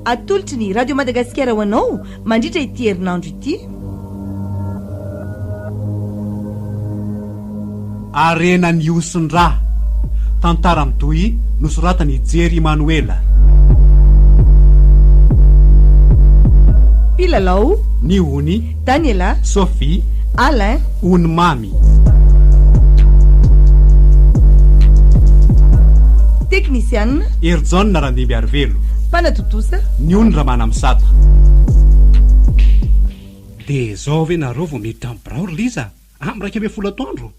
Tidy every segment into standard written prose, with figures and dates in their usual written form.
Atolotry ny Radio Madagasikara ho anao mandritra ity herinandro ity. Harena nihosin-dra. Tantara mitohy nosoratan'i Jerry Manoela. Mpilalao. Ny Ony. Daniela. Sophie. Alain. Ony Mamy. Teknisianina. Herijaona Randimbiarivelo. Mpanatontosa. Ny Ony Ramanamisata. Dia izao ve nareo vao miditra amin'ny birao ry Liza? Amin'ny 11 atoandro?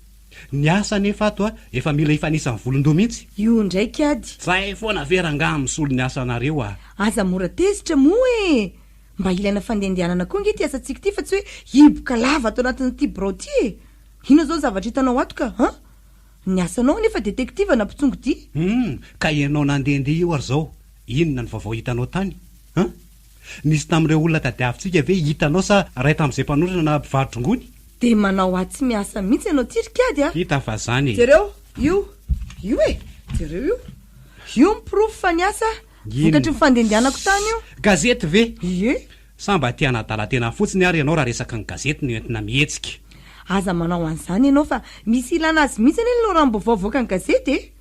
Ny asa anefa ato a, efa mila hifanisa ny volon-doha mihitsy. Io indray kiady. Zay foana ve rangaha misolo ny asanareo a! Aza mora tezitra moa e! Mba ilaina fandehandehanana koa ange ity asantsika ity fa tsy hoe hiboka lava ato anatin'ity birao ity e! Inona izao ny zavatra hitanao ato ka? An? Ny asanao anefa detektiva na mpitsongo dia. Hum, ka ianao nandehandeha io ary izao, inona ny vaovao hitanao tany? An? Nisy tamin'ireo olona tadiavintsika ve hitanao sa iray tamin'izay mpanorina na mpivaro-drongony? Dia manao ahy tsy miasa mihitsy ianao ity ry kiady a! Hita fa zany e! Jereo io, io e! Jereo io. Io ny porofo fa niasa aho. Vokatry ny fandehandehanako tany io. Gazety ve? Ie. Sa mba te hanadala tena fotsiny ary ianao raha resaka ny gazety no entina mihetsika? Aza manao an'izany ianao fa misy ilana azy mihitsy anie ny loharanom-baovao avoakan'ny gazety e!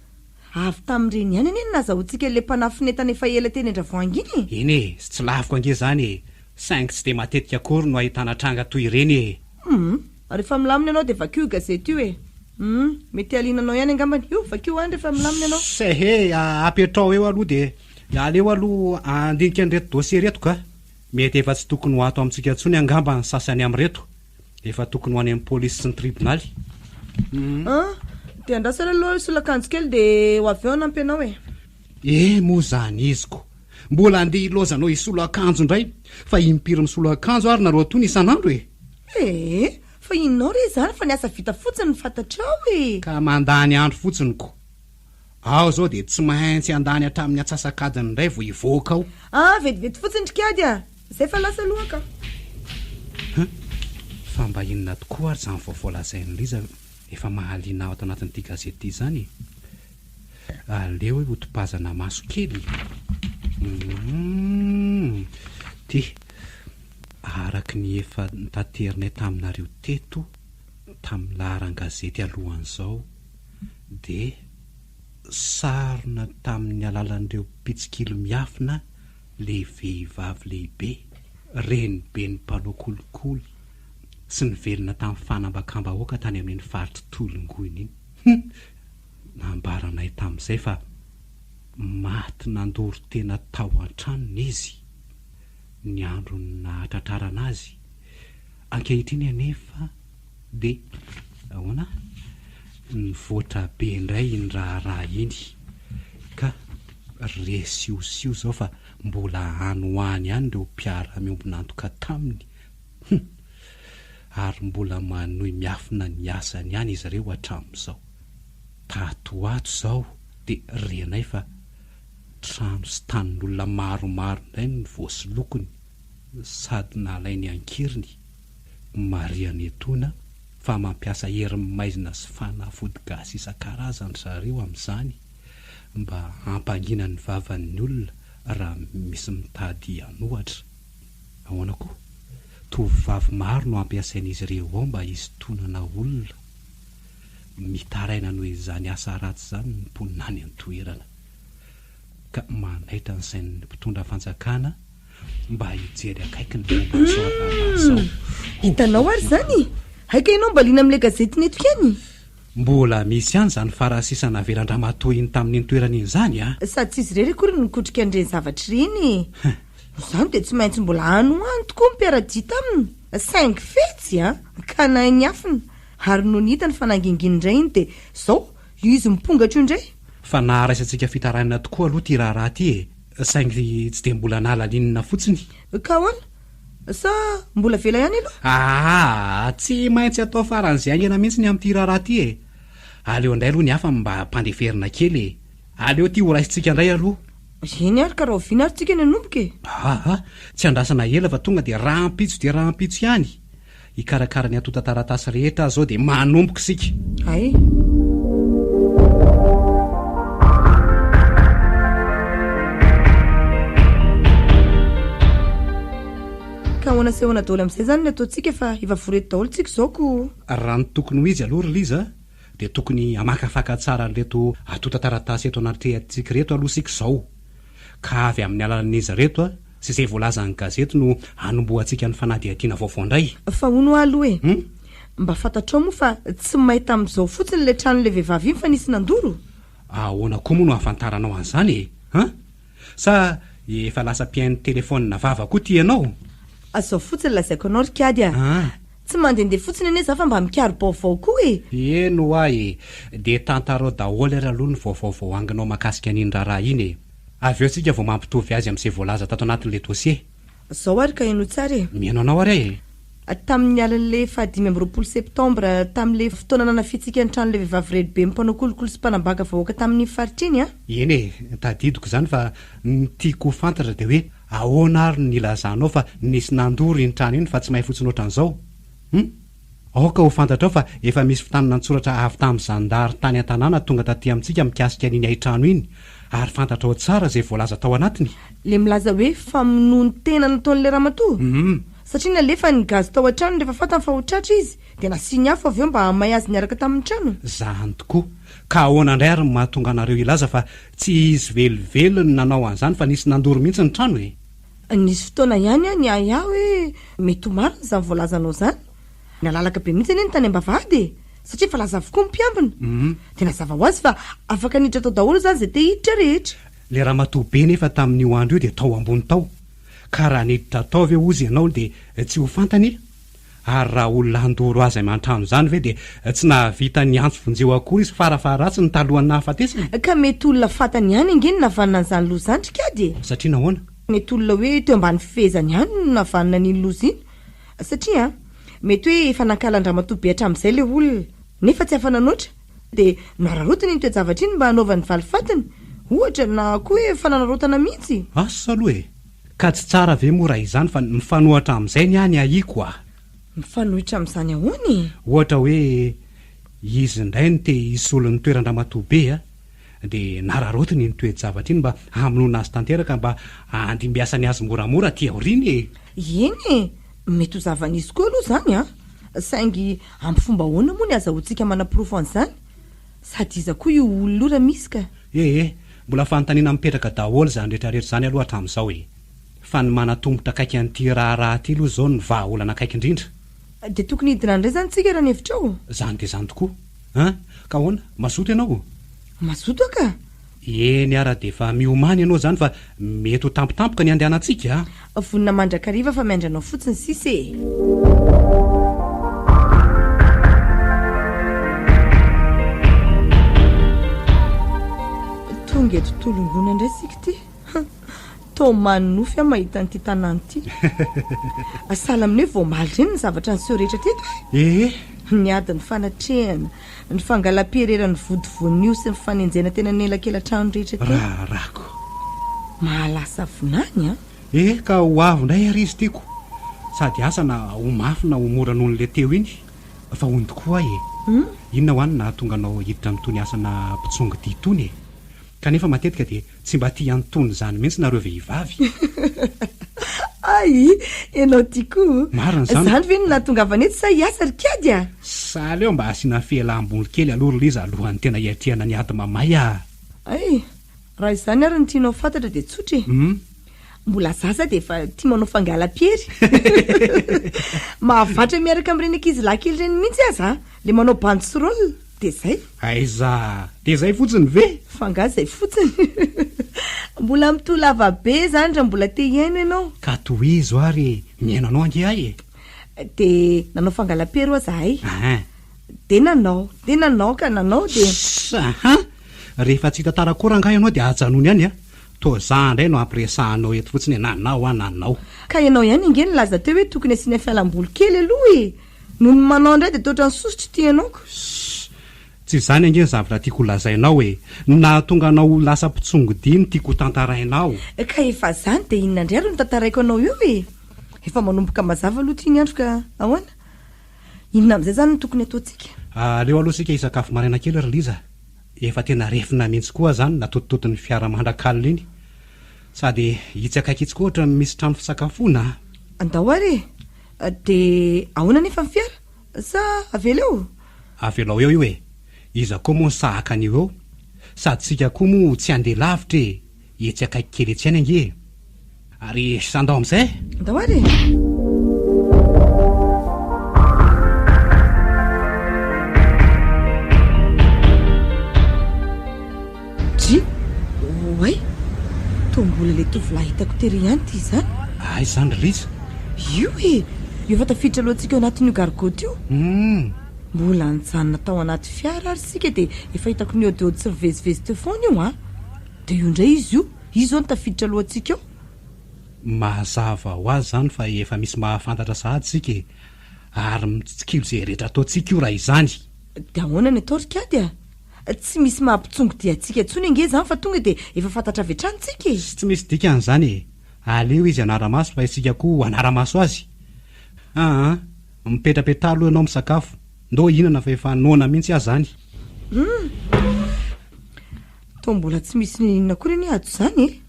Avy tamin'ireny ihany anie no nazahoantsika ilay mpanafin'entana efa ela teny Andravoahangy iny e! Eny e, sy tsy laviko ange izany e! Saingy tsy dia matetika akory no ahitana tranga toy ireny e! Hum, rehefa milamina ianao dia vakio io gazety io e! Hum, mety hahaliana anao ihany angambany. Io, vakio any rehefa milamina ianao. Sehe, apetraho eo aloha dia aleo aloha handinika an'ireto dossier ireto ka! Mety efa tsy tokony ho ato amintsika intsony angamba ny sasany amin'ireto. Efa tokony ho any amin'ny polisy sy ny tribonaly. Hum. Dia andraso aloha hisolo akanjo kely dia ho avy eo hanampy anao e. Eh moa izany izy ko! Mbola andeha hilaozanao hisolo akanjo indray! Fa impiry misolo akanjo ary nareo tony isan'andro e! Eh! Fa inona re izany fa ny asa vita fotsiny no fantatrao e! Ka mandany andro fotsiny ko! Ao izao dia tsy maintsy handany hatramin'ny antsasak'adiny indray vao hivoaka ao. Ah, vetivety fotsiny ry kiady a! Zay fa lasa aloha ka! Huh! Fa mba inona tokoa ary izany vaovao lazain'i Liza efa mahaliana ahy ato anatin'ity gazety ity izany e? Aleo hoe hotopazana maso kely. Humm! Ty, araka ny efa notaterinay taminareo teto tamin'ny laharan-gazety alohan'izao dia sarona tamin'ny alalan'ireo mpitsikilo miafina ilay vehivavy lehibe, reniben'ny mpanao kolikoly sy nivelona tamin'ny fanambakam-bahoaka tany amin'iny faritr'i Tolongoina iny. Hum! Nambaranay tamin'izay fa maty nandoro tena tao an-tranony izy ny andron'ny nahatratrarana azy. Ankehitriny anefa dia ahoana? Nivoatra be indray iny raharaha iny ka re siosio izao fa mbola any ho any ihany ireo mpiara-miombon'antoka taminy. Hum! Ary mbola manohy miafina ny asany ihany izy ireo hatramin'izao. Tato ho ato izao dia renay fa trano sy tanin'olona maromaro indray no voasolokiny sady nalainy an-keriny. Marihana etoana fa mampiasa hery maizina sy fanafody gasy isan-karazany ry zareo amin'izany mba hampangina ny vavan'ny olona raha misy mitady hanohatra. Ahoana koa? Tovovavy maro no ampiasain'izy ireo ao mba hisintonana olona. Mitaraina noho izany asa ratsy izany ny mponina any an-toerana. Ka manaitra ny sain'ny mpitondra fanjakana mba hijery akaiky ny momba an'izao raharaha izao. Hitanao ary izany? Hay ka ianao mba liana amin'ilay gazety neto ihany? Mbola misy ihany izany farasisa navelan-dramatoa iny tamin'iny toerana iny izany a! Sady tsy izy irery akory no nikotrika an'ireny zavatra ireny e! Izany dia tsy maintsy mbola any ho any tokoa ny mpiara-dia taminy, saingy fetsy a! Ka nahay niafina. Ary nony hitany fa nangingina indray iny dia izao, io izy mipongatra io indray. Fa naharaisantsika fitarainana tokoa aloha ity raharaha ity e! Saingy tsy dia mbola nahalalinina fotsiny. Ka ahoana? Sa mbola avela ihany aloha? Aa! Tsy maintsy atao faran'izay haingana mihitsy ny amin'ity raharaha ity e! Aleo indray aloha ny hafa mba ampandeferina kely e! Aleo ity horaisintsika indray aloha. Eny ary ka rahoviana ary tsika ny hanomboka e? Aa! Tsy andrasana ela fa tonga dia rahampitso dia rahampitso ihany. Hikarakara ny antontan-taratasy rehetra aho izao dia manomboka isika. Hay. Ahoana sy ahoana daholo amin'izay izany ny ataontsika fa efa vory eto daholo tsika izao ko. Raha ny tokony ho izy aloha ry Liza dia tokony hamakafaka tsara an'ireto antontan-taratasy eto anatrehantsika ireto aloha isika izao. Ka avy amin'ny alalan'izy ireto sy izay voalazan'ny gazety no hanombohantsika ny fanadihadiana vaovao indray. Fa hono hoa aloha e! Mba fantatrao moa fa tsy may tamin'izao fotsiny ilay tranon'ilay vehivavy iny fa nisy nandoro? Ahoana koa moa no ahafantaranao an'izany e? An? Sa efa lasa mpihaino telefaonina vava koa ty ianao? Izao fotsiny lazaiko anao ry kiady a! Tsy mandehandeha fotsiny anie za fa mba mikaro-baovao koa e! Eny hoa e! Dia tantarao daholo ary aloha ny vaovao voaanginao makasika an'iny raharaha iny e! Avy eo tsika vao mampitovy azy amin'izay voalaza tato anatin'ilay dossier. Zao ary ka henoy tsara e! Mihaino anao ary aho e! Tamin'ny alin'ilay fahadimy amby 20 septambra, tamin'ilay fotoana nanafihantsika ny tranon'ilay vehivavy renibe mpanao kolikoly sy mpanambaka vahoaka tamin'iny faritra iny an! Eny e, tadidiko izany fa ny tiako ho fantatra dia hoe ahoana ary no nilazanao fa nisy nandoro iny trano iny fa tsy may fotsiny ohatran'izao? Hum? Aoka ho fantatrao fa efa misy fitanana an-tsoratra avy tamin'ny zandary tany an-tanàna tonga taty amintsika mikasika an'iny hain-trano iny ary fantatrao tsara izay voalaza tao anatiny. Ilay milaza hoe famonoan-tena nataon'ilay ramatoa? Hum. Satria nalefa ny gaz tao an-tranony rehefa fantany fa ho tratra izy, dia nasiany afo avy eo mba hahamay azy niaraka tamin'ny trano. Zany tokoa. Ka ahoana indray ary no mahatonga anareo hilaza fa tsy izy velively no nanao an'izany fa nisy nandoro mihitsy ny trano e? Nisy fotoana ihany aho niahiahy hoe mety ho marina izany voalazanao izany. Nalalaka be mihitsy anie ny tany am-bavahady e! Satria efa lasa avokoa ny mpiambina. Dia nazava ho azy fa afaka niditra tao daholo izany izay te hiditra rehetra. Ilay ramatoa be nefa tamin'io andro io dia tao ambony tao. Ka raha niditra tao ve hozy ianao dia tsy ho fantany e? Ary raha olona handoro azy aman-trano izany ve dia tsy nahavita niantso vonjeo akory izy fara faharatsiny talohan'ny nahafatesany? Ka mety olona fantany ihany ange no nahavanona an'izany loza izany ry kiady e! Satria nahoana? Mety olona hoe teo ambany fifehezany ihany no nahavanona an'iny loza iny. Satria an, mety hoe efa nankahala an-dramatoa be hatramin'izay ilay olona, nefa tsy afa-nanoatra, dia noararaotiny iny toe-javatra iny mba hanaovany valifatiny, ohatra, na koa hoe fanararaotana mihitsy. Asa aloha e! Ka tsy tsara ve moa raha izany fa mifanohatra amin'izay ny ahy ny ahiako a! Mifanohitra amin'izany ahoana e? Ohatra hoe izy indray no te hisolo ny toeran-dramatoa be a! Dia nararaotiny iny toe-javatra iny mba hamonoana azy tanteraka mba handimbiasany azy moramora aty aoriana e! Eny e! Mety ho zava-nisy koa aloha izany an! Saingy amin'ny fomba ahoana moa ny azahoantsika manaporofo an'izany? Sady iza koa io olona io raha misy ka? Ee, mbola fanontaniana mipetraka daholo izany rehetra rehetra izany aloha hatramin'izao e! Fa ny manatombotra akaiky an'ity raharaha ity aloha izao no vahaolana akaiky indrindra. Dia tokony hidina indray izany tsika raha ny hevitrao? Izany dia izany tokoa. An! Ka ahoana? Mazoto ianao? Mazoto aho ka! Eny ara dia efa miomàna ianao izany fa mety ho tampotampoka ny handehanantsika a! Vonona mandrakariva fa miandry anao fotsiny sisa e! Tonga eto Tolongoina indray isika ity. Toa manonofy aho mahita an'ity tanàna ity. Sahala amin'ny hoe vao omaly ireny ny zavatra niseho rehetra teto e! Ee. Ny ady nifanatrehana, ny fangalam-piereran'ny vody voanio sy ny fanenjehana teny anelakelan-trano rehetra teny. Raharahako. Mahalasa vinany an! Ee, ka ho avy indray ary izy tiako. Sady asa na ho mafy na ho mora noho an'ilay teo iny. Fa hono tokoa aho e! Inona ho any no nahatonga anao hiditra amin'itony asana mpitsongodia itony e? Kanefa matetika dia tsy mba tia an'itony izany mihitsy nareo vehivavy. Ay! Ianao ty koa. Marina izany. Izany ve no nahatongavana eto sa hiasa ry kiady a? Sa aleo mba asiana fialam-boly kely aloha ry Liza alohan'ny tena hiatrehana ny ady mamay a! Ay! Raha izany ary no tianao fantatra dia tsotra e! Mbola zaza dia efa tia manao fangalam-piery. Mahavatra miaraka amin'ireny ankizilahy kely ireny mihitsy aza a! Ilay manao bandy sy rôle. Dia zay? Aiza! Dia zay fotsiny ve? Fa nga zay fotsiny? Mbola mitohy lava be zany raha mbola te hihaino ianao. Ka tohizo ary e! Mihaino anao ange ahy e! Dia nanao fangalam-pery hoa zahay. Ahin. Dia nanao, dia nanao ka nanao dia. Ssss! Ahin! Rehefa tsy hitantara akory angaha ianao dia ajanony ihany a! Toa za indray no ampiresahanao eto fotsiny e! Nanao aho nanao. Ka ianao ihany ange nilaza teo hoe tokony asiana fialam-boly kely aloha e! Nony manao indray dia toa ohatran'ny sosotra ity ianao ko. Ssss. Tsy izany ange ny zavatra tiako ho lazainao e! Ny nahatonga anao ho lasa mpitsongodia no tiako ho tantarainao. Ka efa izany dia inona indray ary no tantaraiko anao eo e? Efa manomboka mazava aloha ity ny andro ka ahoana? Inona amin'izay izany no tokony hataontsika? Aleo aloha isika hisakafo maraina kely ry Liza. Efa tena refina mihitsy koa izany natotototon'ny fiara mandrak'alina iny. Sady itsy akaiky itsy koa ohatran'ny misy trano fisakafoana a! Andao ary e! Dia ahoana anefa ny fiara? Sa avela eo? Avelao eo io e! Iza koa moa no sahy haka an'io eo? Sady tsika koa moa tsy handeha lavitra e! Etsy akaiky kely etsy ihany ange e! Ary andao amin'izay e! Andao ary e! Dry! Oay! Toa mbola ilay tovolahy hitako tery ihany ity izany. Aiza izany ry Liza? Io e! Io efa tafiditra alohantsika ao anatin'io gargotte io. Hum! Mbola nijanona tao anaty fiara ary isika dia efa hitako nihaodihaody sy nivezivezy teo foana io an! Dia io indray izy io, izy izao no tafiditra alohantsika eo. Mazava ho azy izany fa efa misy mahafantatra sahady isika e! Ary mitsikilo izay rehetra ataontsika io raha izany. Dia ahoana ny atao ry Kiady a? Tsy misy maha mpitsongo dia antsika intsony ange izany fa tonga dia efa fantatra avy hatrany tsika e! Tsy misy dikany izany e! Aleo izy hanara-maso fa isika koa hanara-maso azy! Aa! Mipetrapetraha aloha ianao misakafo, ndao hihinana fa efa noana mihitsy aho izany! Hum! Toa mbola tsy misy n'inon'inona akory anie ato izany e!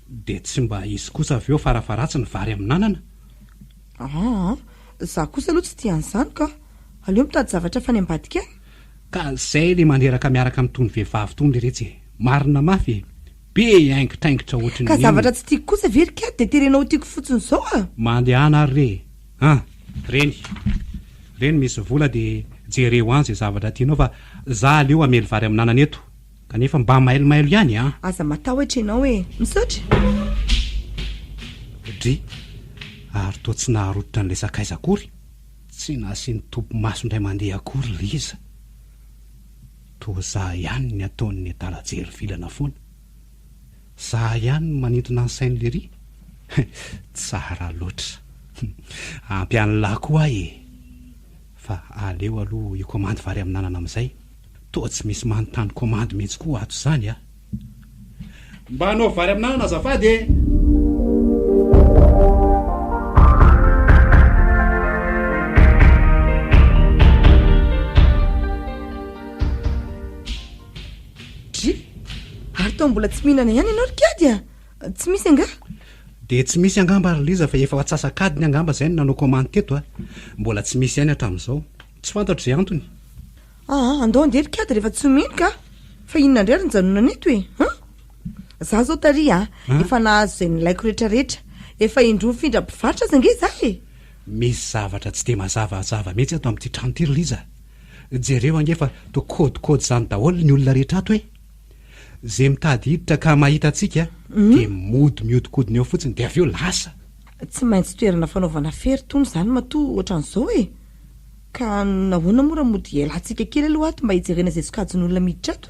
Dia tsy mba hisy kosa avy eo farafaharatsiny vary amin'anana? Aa! Za kosa aloha tsy tia an'izany ka! Aleo mitady zavatra hafa any ambadika any! Ka zay le mandreraka miaraka amin'itony vehivavy itony leretsy e! Marina mafy e! Be haingitraingitra ohatry ny Ka inona. zavatra tsy tiako kosa ve ry kiady dia terenao ho tiako fotsiny izao a! Mandehana ary re e! An! Reny! Reny misy vola dia jereo any zay zavatra tianao fa za aleo hamely vary amin'anana eto kanefa mba mailomailo ihany an! Aza matahotra ianao e! Misaotra! Dry! Ary toa tsy naharototra an'ilay sakaiza akory? Tsy nasiany topimaso indray mandeha akory Liza. Toa za ihany ny ataon'ny adala jery vilana foana. Za ihany no manintona ny sain'i Lery. Tsara loatra. Ampy an'lah koa aho e! Fa aleo aloha hikomandy vary amin'anana amin'izay. Toa tsy misy manontany komandy mihitsy koa ato izany a! Mba anaovy vary amin'anana azafady e! Dry! Ary toa mbola tsy mihinana ihany ianao ry kiady a! Tsy misy angaha? Dia tsy misy angamba ry Liza fa efa ho atsasak'adiny angamba izay no nanao komandy teto a! Mbola tsy misy ihany hatramin'izao. Tsy fantatro izay antony. Aa, andao andeha ry kiady rehefa tsy omeny ka! Fa inona indray ary ny janonana eto e? An? Za zao tary a, efa nahazo izay nilaiko retraretra. Efa indroa nifindra mpivarotra aza ange za e! Misy zavatra tsy dia mazavazava mihitsy ato amin'ity trano ity ry Liza. Jereo ange fa toa kôdikôdy izany daholo ny olona rehetra ato e! Izay mitady hiditra ka mahita antsika dia mody mihodinkodina eo fotsiny dia avy eo lasa. Tsy maintsy toerana fanaovana fery tony izany matoa ohatran'izao e! Ka nahoana moa raha mody hialantsika kely aloha ato mba hijerena izay sokajin'olona miditra ato?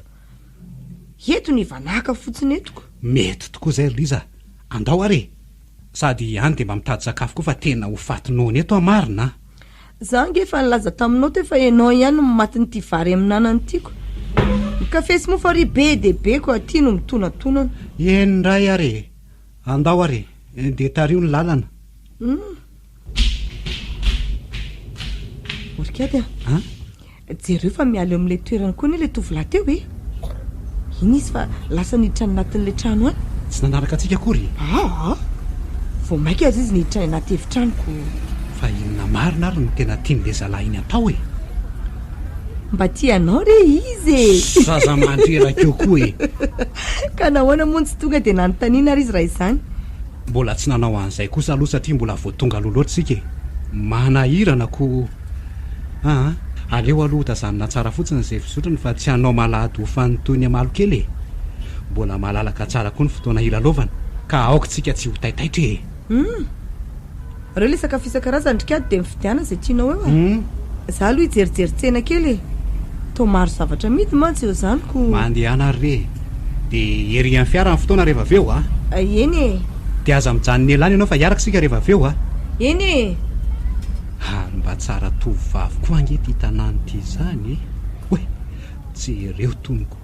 Eto ny hivanàka fotsiny eto ko. Mety tokoa izay ry Liza a! Andao ary e! Sady any dia mba mitady sakafo koa fa tena ho faty noana eto aho marina a! Za ange efa nilaza taminao teo fa ianao ihany no matin'ity vary amin'anana ity ko. Ny kafe sy mofo ary be dia be ko aty no mitonatonana. Eny indray ary e! Andao ary e! Dia tariho ny lalana. Hum. Orikady a! An? Jereo fa miala eo amin'ilay toerana koa anie ilay tovolahy teo e! Iny izy fa lasa niditra any anatin'ilay trano any. Tsy nanaraka antsika akory? Aa! Vao mainka aza izy niditra any anaty efitrano ko. Fa inona marina ary no tena tian'ilay zalahy iny atao e? Mba tia anao re izy e! Zaza mandreraka eo koa e! Ka nahoana moa no tsy tonga dia nanontaniana ary izy raha izany? Mbola tsy nanao an'izay kosa aloha satria mbola vao tonga aloha loatra isika e! Manahirana ko! Aa! Aleo aloha hotazanina tsara fotsiny izay fizotrany fa tsy hanao malady ho fany toy ny amalokely e! Mbola malalaka tsara koa ny fotoana hilalaovana ka aoka tsika tsy ho taitaitra e! Hum! Reo le sakafo isan-karazany ry kiady dia mifidiana izay tianao eo a! Za aloha hijerijery tsena kely e! Toa maro zavatra amidy mantsy eo izany ko. Mandehana ary re e! Dia ery amin'ny fiara ny fotoana rehefa avy eo a! Eny e! Dia aza mijanona ela any ianao fa hiaraka isika rehefa avy eo a! Eny e! Ary mba tsara tovovavy koa ange ity tanàna ity izany e! Oay! Jereo tonoko!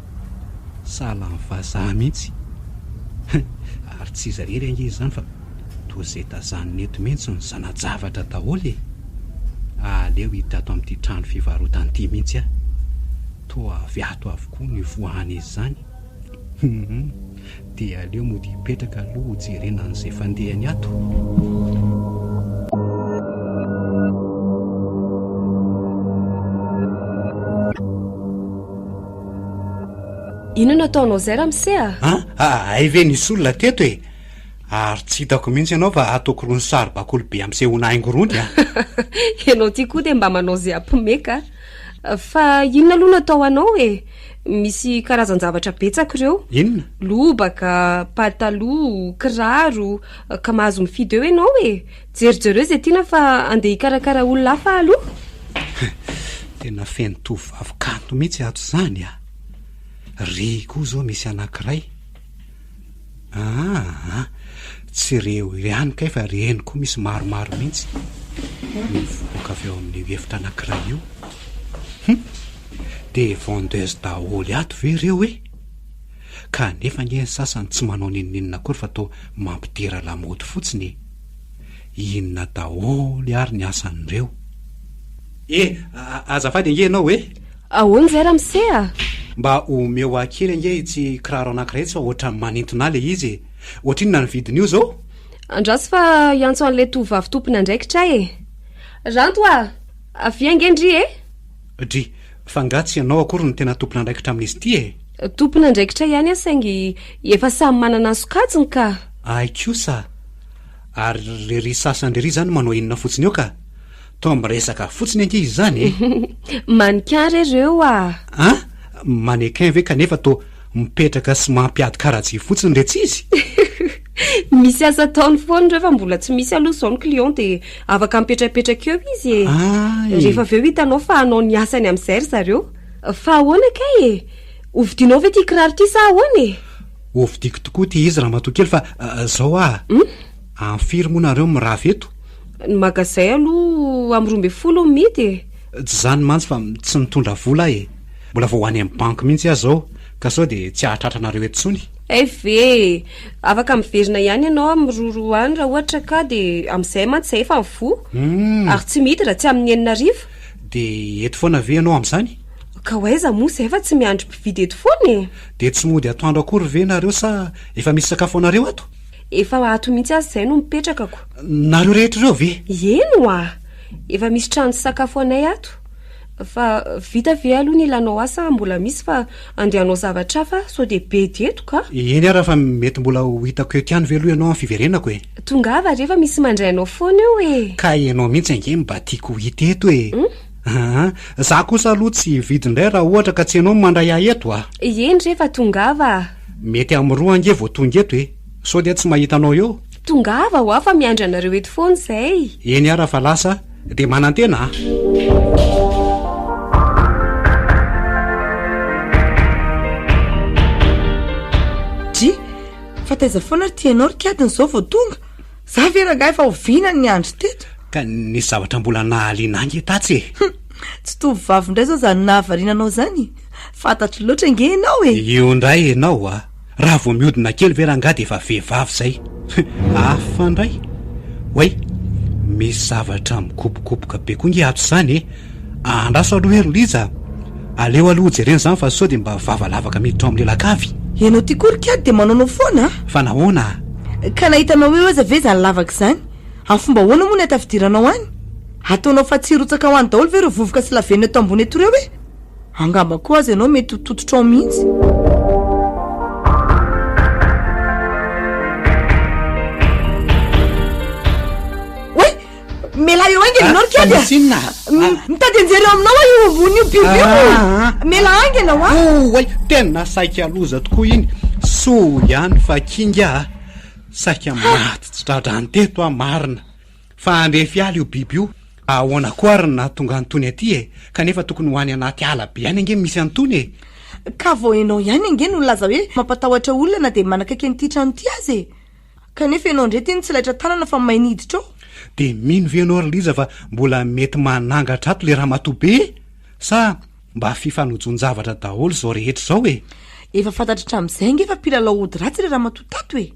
Sahala amin'ny vazaha mihitsy! Ary tsy izy irery ange izany fa toa izay tazanina eto mihitsy no zana-javatra daholo e! Aleo hiditra ato amin'ity trano fivarotana ity mihitsy aho. Toa avy ato avokoa no ivoahan'izy izany. Hum, dia aleo mody hipetraka aloha hojerena an'izay fandehany ato. Inona no ataonao izay ramose a? An? Hay ve nisy olona teto e? Ary tsy hitako mihitsy ianao fa ataoko irony saribakoly be ampisehoana haingo irony a! Ianao ity koa dia mba manao izay hampiomehy ka! Fa inona aloha no atao anao e? Misy karazan-javatra betsaka ireo. Inona? Lobaka, pataloha, kiraro, ka mahazo mifidy eo ianao e! Jerijereo izay tiana fa andeha hikarakara olona hafa aloha. Tena feno tovovavy kanto mihitsy ato izany a! Ry koa izao misy anankiray. Aa! Tsy ireo ihany kay fa ireny koa misy maromaro mihitsy mivoaka avy ao amin'io efitra anankiray io. Hum! Dia vendeuse daholo ato ve ireo e? Kanefa ange ny sasany tsy manao n'inon'inona akory fa toa mampidera lamaody fotsiny e! Inona daholo ary ny asan'ireo? E! Azafady ange ianao e! Ahoana izay ramose a? Mba omeo ahy kely ange itsy kiraro anankiray itsy fa ohatran'ny manintona ahy ilay izy e! Ohatrinona ny vidin'io izao? Andraso fa hiantso an'ilay tovovavy tompon'andraikitra aho e! Ranto a! Avia ange ndry e! Dry, fa nga tsy ianao akory no tena tompon'andraikitra amin'izy ity e? Tompon'andraikitra ihany aho saingy efa samy manana ny sokajiny ka! Hay kosa! Ary ry ry sasany ry ry izany manao inona fotsiny eo ka? Toa miresaka fotsiny ange izy izany e! Mannequin re reo a! An? Mannequin ve kanefa toa mipetraka sy mampiady karajia fotsiny retsy izy? Misy asa ataony foana ireo fa mbola tsy misy aloha izao ny client dia afaka mipetrapetraka eo izy e! Ay! Rehefa avy eo hitanao fa hanao ny asany amin'izay ry zareo. Fa ahoana kay e? Hovidianao ve ity kiraro ity sa ahoana e? Hovidiako tokoa ity izy ramatoa kely fa zao ah! Amin'ny firy moa nareo mirava eto? Ny magazay aloha amin'ny 12 no mihidy e! Tsy izany mantsy fa tsy nitondra vola aho e! Mbola vao ho any amin'ny banky mihitsy aho izao ka sao dia tsy hahatratra anareo eto intsony. Hay ve e! Afaka miverina ihany ianao amin'ny roaroa any raha ohatra ka dia amin'izay mantsy izay efa mivoha. Ary tsy mihidy raha tsy amin'ny enina hariva. Dia eto foana ve ianao amin'izany? Ka ho aiza moa izay fa tsy miandry mpividy eto foana e! Dia tsy mody atoandro akory ve nareo sa efa misy sakafo anareo ato? Efa ato mihitsy aza izay no mipetraka ko. Nareo rehetra ireo ve? Eny oa! Efa misy trano sy sakafo anay ato. Fa vita ve aloha ny ilanao ahy sa mbola misy fa andeha hanao zavatra hafa sao dia bedy eto ka? Eny ara fa mety mbola ho hitako eto ihany ve aloha ianao amin'ny fiverenako e? Tongava re fa misy mandray anao foana eo e! Ka ianao mihitsy ange mba tiako ho hita eto e! Aa! Za kosa aloha tsy hividy indray raha ohatra ka tsy ianao no mandray ahy eto a! Eny re fa tongava a! Mety amin'ny roa ange vao tonga eto e! Sao dia tsy mahita anao eo? Tongava hoa fa miandry anareo eto foana izay. Eny ara fa lasa dia manantena a! Dry, fa taiza foana ry ty ianao ry kiadiny izao vao tonga? Za ve rangahy efa oviana no niandry teto? Ka nisy zavatra mbola nahaliana ahy nge tatsy e! Hum, tsy tovovavy indray izao izany nahavariana anao izany? Fantatro loatra ange ianao e! Io indray ianao a! Raha vao mihodina kely ve rangahy dia efa vehivavy izay? Hafa indray! Oay! Misy zavatra mikopokopoka be koa nge ato izany e! Andraso aloha e ry Lija a! Aleo aloha hojerena izany fa sao dia mba vava lavaka miditra ao amin'ny lelakavy. Ianao ty koa ry kiady dia manaonao foana a! Fa nahoana a? Ka nahita anao eo aza ve izany lavaka izany? Amin'ny fomba ahoana moa no hatafidiranao any? Ataonao fa tsy hirotsaka ho any daholo ve ireo vovoka sy lavenona eto ambony eto ireo e? Angamba koa aza ianao mety ho tototra ao mihitsy. Oay! Mialà eo haingana ianao ry kiady a! Fa misy inona? Mitady anjery eo aminao aho io ambony io biby io! Mialà haingana hoa! Oay! Tena saika loza tokoa iny! Soa ihany fa kinga a! Saika maty tsy tra-drano teto aho marina! Fa andrefy ala io biby io, ahoana koa ary no nahatonga an'itony aty e? Kanefa tokony ho any anaty ala be any ange no misy an'itony e! Ka vao ianao ihany ange no nilaza hoe mampatahotra olona na dia manakaiky an'ity trano ity aza e! Kanefa ianao indray ity no tsy laitra tanana fa may niditra ao. Dia mino ve ianao ry Liza fa mbola mety manangatra ato le ramatoa be e? Sa mba fifanojoan-javatra daholo izao rehetra izao e? Efa fantatra hatramin'izay ange fa mpilalao ody ratsy ilay ramatoa tato e!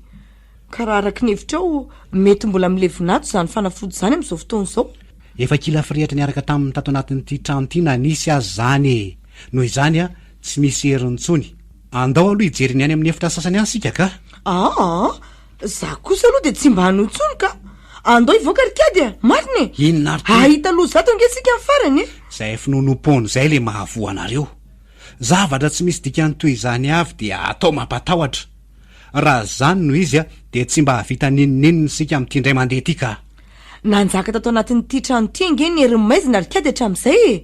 Ka raha araka ny hevitrao, mety mbola milevina ato izany fanafody izany amin'izao fotoana izao. Efa kila firehitra niaraka taminy tato anatin'ity trano ity na nisy aza izany e! Noho izany a, tsy misy heriny intsony. Andao aloha hijery ny any amin'ny efitra sasany any isika ka! Aa! Za kosa aloha dia tsy mba hanohy intsony ka! Andao hivoaka ry kiady a! Marina e! Inona ary ty? Hahita loza ato ange isika amin'ny farany e! Izay finoanoam-poana izay ilay mahavoa anareo. Zavatra tsy misy dikany toy izany avy dia atao mampatahotra. Raha izany no izy dia tsy mba hahavita n'inon'inona isika amin'ity indray mandeha ity ka. Nanjaka tato anatin'ity trano ity ange ny herin'ny maizina ry kiady hatramin'izay e!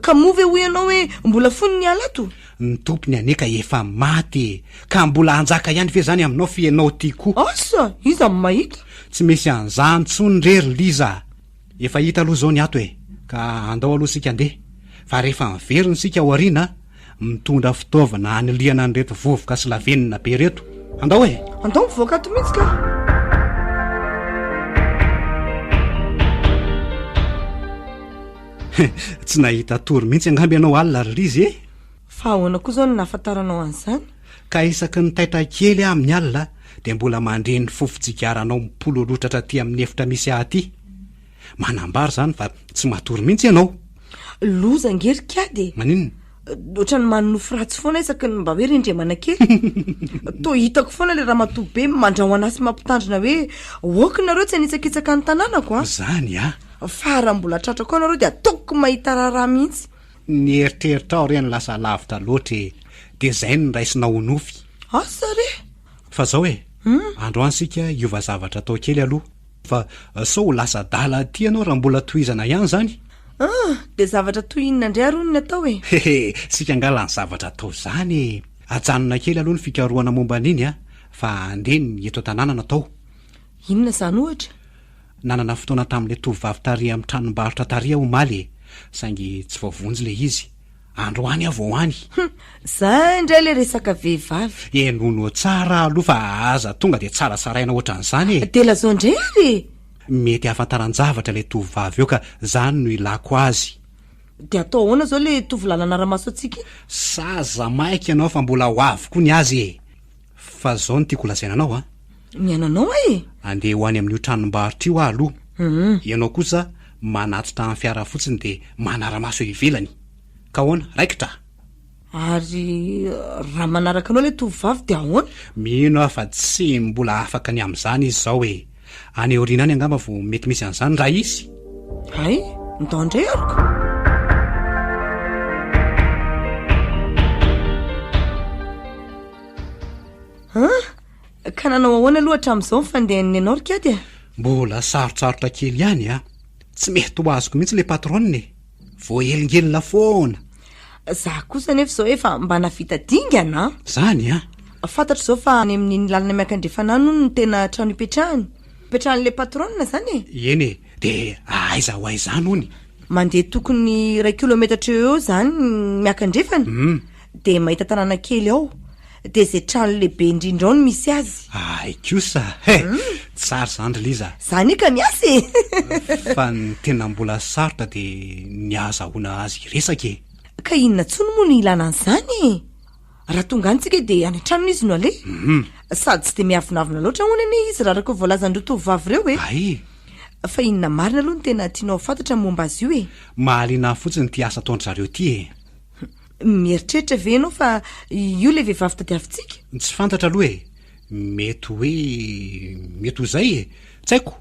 Ka moa ve hoy ianao hoe mbola fony ny ala ato? Ny tompony anie ka efa maty e! Ka mbola hanjaka ihany ve izany aminao f'ianao ity koa? Asa! Iza no mahita? Tsy misy an'izany intsony re ry Liza a! Efa hita aloha izao ny ato e! Ka andao aloha isika andeha, fa rehefa miverina isika ao aoriana, mitondra fitaovana hanilihana an'ireto vovoka sy lavenona be ireto. Andao e! Andao mivoaka ato mihitsy ka! Tsy nahita tory mihitsy angamba ianao alina ry Lizy e! Fa ahoana koa izao no nahafantaranao an'izany? Ka isaky ny taitra kely aho amin'ny alina dia mbola mandre ny fofon-tsigaranao mipololotra hatraty amin'ny efitra misy ahy aty. Manambara izany fa tsy matory mihitsy ianao. Loza ange ry kiady e! Maninona? Ohatran'ny manonofy ratsy foana isaky ny mba hoe rendremana kely. Toa hitako foana ilay ramatoa be mandrahona ahy sy mampitandrina hoe ok nareo tsy hanitsakitsaka ny tanànako an! Izany an! Fa raha mbola tratrako ao nareo dia ataoko mahita raharaha mihitsy. Ny eritreritrao re no lasa lavitra loatra e! Dia izay no raisinao ho nofy. Asa re! Fa zao e! Androany isika hiova zavatra atao kely aloha. Fa sao ho lasa adala aty ianao raha mbola tohizana ihany izany. Ah! Dia zavatra toy inona indray ary hono ny atao e? Hehe! Isika angaha lany zavatra atao izany e! Ajanona kely aloha ny fikarohana momba an'iny a! Fa andeha ny eto an-tanàna no atao. Inona izany ohatra? Nanana fotoana tamin'ilay tovovavy tary amin'ny tranombarotra tary aho omaly e! Saingy tsy voavonjy ilay izy. Androany aho vao any. Hum! Zay indray ilay resaka vehivavy. Henono tsara aloha fa aza tonga dia tsaratsaraina ohatran'izany e! Dia lazao indray ary e! Mety hahafantaran-javatra ilay tovovavy eo ka zany no ilako azy. Dia atao ahoana izao ilay tovolahy nanara-maso antsika iny? Saza maika ianao fa mbola ho avy koa ny azy e! Fa zao no tiako holazaina anao a! Mihaino anao aho e! Andeha ho any amin'io tranombarotra io aho aloha. Ianao kosa manatitra amin'ny fiara fotsiny dia manara-maso eo ivelany. Ka ahoana? Raikitra? Ary raha manaraka anao ilay tovovavy dia ahoana? Mino aho fa tsy mbola afaka ny amin'izany izy izao e! Any aoriana any angamba vao mety misy an'izany raha hisy. Hay, ndao indray ary ko! An! Ka nanao ahoana aloha hatramin'izao ny fandehan'ny anao ry kiady a? Mbola sarotsarotra kely ihany a! Tsy mety ho azoko mihitsy ilay patronne e! Voahelingelina foana! Za kosa anefa izao efa mba navita dingana an! Zany an! Fantatro izao fa any amin'iny lalana miankandrefana any hono no tena trano ipetrahany. Ipetrahan'ilay patronne izany e! Eny e! Dia aiza ho aiza any hono? Mandeha tokony iray kilometatra eo ho eo izany miakandrefana. Dia mahita tanàna kely ao. Dia izay trano lehibe indrindra ao no misy azy. Hay kosa he! Tsara izany ry Liza. Za anie ka miasa e! Fa ny tena mbola sarotra dia ny ahazahoana azy hiresaka e! Ka inona intsony moa no ilana an'izany e? Raha tonga any tsika dia any an-tranony izy no aleha. Sady tsy dia miavonavona loatra hono anie izy raha araka ny voalazan'ireo tovovavy ireo e! Hay! Fa inona marina aloha no tena tianao ho fantatra momba azy io e? Mahaliana ahy fotsiny ity asa ataon-dry zareo ity e! Mieritreritra ve ianao fa io ilay vehivavy tadiavintsika? Tsy fantatra aloha e! Mety hoe mety ho izay e! Tsy haiko!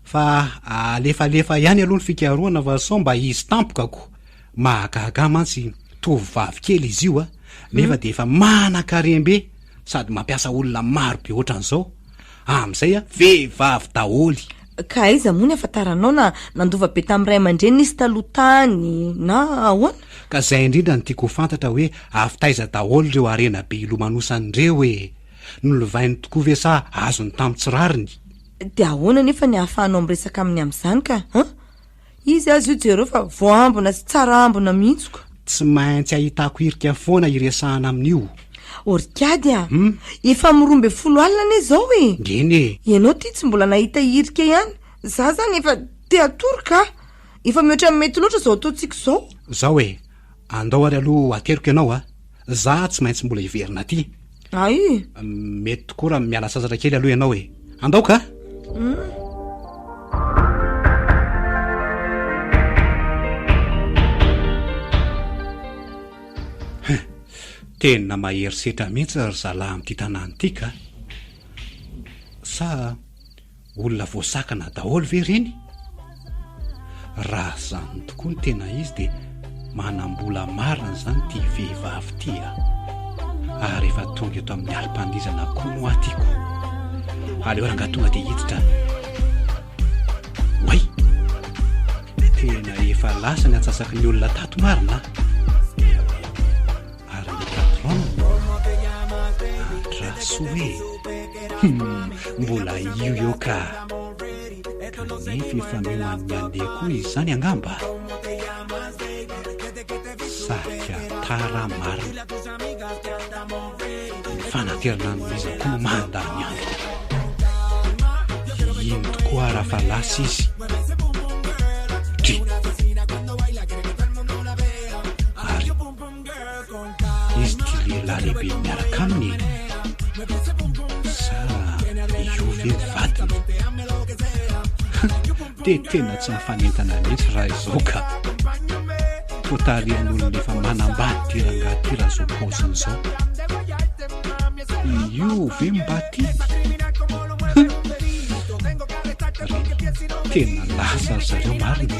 Fa alefalefa ihany aloha ny fikarohana fa sao mba hisy tampoka ko! Mahagaga ahy mantsy tovovavy kely izy io a! Nefa dia efa manan-karem-be sady mampiasa olona maro be ohatran'izao. Amin'izay a, vehivavy daholo! Ka aiza moa ny ahafantaranao na nandova be tamin'ny ray aman-dreniny izy taloha tany na ahoana? Ka izay indrindra no tiako ho fantatra hoe avy taiza daholo ireo harena be ilomanosany ireo e! Nolovainy tokoa ve sa azony tamin'ny tsy rariny? Dia ahoana anefa ny ahafahanao miresaka aminy amin'izany ka? An? Izy aza io jereo fa voambina sy tsara ambina mihitsy ko. Tsy maintsy ahitako hirika foana hiresahana amin'io. Orikady a! Efa amin'ny 12 alina anie izao e! Ngeny e! Ianao ity tsy mbola nahita hirika ihany. Za zany efa te hatory ka! Efa mihoatra ny mety loatra izao ataontsika izao. Zao e! Andao ary aloha ateriko ianao a! Za tsy maintsy mbola hiverina aty. Ay! Mety tokoa raha miala sasatra kely aloha ianao e! Andao ka! Hein! Tena mahery setra mihitsy ry zalahy amin'ity tanàna ity ka! Sa olona voasakana daholo ve ireny? Raha izany tokoa no tena izy dia. Manam-bola marina izany ity vehivavy ity a! Ary efa tonga eto amin'ny alim-pandihizana koa moa aho tiako. Aleo rangahy tonga dia hiditra. Oay! Tena efa lasa ny antsasaky ny olona tato marina a! Ary ny patron? Andraso e! Hum, mbola io eo ka! Kanefa efa miomany handeha koa izy izany angamba? Saika tara marina. Ny fanaterana an'i Liza koa no mandany andro. Iny tokoa raha fa lasa izy. Dry. Ary Izy ity lehilahy lehibe miaraka aminy e! Sa io ve ny vadiny? Dia tena tsy mifanentana mihitsy raha izao ka! Toa tarihan'olona efa manambady ity rangahy ity raha izao paoziny izao. Io ve mba ty? Reny, tena lasa ry zareo marina.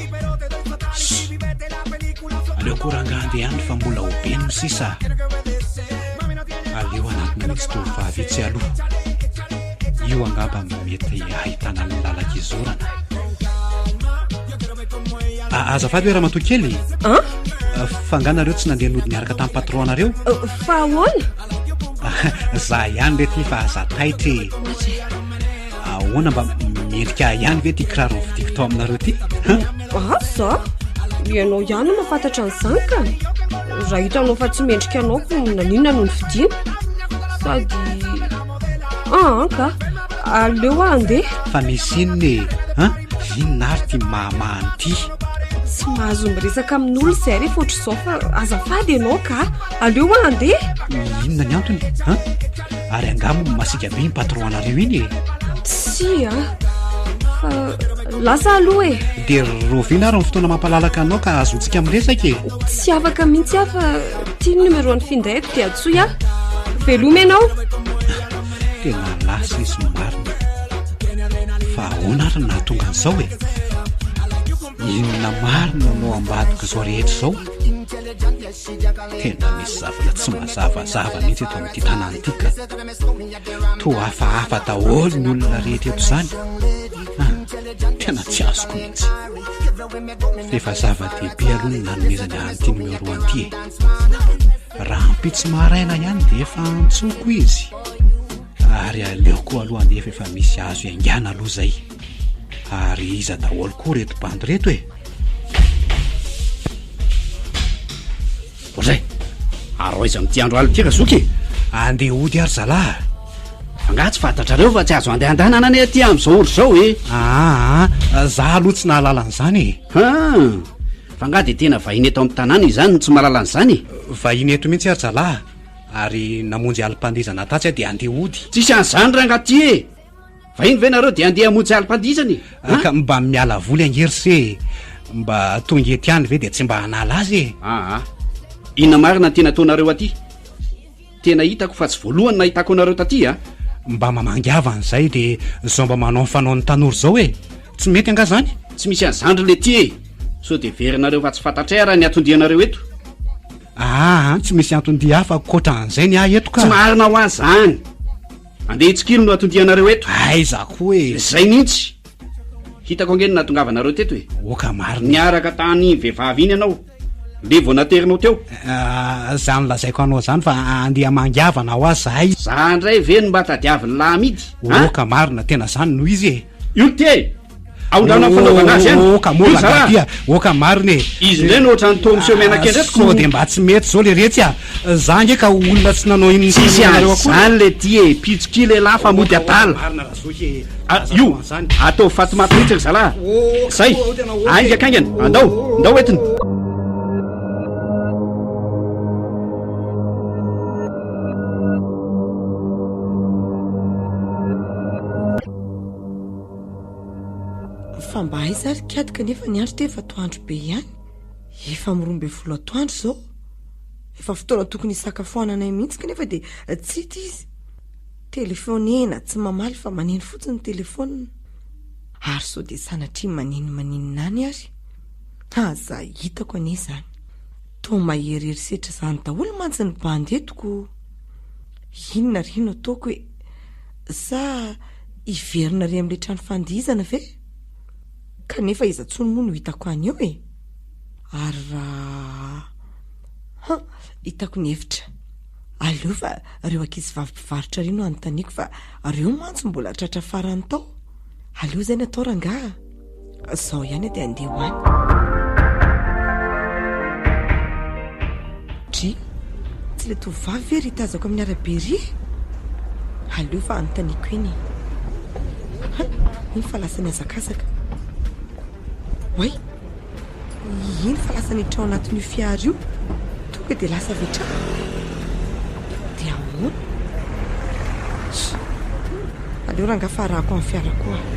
Aleo koa rangahy andeha any fa mbola ho be no sisa a. Aleo hanatona an'itsy tovovavy itsy aloha. Io angamba mety ahitana ny lalan-kizorana. Azafady hoe ramatoa kely? An? Fa nga nareo tsy nandeha nody niaraka tamin'ny patron anareo? Fa ahoana? Za ihany re ty fa aza taitra e. Ahoana mba mendrika ahy ihany ve ty kiraro novidiako tao aminareo ty? Asa? Ianao ihany no mahafantatra an'izany ka. Raha hitanao fa tsy mendrika anao ko naninona no novidiana? Sady ah ka aleo aho handeha. Fa misy inona e? An? Inona ary ty mahamaha an'ity? Tsy mahazo miresaka amin'olona izay rehefa ohatr'izao fa azafady ianao ka. Aleo aho handeha. Inona ny antony? An? Ary angaha moa masiaka be iny patron anareo iny e? Tsia fa lasa aloha e. Dia rahoviana ary ny fotoana mampalalaka anao ka ahazoantsika miresaka e? Tsy afaka mihitsy aho fa ity ny numéro ny findaiko dia antsoy aho. Veloma ianao. Tena lasa izy marina. Fa ahoana ary no nahatonga an'izao e? Inona marina no ambadik'izao rehetra izao? Tena misy zavatra tsy mazavazava mihitsy eto amin'ity tanàna ity ka. Toa hafahafa daholo ny olona rehetra eto izany. Ah, tena tsy azoko mihitsy. Efa zava-dehibe aloha ny nanomezany ahy an'ity numéro an'ity e. Rahampitso maraina ihany dia efa antsoko izy. Ary aleoko aloha anefa efa misy azo iaingàna aloha izay. Ary iza daholo koa reto bandy reto e? Ohatray, ary aiza amin'ity andro alina ity razoky e? Andeha hody ary zalahy a! Angaha tsy fantatrareo fa tsy azo andehandanana anie aty amin'izao ora izao e? Aa, za aloha tsy nahalala an'izany e! Han! Fa angaha dia tena vahiny eto amin'ny tanàna izany no tsy mahalala an'izany e? Vahiny eto mihitsy ary zalahy, ary namonjy alim-pandihizana tatsy aho dia andeha hody. Tsisy an'izany rangaha ty e! Vahiny ve nareo dia andeha hamonjy alim-pandihizana e? An? Ka mba miala voly ange ry se e! Mba tonga eto ihany ve dia tsy mba hanala azy e? Aa. Inona marina no tena ataonareo aty? Tena hitako fa tsy voalohany nahitako anareo taty a! Mba mamangy havana izay dia izao mba manao ny fanaon'ny tanora izao e! Tsy mety angaha izany? Tsy misy an'izany ry letia e! Sao dia heverinareo fa tsy fantatray ara ny anton-dianareo eto? Aa, tsy misy anton-dia hafa ankoatra an'izay ny ahy eto ka! Tsy marina hoa izany! Andeha hitsikilo no atondianareo eto. Aiza koa e! Zay mihitsy! Hitako ange ny nahatongavanareo teto e! Oka marina e! Niaraka tany vehivavy iny ianao, le vao naterinao teo. Ah, zany lazaiko anao zany fa andeha hamangy havana hoa zahay. Za ndray ve no mba tadiavin'ny lahy amidy an? Oka marina, tena zany no izy e! Io ty e! Aondrano amin'ny fanaovana azy any. Oka moa Io rangahy zalahy. ty a! Oka marina e! Izy indray no ohatran'ny toa miseho mianakendry eto ko. Sao dia mba tsy mety izao le retsy a! Za ange ka olona tsy nanao inona Tsisy inona akory. an'izany le ty e! Mpitsikilo elah fa mody adala. Marina razoky e! Ah, io! Ataovy fatimaty mihitsy ry zalahy. Zay! Haingakaingana! Andao! Ndao entina! Fa mba aiza ary kiady kanefa ny andro dia efa atoandro be ihany? Efa amin'ny 12 atoandro izao. Efa fotoana tokony hisakafoananay mihitsy kanefa dia tsy hita izy. Telefonena tsy mamaly fa maneno fotsiny ny telefonina. Ary sao dia sanatria manino maninona any ary? Aza hitako anie izany. Toa mahery herisetra izany daholo mantsy ny bandy eto ko. Inona re no ataoko e? Sa hiverina ary amin'ilay trano fandihizana ve? Kanefa iza intsony moa no hitako any eo e? Ary raha... Han, hitako ny hevitra. Aleo fa ireo ankizivavy mpivarotra ireo no anontaniako fa ireo mantsy mbola tratra farany tao. Aleo izay ny atao rangaha. Zao ihany dia andeha ho any. Dry, tsy ilay tovovavy ve ry tazako amin'ny arabe ry e? Aleo fa anontaniako eny e. Ha, iny fa lasa nihazakazaka. Oay, Iny fa lasa niditra ao anatin'io fiara io, tonga dia lasa avy hatrany. Dia ahoana? Ss, aleo rangahy fa arahako amin'ny fiara koa aho.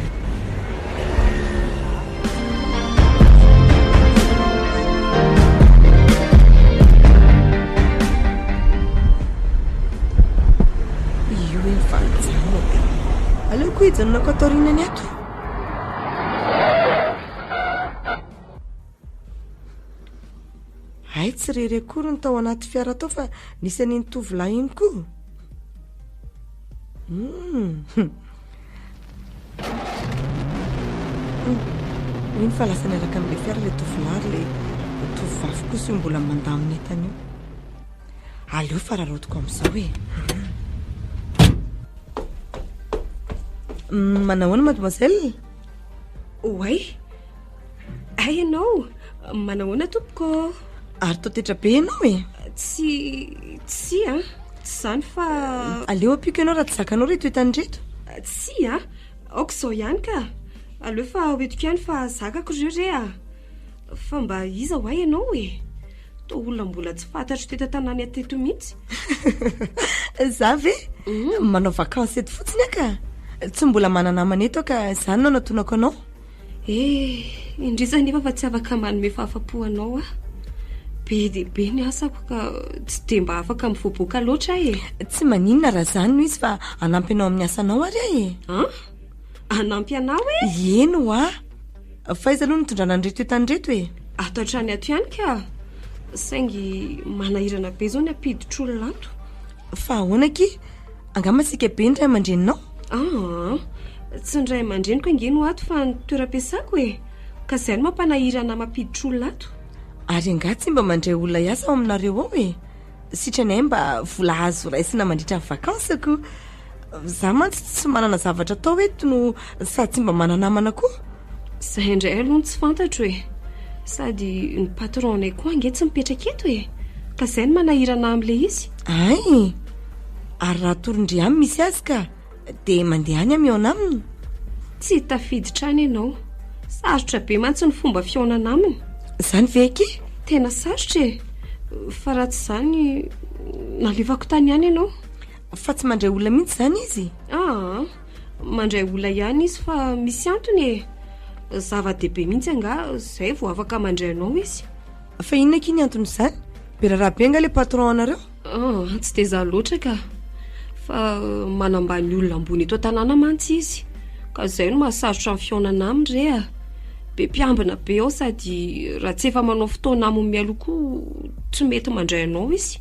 Io eny fa nijanona dia aleoko hijanonako ato aorianany ato. Hay tsy irery akory ny tao anaty fiara tao fa nisy an'iny tovolahy iny koa. Hum. Iny fa lasa niaraka amin'ilay fiara ilay tovolahy ary ilay tovovavy kosa io mbola mandamina entana io. Aleo fa raraotiko amin'izao e. Manahoana mademoiselle? Oay! Hay ianao! Manahoana tompoko? Ary toa tetra be ianao e! Tsy, tsia an! Tsy izany fa. Aleo ampiako ianao raha tsy zakanao ireto entana ireto. Tsia an! Aoka izao ihany ka! Aleo fa hoentiko ihany fa zakako ireo re a! Fa mba iza hoa ianao e? Toa olona mbola tsy fantatro teto an-tanàna teto mihitsy. Za ve? Manao vacances eto fotsiny aho ka. Tsy mbola mana-namana eto aho ka izany no anatonako anao. Eh, indrisy anefa fa tsy afaka manome fahafapo anao aho. Be dia be ny asako ka tsy dia mba afaka mivoaboaka loatra aho e. Tsy maninona raha izany no izy fa hanampy anao amin'ny asanao ary aho e. An? Hanampy anao e? Eny hoa. Fa aiza aloha no nitondrana an'ireto entana ireto e? Ato hatrany ato ihany ka! Saingy manahirana be izao ny hampiditra olona ato. Fa ahoana akia? Angaha masiaka be ny ray aman-dreninao? Aa! Tsy ny ray aman-dreniko ange no ato fa ny toeram-piasako e! Ka izay no mampanahirana mampiditra olona ato. Ary angaha tsy mba mandray olona hiasa ao aminareo ao e? Sitrany ahy mba vola azo raisina mandritra ny vakansiko. Za mantsy tsy manana zavatra atao eto no sady tsy mba mana-namana koa. Izay indray aloha no tsy fantatro e. Sady ny patron-nay koa ange tsy mipetraka eto e. Ka izay no manahirana ahy amin'ilay izy. Hay! Ary raha atoron-dry any misy azy ka. Dia mandeha any aho mihaona aminy. Tsy tafiditra any ianao. Sarotra be mantsy ny fomba fihaonana aminy. Izany ve akia? Tena sarotra e! Fa raha tsy izany, nalefako tany ihany ianao. Fa tsy mandray olona mihitsy izany izy? Aa, mandray olona ihany izy fa misy antony e! Zava-dehibe mihitsy angaha izay vao afaka mandray anao izy. Fa inona akia ny anton'izany? Be raharaha be angaha ilay patron anareo? Ah, tsy dia izaho loatra ka. Fa manambany olona ambony eto an-tanàna mantsy izy. Ka izay no mahasarotra ny fihaonana aminy re a. Be mpiambina be ao sady raha tsy efa manao fotoana aminy mialoha koa tsy mety mandray anao izy.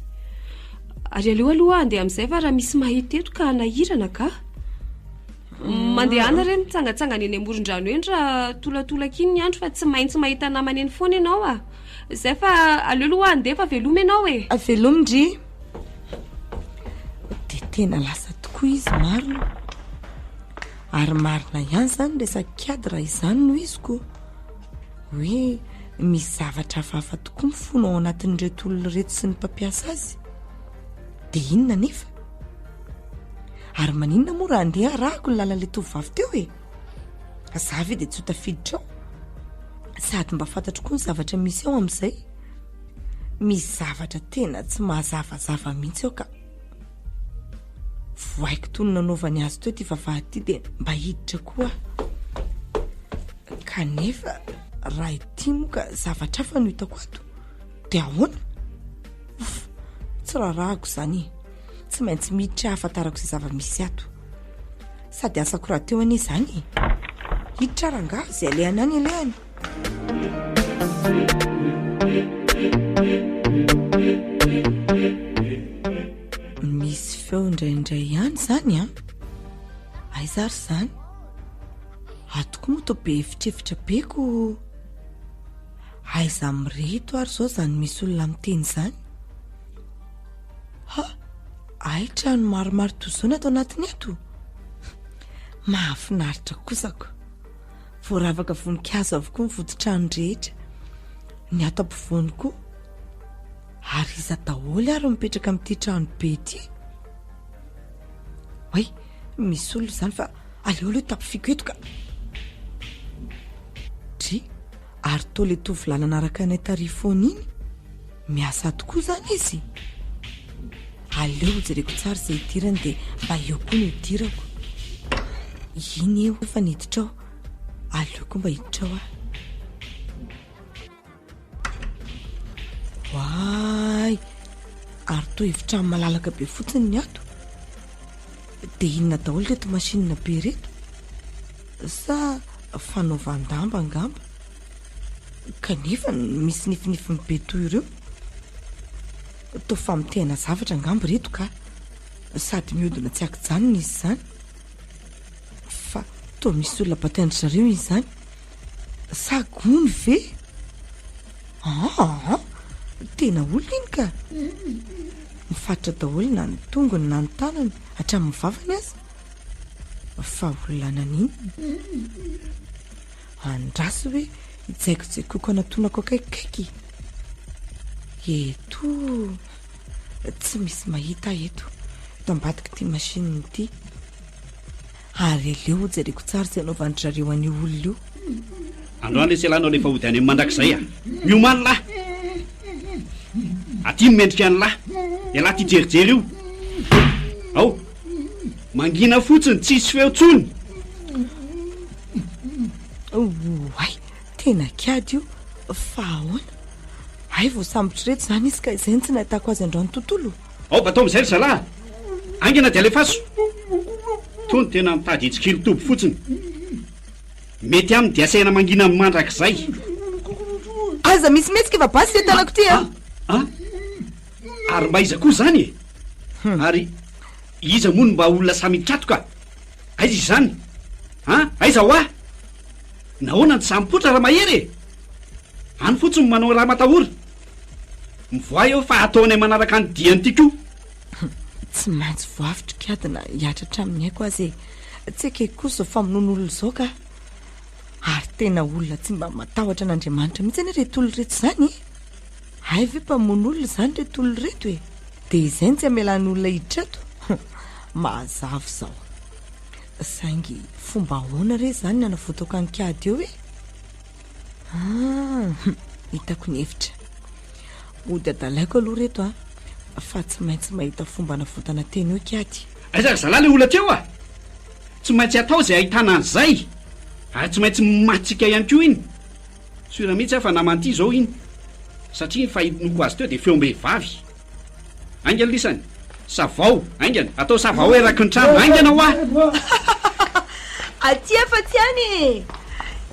Ary aleo aloha handeha amin'izay fa raha misy mahita eto ka hanahirana ka. Mandehana re mitsangatsangana eny amoron-drano eny raha tolatolaka iny ny andro fa tsy maintsy mahita namana eny foana ianao a. Zay fa aleo aloha handeha fa veloma ianao e. Veloma ndry. Dia tena lasa tokoa izy marina. Ary marina ihany izany resaka kiady raha izany no izy ko. Hoe misy zavatra hafahafa tokoa mifono ao anatin'ireto olona ireto sy ny mpampiasa azy. Dia inona anefa? Ary maninona moa raha andeha arahako ny lalan'ilay tovovavy teo e? Za ve dia tsy ho tafiditra ao? Sady mba fantatro koa ny zavatra misy ao amin'izay. Misy zavatra tena tsy mahazavazava mihitsy ao ka. Voaiko toy ny nanaovany azy teo ity vavahady ity dia mba hiditra koa aho. Kanefa raha ity moa ka zavatra hafa no hitako ato. Dia ahoana? Ouf, tsy raharahako izany e. Tsy maintsy miditra ahafantarako izay zava-misy ato. Sady asako rahateo anie izany e. Hiditra rangahy, izay alehany any alehany. feo indraindray ihany izany an! Aiza ary izany? Ato koa moa toa be efitrefitra be ko! Aiza amin'ireto ary izao izany misy olona miteny izany? Ha! Hay trano maromaro toy izao ny ato anatiny ato? Mahafinaritra kosa ko! Voaravaka voninkazo avokoa ny voditrano rehetra, ny ato ampovoany koa. Ary iza daholo ary no mipetraka amin'ity trano be ity? Oay, misy olona izany fa aleo aloha tapofiko eto ka. Dry, ary toa ilay tovolahy nanaraka anay tary foana iny? Miasa ato koa izany izy? Aleo hojereko tsara izay hidirany dia mba eo koa no hidirako. Iny eo efa niditra ao, aleo koa mba hiditra ao aho. Oay! Ary toa efitrano malalaka be fotsiny ny ato. Dia inona daholo ireto machine be ireto? Sa fanaovan-damba angamba? Kanefa misy nifinifiny be toy ireo. Toa famotehana zavatra angamba ireto ka. Sady mihodina tsy ankijanona izy izany. Fa toa misy olona batain-dry zareo izy izany. Sa gony ve? Aa! Tena olona iny ka! Mifatotra daholo na ny tongony na ny tanany, hatramin'ny vavany aza. Fa olona naninona? Andraso hoe hijaikojaikoko anatonako akaikikaiky. Eto tsy misy mahita ahy eto, eto ambadik'ity machine ity. Ary aleo hojereko tsara izay anaovan-dry zareo an'io olona io. Androany lesy ialahy no alefa hody any amin'ny mandrakizay a! Miomàny lahy! Aty no mendrika an'lah! Ialahy ty jerijery io! Ao! Mangina fotsiny, tsisy feo tsony! Oay! Tena kiady io! Fa ahoana? Hay voasambotr'ireto izany izy ka izay no tsy nahitako azy androany tontolo. Ao batao amizay ry zalahy a! Haingana dia alefaso! Tony tena mitady hitsikilo toby fotsiny. Mety aminy dia asaina mangina mandrakizay. Aza misy mihetsika fa basy ity tanako ity a! A! Ary mba iza koa izany e? Ary iza moa no mba olona samy hitratoka? Aiza izy izany? An! Aiza hoa? Nahoana no tsy sahy mipoitra Ramahery e? Any fotsiny manao ramatahora. Mivoaha eo fa ataonay manaraka ny diany ity koa. Tsy maintsy voavotra kiady na hihatra hatramin'ny aiko aza e. Tsy ekeko kosa izao famonoan'olona izao ka. Ary tena olona tsy mba matahotra an'Andriamanitra mihitsy anie ireto olona ireto izany e. Hay ve mpamono olona izany ireto olona ireto e. Dia izay no tsy hamelany olona hiditra ato? Mazava izao. Saingy fomba ahoana re izany ny hanavotako an'i Kiady eo e? Ah, hitako ny hevitra. Mody adalaiko aloha reto a, fa tsy maintsy mahita fomba hanavotana tena eo Kiady. Aiza ry zalahy le olona teo a! Tsy maintsy atao izay ahitana an'izay, ary tsy maintsy matsika ihany koa iny. Sûr mihitsy aho fa naman'ity izao iny, satria ny fahenoako azy teo dia feom-behivavy. Haingana lisany! Savao! Haingana! Atao savao eraky ny trano! Haingana hoa! Aty afa tsy any e!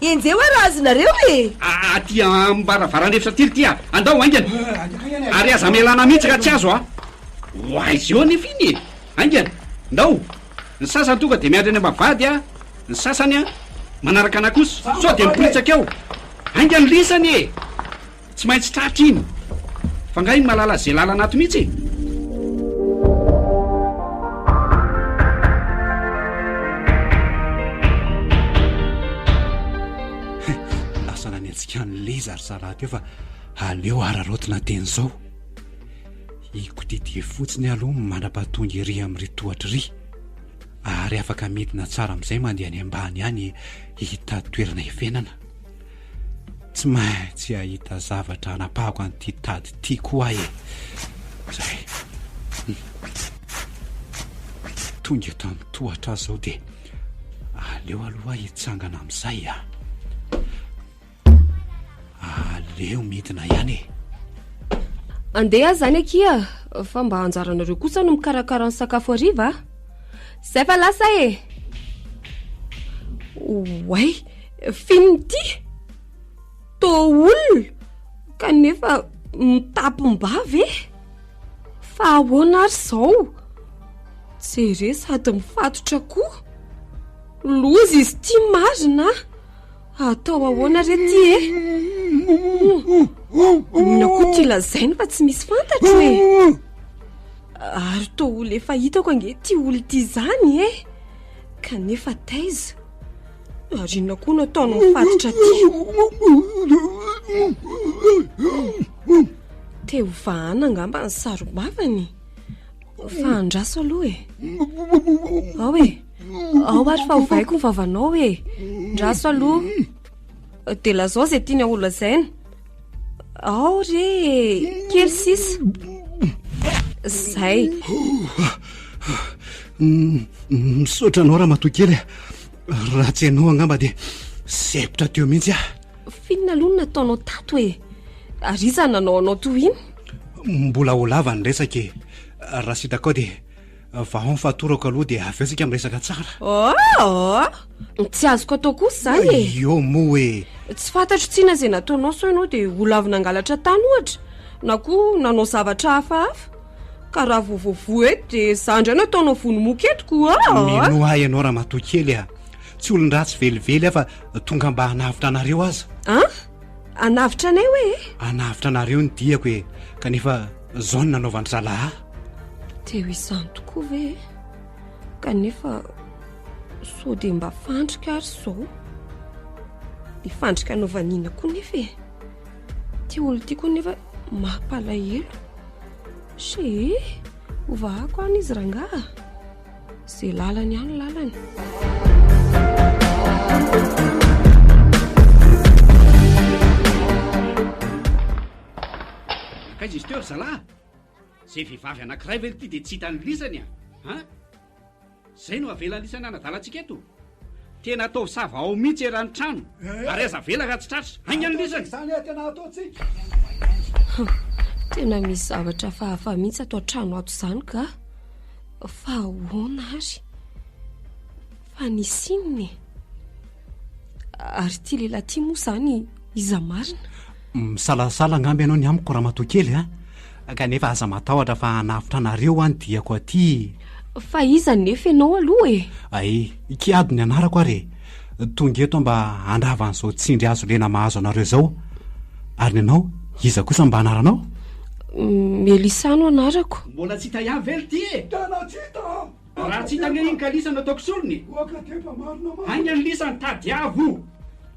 Enjeho hoa raha azonareo e! Aty am-baravaran'efitra aty ry ty a! Andao haingana! Ary aza amelana mihitsy raha tsy azo a! Ho aiza eo anefa iny e! Haingana! Ndao! Ny sasany tonga dia miandry any am-bavahady a! Ny sasany a! Manaraka anà kosa! Sao dia miporitsaka eo! Haingana lisany e! Tsy maintsy tratra iny! Fa nga iny mahalala ze lalana ato mihitsy e? Lasa nanenjika an'i Liza ry zalahy teo fa aleo araraotina teny izao. Hikodidia fotsiny aloha mandra-pahatonga ery amin'ry tohatra iry. Ary afaka midina tsara amin'izay mandeha any ambany any hitady toerana hiafenana. Tsy maintsy hahita zavatra hanapahako an'ity tady ity koa aho e. Zay. Tonga eto amin'ny tohatra aho izao dia aleo aloha aho hitsangana amin'izay a. Aleo midina ihany e. Andeha aho izany akia fa mba anjaranareo kosa no mikarakara ny sakafo hariva a. Zay fa lasa e. Oay, f'inona ity? Toa olona kanefa mitapim-bava e. Fa ahoana ary izao? Jere sady mifatotra koa. Loza izy ity marina a! Atao ahoana re ty e? Inona koa ty lazainy fa tsy misy fantatro e? Ary toa olona efa hitako ange ity olona ity izany e! Kanefa taiza? Ary inona koa no ataony mifatotra aty? Te ho vahana angamba ny sarom-bavany? Fa andraso aloha e! Ao e! Ao ary fa ovaiko ny vavanao e! Ndraso aloha. Dia lazao izay tiany ho lazaina. Ao re e! Kely sisa. Zay. Misaotra anao ramatoa kely a. Raha tsy ianao angamba dia sempotra teo mihitsy aho. F'inona aloha no nataonao tato e? Ary iza no nanao anao toy iny? Mbola ho lava ny resaka e. Raha sitrakao dia Vaho ny fatorako aloha dia avy eo tsika miresaka tsara. Oh! Tsy azoko atao kosa izany e! Io moa e! Tsy fantatro tsinona izay nataonao sao ianao dia ho lavo nangalatra tany ohatra, na koa nanao zavatra hafahafa. Ka raha vao voavoa eto dia izaho indray no ataonao vono moka eto ko ah! Minoa ahy ianao ramatoa kely a! Tsy olon-dratsy velively aho fa tonga mba hanavotra anareo aza. An? Hanavotra anay hoe e? Hanavotra anareo ny diako e! Kanefa Zao no nanaovan-dry zalahy ahy. Dia ho izany tokoa ve e? Kanefa sao dia mba fandrika ary izao? Ny fandrika anaovany inona koa nefa e? Ity olona ity koa nefa mampalahelo. She, hovahako any izy rangaha. Izay lalany ihany lalany. Nankaiza izy teo ry zalahy? Zay vehivavy anankiray ve ity dia tsy hitan'ny lisany a? An? Zay no avelan'ny lisany hanadala antsika eto? Tena ataovy sava ao mihitsy eran'ny trano ary aza avela raha tsy tratra. Haingana lisany! Izany e, tena ataontsika. Tena misy zavatra hafahafa mihitsy ato an-trano ato izany ka. Fa ahoana ary? Fa nisy inona e? Ary ity lehilahy ity moa izany iza marina? Misalasala angamba ianao ny amiko ramatoa kely a! Kanefa aza matahotra fa hanavotra anareo aho ny diako aty. Fa iza nefa ianao aloha e? Ay, Kiady ny anarako ary e! Tonga eto aho mba handrava an'izao tsindry hazo lena mahazo anareo izao. Ary ny anao, iza kosa mba anaranao? Melissa no anarako. Mbola tsy hita ihany ve ry ty e? Tena tsy hita an! Raha tsy hita ange iny ka lisa no ataoko solony e! Haingana lisa ny tadiavo!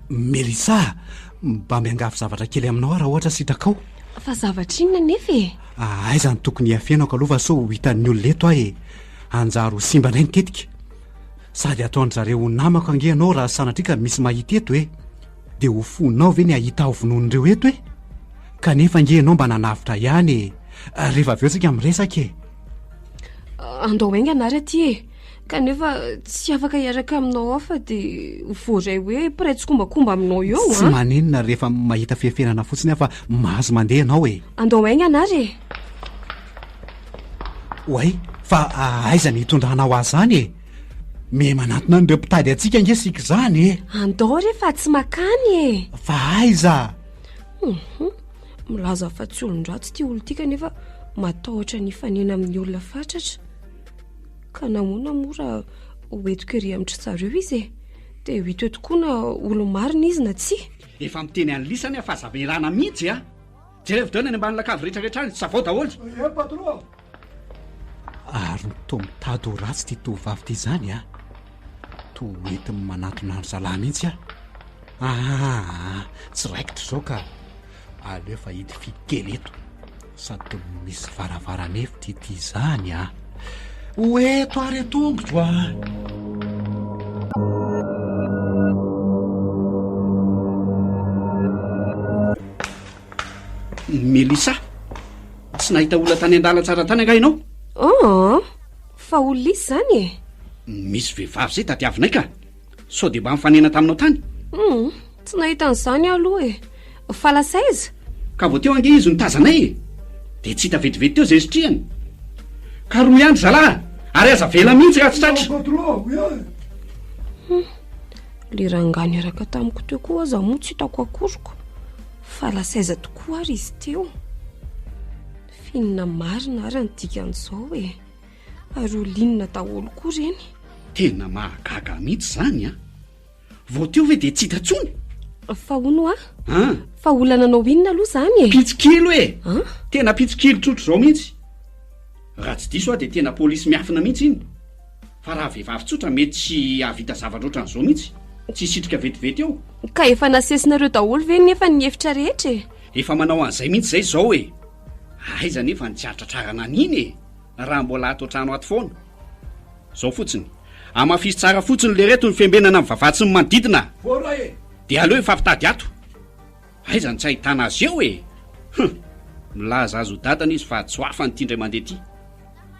Melissa, mba miangavy zavatra kely aminao aho raha ohatra sitrakao. Fa zavatra inona anefa e? Aiza no tokony hiafenako aloha fa sao ho hitan'ny olona eto aho e! Hanjary ho simba indray ny tetika. Sady hataon-dry zareo ho namako ange ianao raha sanatria ka misy mahita eto e! Dia ho fonao ve ny hahita aho vonoin'ireo eto e? Kanefa ange ianao mba nanavotra ihany e! Rehefa avy eo tsika miresaka e! Andao haingana ary aty e! Kanefa tsy afaka hiaraka aminao ao fa dia voaray hoe mpiray tsikombakomba aminao eo an! Tsy maninona rehefa mahita fiafenana fotsiny aho fa mahazo mandeha ianao e! Andao haingana ary e! Oay, fa aiza ny hitondranao azy izany e? Miha manantona an'ireo mpitady antsika ange isika izany e! Andao re fa tsy makany e! Fa aiza? Hum, milaza fa tsy olon-dratsy ity olona ity kanefa matahotra ny hifanena amin'ny olona fatratra. Ka nahoana moa raha ho entiko ery amin-dry zareo izy e? Dia ho hita eo tokoa na olo-marina izy na tsia. Efa miteny an'i lisany aho fa aza avelana mihitsy a! Jerevo daholo any ambany lakavy rehetra rehetra any, savao daholo. Ie patron a! Ary toa mitady ho ratsy ity tovovavy ity izany a! Toa ho entiny manantona an-dry zalahy mihitsy aho. Aa! Tsy raikitra izao ka! Aleo fa hidifidy kely eto. Sady toa misy varavaran'efitra ity izany a! Ho eto ary an-tongotro a! Melissa, tsy nahita olona tany an-dalantsara tany angaha ianao? Oh, fa olona iza izany e? Misy vehivavy izay tadiavinay ka. Sao dia mba nifanena taminao tany? Hum, tsy nahita an'izany aho aloha e. Fa lasa aiza? Ka vao teo ange izy no tazanay e. Dia tsy hita vetivety teo izay nisitrihany. Karohy ihany ry zalahy ary aza avela mihitsy raha tsy tratra. Hum, le rangahy niaraka tamiko teo koa aza moa tsy hitako akory ko. Fa lasa aiza tokoa ary izy teo? F'inona marina ary ny dikan'izao e? Ary olona inona daholo koa ireny? Tena mahagaga mihitsy izany an! Vao teo ve dia tsy hita intsony? Fa hono hoa? An? Fa olona nanao inona aloha izany e? Mpitsikilo e! An? Tena mpitsikilo tsotr'izao mihitsy. Raha tsy diso aho dia tena polisy miafina mihitsy iny. Fa raha vehivavy tsotra mety tsy hahavita zavatra ohatran'izao mihitsy. Tsy hisitrika vetivety eo. Ka efa nasesinareo daholo ve nefa ny efitra rehetra e? Efa manao an'izay mihitsy izay izao e! Aiza anefa ny tsy hahatratrarana an'iny e! Raha mbola ato an-trano ato foana. Izao fotsiny. Hamafiso tsara fotsiny lereto ny fiambenana ny vavaha tsy ny manodidina. Voaray e! Dia aleo hifampitady ato. Aiza no tsy ahitana azy eo e! Hum! Milaza azy ho dadany izy fa tsy ho afany ity indray mandeha ity.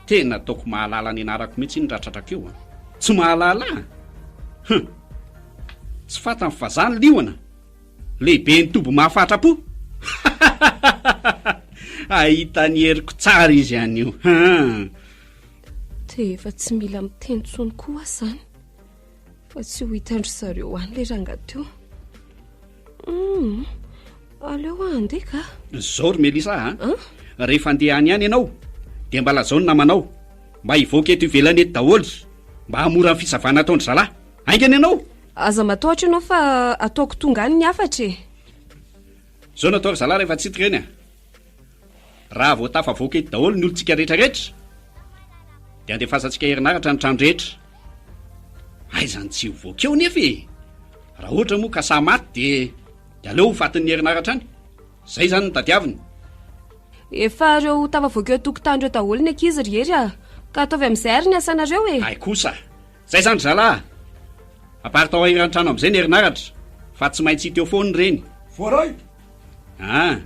Tena ataoko mahalala ny anarako mihitsy iny raha tratrako eo an! Tsy mahalala an! Hum! Tsy fantany fa za ny liona! Lehiben'ny toby mahafatra-po! Hahita ny heriko tsara izy anio! Hum! Dia efa tsy mila miteny intsony koa aho izany fa tsy ho hitan-dry zareo any ilay rangahy teo. Hum, aleo aho handeha ka. Zao ry Melissa a! Rehefa handeha any ihany ianao dia mba lazao ny namanao mba hivoaka eto ivelany eto daholo mba hahamora ny fisavana ataon-dry zalahy. Haingana ianao! Aza matahotra ianao fa ataoko tonga any ny hafatra e! Zao no atao ry zalahy rehefa tsy hita ireny a! Raha vao tafavoaka eto daholo ny olontsika rehetra rehetra dia andefasantsika herinaratra ny trano rehetra. Aiza ny tsy ho voaka eo nefa e! Raha ohatra moa ka sahy maty dia dia aleo ho fatin'ny herinaratra any. Zay izany no tadiaviny. Efa ireo tafavoaka eo an-tokotany ireo daholo ny ankizy ry Hery a! Ka ataovy amin'izay ary ny asanareo e! Hay kosa! Zay izany ry zalahy a! Aparitao eran-trano amin'izay ny herinaratra fa tsy maintsy hita eo foana ireny. Voaray! Ah!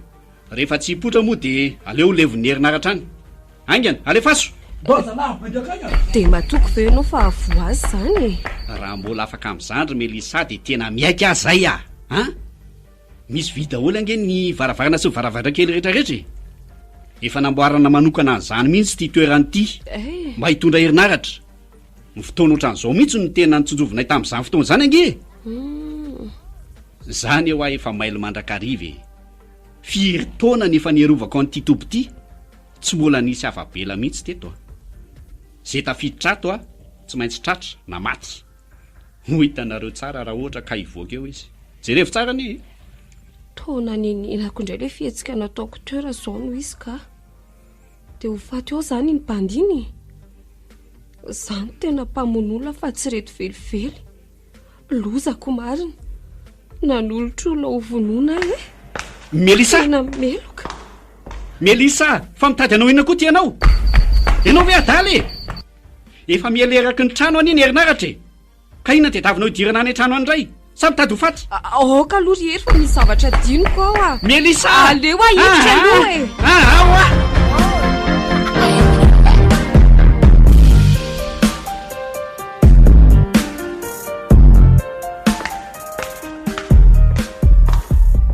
Rehefa tsy hipoitra moa dia aleo ho levon'ny herinaratra any. Haingana, alefaso! Ndao zalahy, mandeha akaiky a! Dia matoky ve ianao fa hahavoa azy izany e? Raha mbola afaka amin'izany ry Melissa dia tena miaiky aho izay a! An! Misy vy daholo ange ny varavarana sy ny varavarankely rehetra rehetra e! Efa namboarana manokana an'izany mihitsy ity toerana ity mba hitondra herinaratra. Ny fotoana ohatran'izao mihitsy no tena notsinjovinay tamin'izany fotoana izany ange e! Zany eo aho efa mailo mandrakariva e! Firy taona no efa niarovako an'ity toby ity, tsy mbola nisy afa-bela mihitsy teto a! Ze tafiditra ato a, tsy maintsy tratra na maty. Ho hitanareo tsara raha ohatra ka hivoaka eo izy. Jerevo tsara anie e! Toa nanenenako indray ilay fihetsika nataoko teo raha izao no izy ka. Dia ho faty ao izany iny bandy iny e! Izaho no tena mpamono olona fa tsy ireto velively. Lozako marina. Nanolotra olona ho vonoina aho e. Melissa! Tena meloka. Melissa, fa mitady hanao inona koa ty ianao? Ianao ve adala e? Efa miely eraky ny trano anie ny herinaratra e! Ka inona tadiavinao hidirana any an-trano any indray? Sa mitady ho faty? Aoka aloha ry Hery fa misy zavatra adinoko ao a! Melissa! Aleo aho hiditra aloha e! Ah, ah, ah!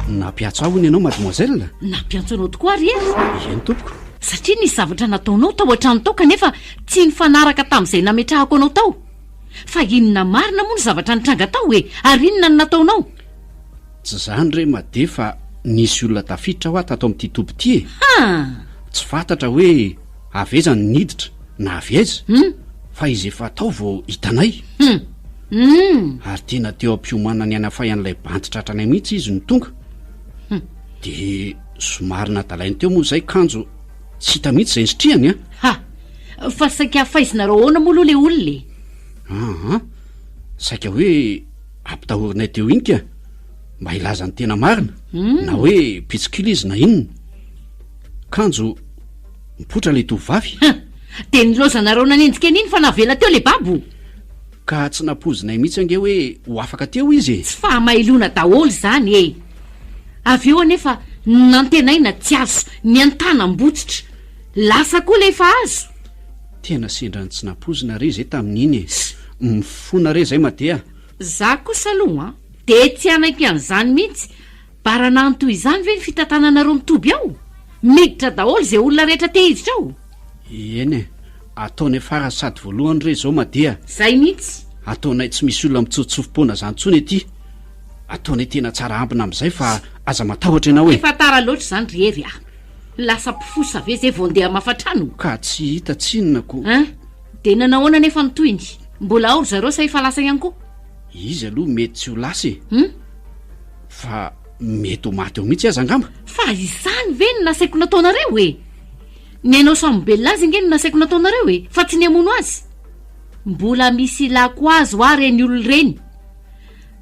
Nampiantso ahy hono ianao mademoiselle? Nampiantso anao tokoa ary Hery. Eny tompoko. Satria nisy zavatra nataonao tao an-trano tao kanefa tsy nifanaraka tamin'izay nametrahako anao tao. Fa inona marina moa no zavatra nitranga tao e? Ary inona no nataonao? Tsy izany re Made fa nisy olona tafiditra hoa tato amin'ity toby ity e! Ha! Tsy fantatra hoe avy aiza no niditra na avy aiza fa izy efa tao vao hitanay. Hum! Hum! Ary tena teo am-piomanana ny hanafay an'ilay bandy tratranay mihitsy izy no tonga. Hum! Dia somary nadalainy teo moa izay kanjo tsy hita mihitsy izay nisitrihany an! Ha! Fa saika faizinareo ahoana moa aloha ilay olona e? Aa! Saika hoe ampitahorinay teo iny ka! Mba hilaza ny tena marina, na hoe mpitsikilo izy na inona. Kanjo mipoitra ilay tovovavy. Hum! Dia nilaozanareo nanenjika an'iny fa navela teo ilay babo? Ka tsy nampoizinay mihitsy ange hoe ho afaka teo izy e! Tsy fahamailoana daholo izany e! Avy eo anefa nantenaina tsy azo, ny an-tanam-botsitra. Lasa koa ilay efa azo. Tena sendra ny tsy nampoizina re izay tamin'iny e! Mifona re izay Made a! Za kosa aloha an, de tsy hanaiky an'izany mihitsy, baranahiny toy izany ve ny fitantananareo ny toby ao? Miditra daholo izay olona rehetra te hiditra ao? Eny e, ataonay farany sady voalohany re izao Made a! Zay mihitsy! Ataonay tsy misy olona mitsofotsofom-poana izany intsony ety, ataonay tena tsara ambina amin'izay fa aza matahotra ianao e! Efa tara loatra izany ry Hery a! Lasa mpifosa ve zay vao ndeha hamafa trano? Ka tsy hita tsinona ko! Hein? Dia nanahoana anefa ny tohiny? Mbola ao ry zareo sa efa lasa ihany koa? Izy aloha mety tsy ho lasa e. Hum? Fa mety ho maty eo mihitsy aza angamba. Fa izany ve no nasaiko nataonareo e? Ny hanao sambobelona azy ange no nasaiko nataonareo e, fa tsy ny hamono azy. Mbola misy ilako azy hoa ireny olona ireny.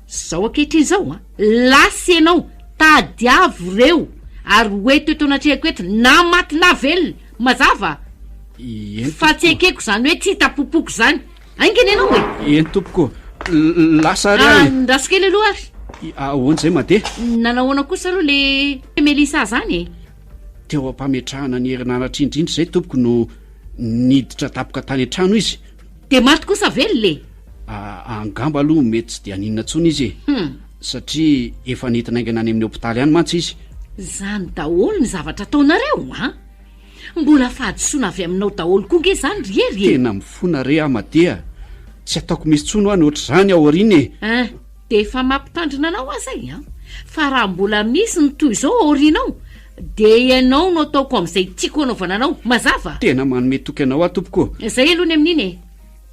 Zao ankehitriny izao an, lasa ianao, tadiavo ireo ary ho eto eto anatrehako eto na maty na velona, mazava? Eny Fa tsy tompoko. ekeko izany hoe tsy hita popoka izany. Haingana ianao e! Eny tompoko, lasa ary aho e. Andraso kely aloha ary. Ahoana izay Made? Nanahoana kosa aloha le Melissa zany e? Teo am-pametrahana ny herinaratra indrindra izay tompoko no niditra tampoka tany an-trano izy. Dia maty kosa velona e? Angamba aloha mety tsy dia haninona intsony izy e. Hum. Satria efa nentina haingana any amin'ny hopitaly any mantsy izy. Izany daholo ny zavatra ataonareo an! Mbola fahadisoana avy aminao daholo koa nge izany ry Hery e! Tena mifona re aho Made a! Tsy ataoko misy intsony hoa ny ohatr'izany ao aoriana e! Hein! Dia efa mampitandrina anao aho zay an! Fa raha mbola misy ny toy izao ao aoriana ao dia ianao no ataoko amin'izay tiako hanaovana anao, mazava? Tena manome toky anao aho tompoko ô! Izay aloha ny amin'iny e!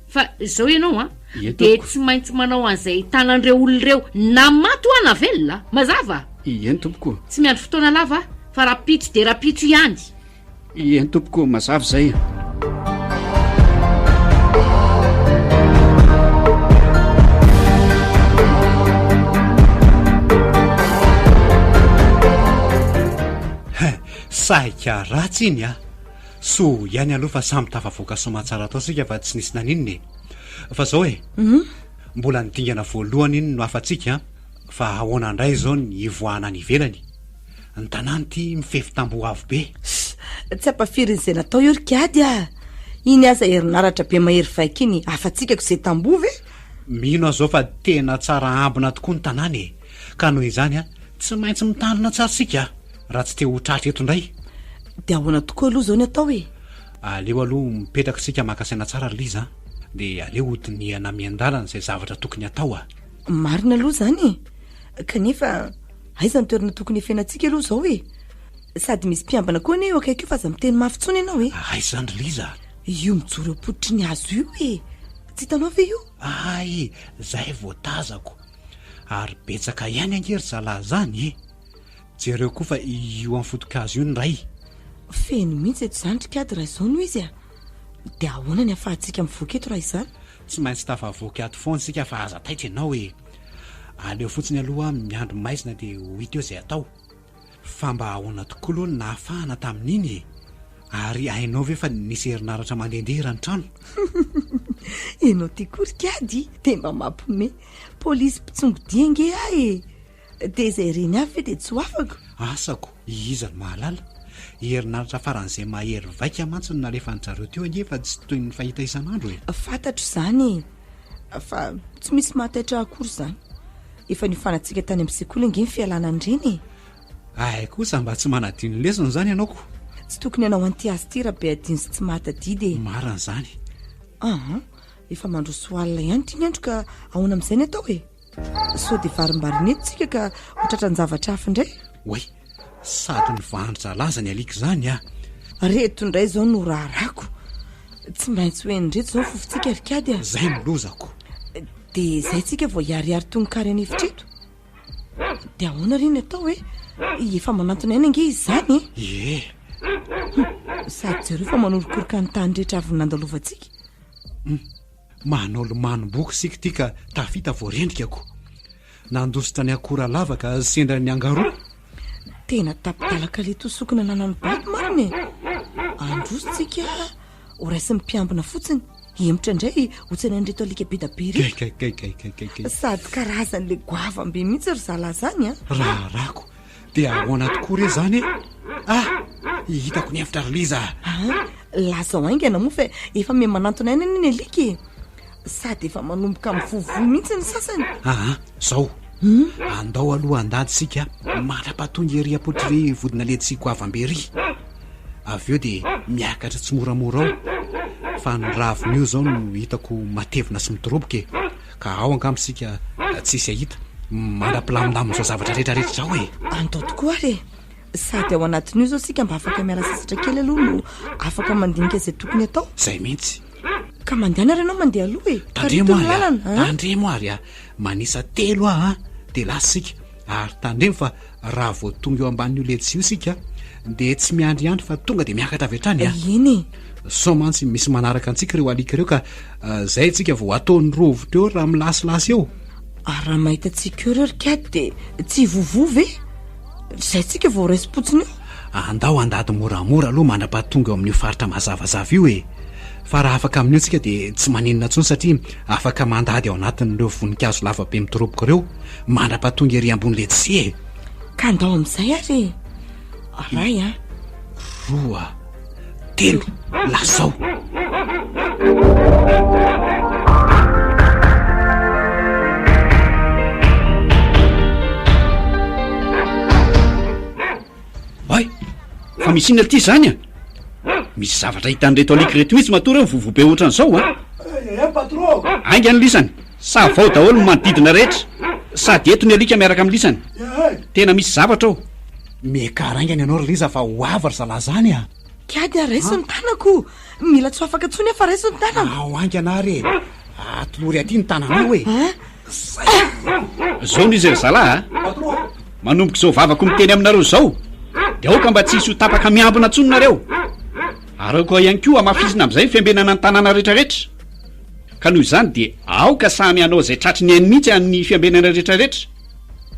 Fa izao ianao an, Ie dia tompoko. tsy maintsy manao an'izay ahitana an'ireo olona ireo na maty hoa na velona, mazava? Ieny tompoko. Tsy miandry fotoana lava aho fa rahampitso dia rahampitso ihany. Ieny tompoko, mazava izay. Saika ratsy iny a! Soa ihany aloha fa samy tafavoaka soamantsara tao isika fa tsy nisy naninona e! Fa zao e! Mbola ny dingana voalohany iny no afatsika an! Fa ahoana indray izao ny hivoahana any ivelany? Ny tanàna ity mifefy tamboho avo be. Tsy ampafirin'izay natao io ry kiady a! Iny aza herinaratra be mahery vaika iny afatsikako izay tamboho ve? Mino aho izao fa tena tsara ambina tokoa ny tanàna e! Ka noho izany an, tsy maintsy mitandrina tsara isika raha tsy te ho tratra eto indray. Dia ahoana tokoa aloha izao ny atao e? Aleo aloha mipetraka isika maka saina tsara ry Liza a! Dia aleo hodinihana miandalana izay zavatra tokony hatao a! Marina aloha izany e! Kanefa aiza ny toerana tokony hifenantsika aloha izao e? Sady misy mpiambina koa anie eo akaiky eo fa aza miteny mafy intsony ianao e! Aiza izany ry Liza a? Io mijoro eo am-pototry ny hazo io e! Tsy hitanao ve io? Hay! Izay vao tazako! Ary betsaka ihany ange ry zalahy izany e! Jereo koa fa io amin'ny foto-kazo io ny iray. Feno mihitsy eto izany ry Kiady raha izao no izy a! Dia ahoana ny ahafahantsika mivoaka eto raha izany? Tsy maintsy tafavoaka ato foana isika fa aza taitra ianao e! Aleo fotsiny aloha miandry maizina dia ho hita eo izay atao. Fa mba ahoana tokoa aloha no nahafahana tamin'iny e? Ary hainao ve fa nisy herinaratra mandehandeha eran'ny trano? Ianao ty koa ry Kiady dia mba mampiomehy. Polisy mpitsongodia ange aho e! Dia izay reny avy ve dia tsy ho afako? Asako, iza no mahalala? Herinaratra faran'izay mahery vaika mantsy no nalefan-dry zareo teo ange fa tsy toy ny fahita isan'andro e! Fantatro izany e! Fa tsy misy mahataitra ahy akory izany. Efa niofanantsika tany amin'ny sekoly ange ny fialana an'ireny e! Hay kosa mba tsy manadino lesona izany ianao ko! Tsy tokony hanao an'ity azy ity Rabeadino sy tsy mahatadidy e! Marina izany. Aa! Efa mandroso alina ihany ity ny andro ka ahoana amin'izay ny atao e? Sao dia varimbarina eto tsika ka ho tratran-javatra hafa indray? Oay! Sady nivandry zalaza ny alika izany a! Reto indray izao no raharahako. Tsy maintsy ho henon'ireto izao ny fofontsika ry Kiady a! Izay no lozako. Dia izay tsika vao hiharihary toy ny kary an'efitra eto. Dia ahoana re ny atao e? Efa manantona ihany ange izy izany e! Ie! Sady jereo fa manorokoroka ny tany rehetra avy nandalovantsika. Hum! Manao lomanom-boky isika ity ka tafita vao rendrika ko. Nandositra ny akora lava ka sendra ny angaroa. Tena tapi-dalaka le tosokina ananan'i Bato marina e! Androso tsika ho raisin'ny mpiambina fotsiny, hihemotra indray ho tsenain'ireto alika be da be ireto. Gaigaigaigaigay. Sady karazan'le goavam-be mihitsy ry zalahy zany a! Raharahako, Dia ahoana tokoa re izany e? Ah! Hitako ny hevitra ry Liza a! Ah! Lazao haingana moa fa efa miha manantona aina anie ny alika e! Sady efa manomboka mivovoa mihitsy ny sasany. Aa! Zao, andao aloha handady isika mandra-pahatonga ery am-pototr'ry vodina ledsia goavam-be ery. Avy eo dia miakatra tsimoramora ao. Fa ny ravin'io izao no hitako matevina sy midoroboka e! Ka ao angamba isika tsy hisy hahita mandra-pilamindamin'izao zavatra rehetra rehetra izao e! Andao tokoa ary e! Sady ao anatin'io izao isika mba afaka miala sasatra kely aloha no afaka mandinika izay tokony hatao. Izay mihitsy. Ka mandehana ary ianao mandeha aloha e! Tandremo Tarito ny ary a! lalana a! Tandremo ary a! Manisa telo aho an! Dia lasa isika. Ary tandremo fa raha vao tonga eo ambanin'io letisia io isika dia tsy miandry andry fa tonga dia miakatra avy hatrany a! Eny e! Sao mantsy misy manaraka antsika ireo alika ireo ka izay tsika vao ataony rovitra eo raha milasilasy eo. Ary raha mahita antsika eo ireo ry kiady dia tsy hivovoa ve? Izay tsika vao raisim-potsiny eo. Andao handady moramora aloha mandra-pahatonga eo amin'io faritra mazavazava io e! Fa raha afaka amin'io tsika dia tsy maninona intsony satria afaka mandady ao anatin'ireo voninkazo lava be midoroboka ireo mandra-pahatonga ery ambony letisia e! Ka andao amin'izay ary e! Ray a! Roa, telo, lazao! Oay! Fa misy inona ity izany a? Misy zavatra hitan'ireto alika ireto mihitsy matoa ireo mivovoa be ohatran'izao a! Eh, patron! Haingana lisany! Savao daholo ny manodidina rehetra! Sady eto ny alika miaraka amin'ny lisany! Tena misy zavatra ao! Miakara haingana ianao ry Liza fa ho avy ry zalahy zany a! Kiady a, raiso ny tanako! Mila tsy ho afaka intsony aho fa raiso ny tanako! Ao haingana ary e! Atolory aty ny tananao e! Zao no izy ry zalahy a! Manomboka izao vavako miteny aminareo izao dia aoka mba tsy hisy ho tapaka miambina intsony nareo! Ary aoka ihany koa hamafisina amin'izay ny fiambenana ny tanàna rehetrarehetra! Ka noho izany dia aoka samy hanao izay tratry ny ainy mihitsy amin'ny fiambenana rehetrarehetra!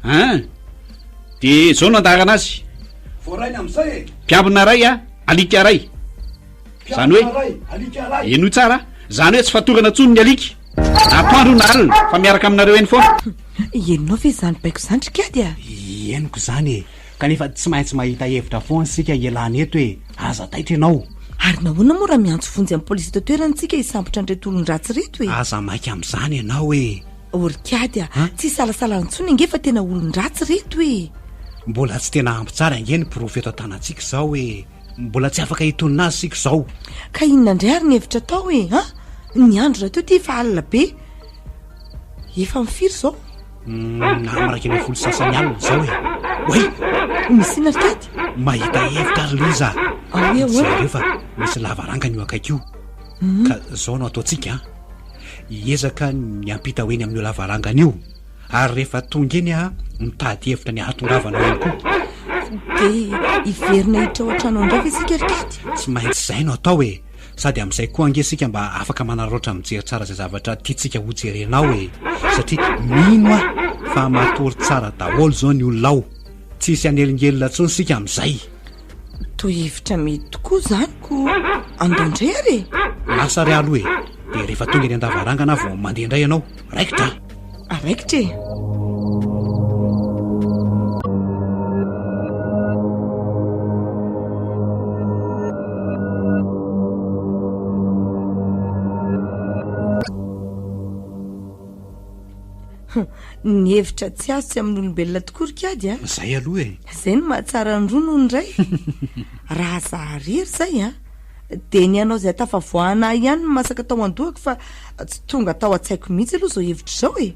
An! Dia izao no andaharana azy. Voarainy amin'izay e! Mpiambina iray a, alika iray. Izany hoe, Mpiambina iray, alika iray. henoy tsara, izany hoe tsy fatorana intsony ny alika, na atoandro na alina, fa miaraka aminareo eny foana. Henonao ve izany baiko izany ry Kiady a? Henoko izany e! Kanefa tsy maintsy mahita hevitra foana isika hialana eto e! Aza taitra ianao. Ary nahoana moa raha miantso vonjy amin'ny polisy eto an-toerana isika hisambotra an'ireto olon-dratsy ireto e? Aza maika amin'izany ianao e! O ry Kiady a! Tsy hisalasalana intsony ange fa tena olon-dratsy ireto e! Mbola tsy tena ampy tsara ange ny porofo eto an-tanantsika izao e! Mbola tsy afaka hitonona azy isika izao. Ka inona indray ary ny hevitra atao e? An! Ny andro rahateo ity efa alina be. Efa amin'ny firy izao? Amin'ny 11 sasany alina izao e! Oay! Misy inona ry Kiady? Mahita hevitra ry Liza a! Ahoa ahoana? Jereo fa misy lavarangana io akaiky io. Ka izao no ataontsika an! Hiezaka ny hiampita ho eny amin'io lavarangana io, ary rehefa tonga eny aho, mitady hevitra ny hahatongavana ao ihany koa. Dia hiverina hiditra ao an-trano ao indray ve isika ry Katy? Tsy maintsy izay no atao e! Sady amin'izay koa ange isika mba afaka manararaotra mijery tsara izay zavatra tiantsika hojerena ao e! Satria mino aho fa matory tsara daholo izao ny olona ao. Tsy hisy hanelingelina intsony isika amin'izay. Toa hevitra mety tokoa izany ko andao indray ary e! Lasa ary aloha e! Dia rehefa tonga eny an-davarangana aho vao mandeha indray ianao. Raikitra a! Raikitra e! Ny hevitra tsy azo tsy amin'olombelona tokoa ry kiady a! Zay aloha e! Zay no mahatsara ny roa noho ny iray. Raha za irery zay a, dia ny hanao izay hatafavoahana ahy ihany no masaka tao an-dohako fa tsy tonga tao an-tsaiko mihitsy aloha izao hevitra izao e!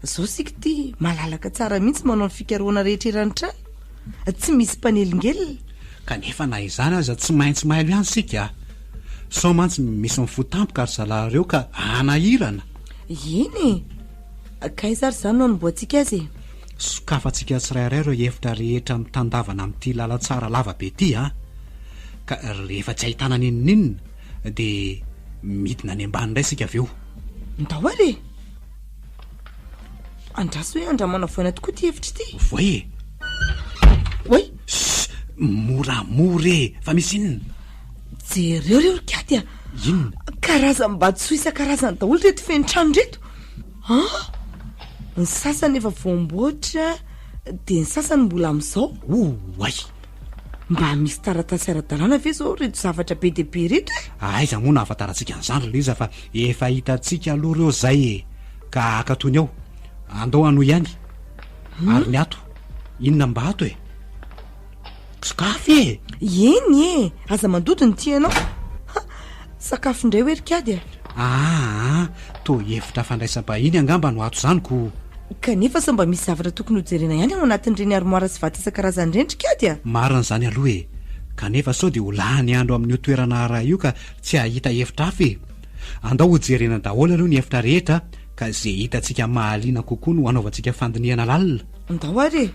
Zao isika ity malalaka tsara mihitsy manao ny fikarohana rehetra eran'ny trano, tsy misy mpanelingelina. Kanefa na izany aza tsy maintsy mailo ihany isika a! Sao mantsy misy mifoha tampoka ry zalahy ireo ka hanahirana. Eny e! Ka aiza ary izany no hanombohantsika azy e? Sokafantsika tsirairay ireo efitra rehetra mitandavana amin'ity lalantsara lava be ity an! Ka rehefa tsy ahitana n'inon'inona dia midina any ambany indray isika avy eo. Ndao ary e! Andraso hoe andramana voaina tokoa ity efitra ity. Voay e! Oay! Ssss! Moramora e! Fa misy inona? Jereo reo ry Katy a! Inona? Karazam-batosoa isan-karazany daholo ireto feno trano ireto. An! Ny sasany efa voamboatra dia ny sasany mbola amin'izao. Oay! Mba misy taratasy ara-dalàna ve izao ireto zavatra be dia be ireto e? Aiza moa no ahafantarantsika an'izany ry Liza fa efa hitantsika aloha ireo izay e! Ka akatony ao. Andao hanohy ihany. Ary ny ato? Inona mba ato e? Sokafy e! Eny e! Aza mandoto ny tianao. Ha! Sakafo indray hoe ry Kiady a! Aa! Toa efitra fandraisam-bahiny angamba no ato izany ko! Kanefa sao mba misy zavatra tokony hojerena ihany ao anatin'ireny armoire sy vata isan-karazany ireny ry Kiady a! Marina izany aloha e! Kanefa sao dia ho lany andro amin'io toerana iray io ka tsy hahita efitra hafa e! Andao hojerena daholo aloha ny efitra rehetra ka ze hitantsika mahaliana kokoa no hanaovantsika fandinihana lalina. Andao ary e!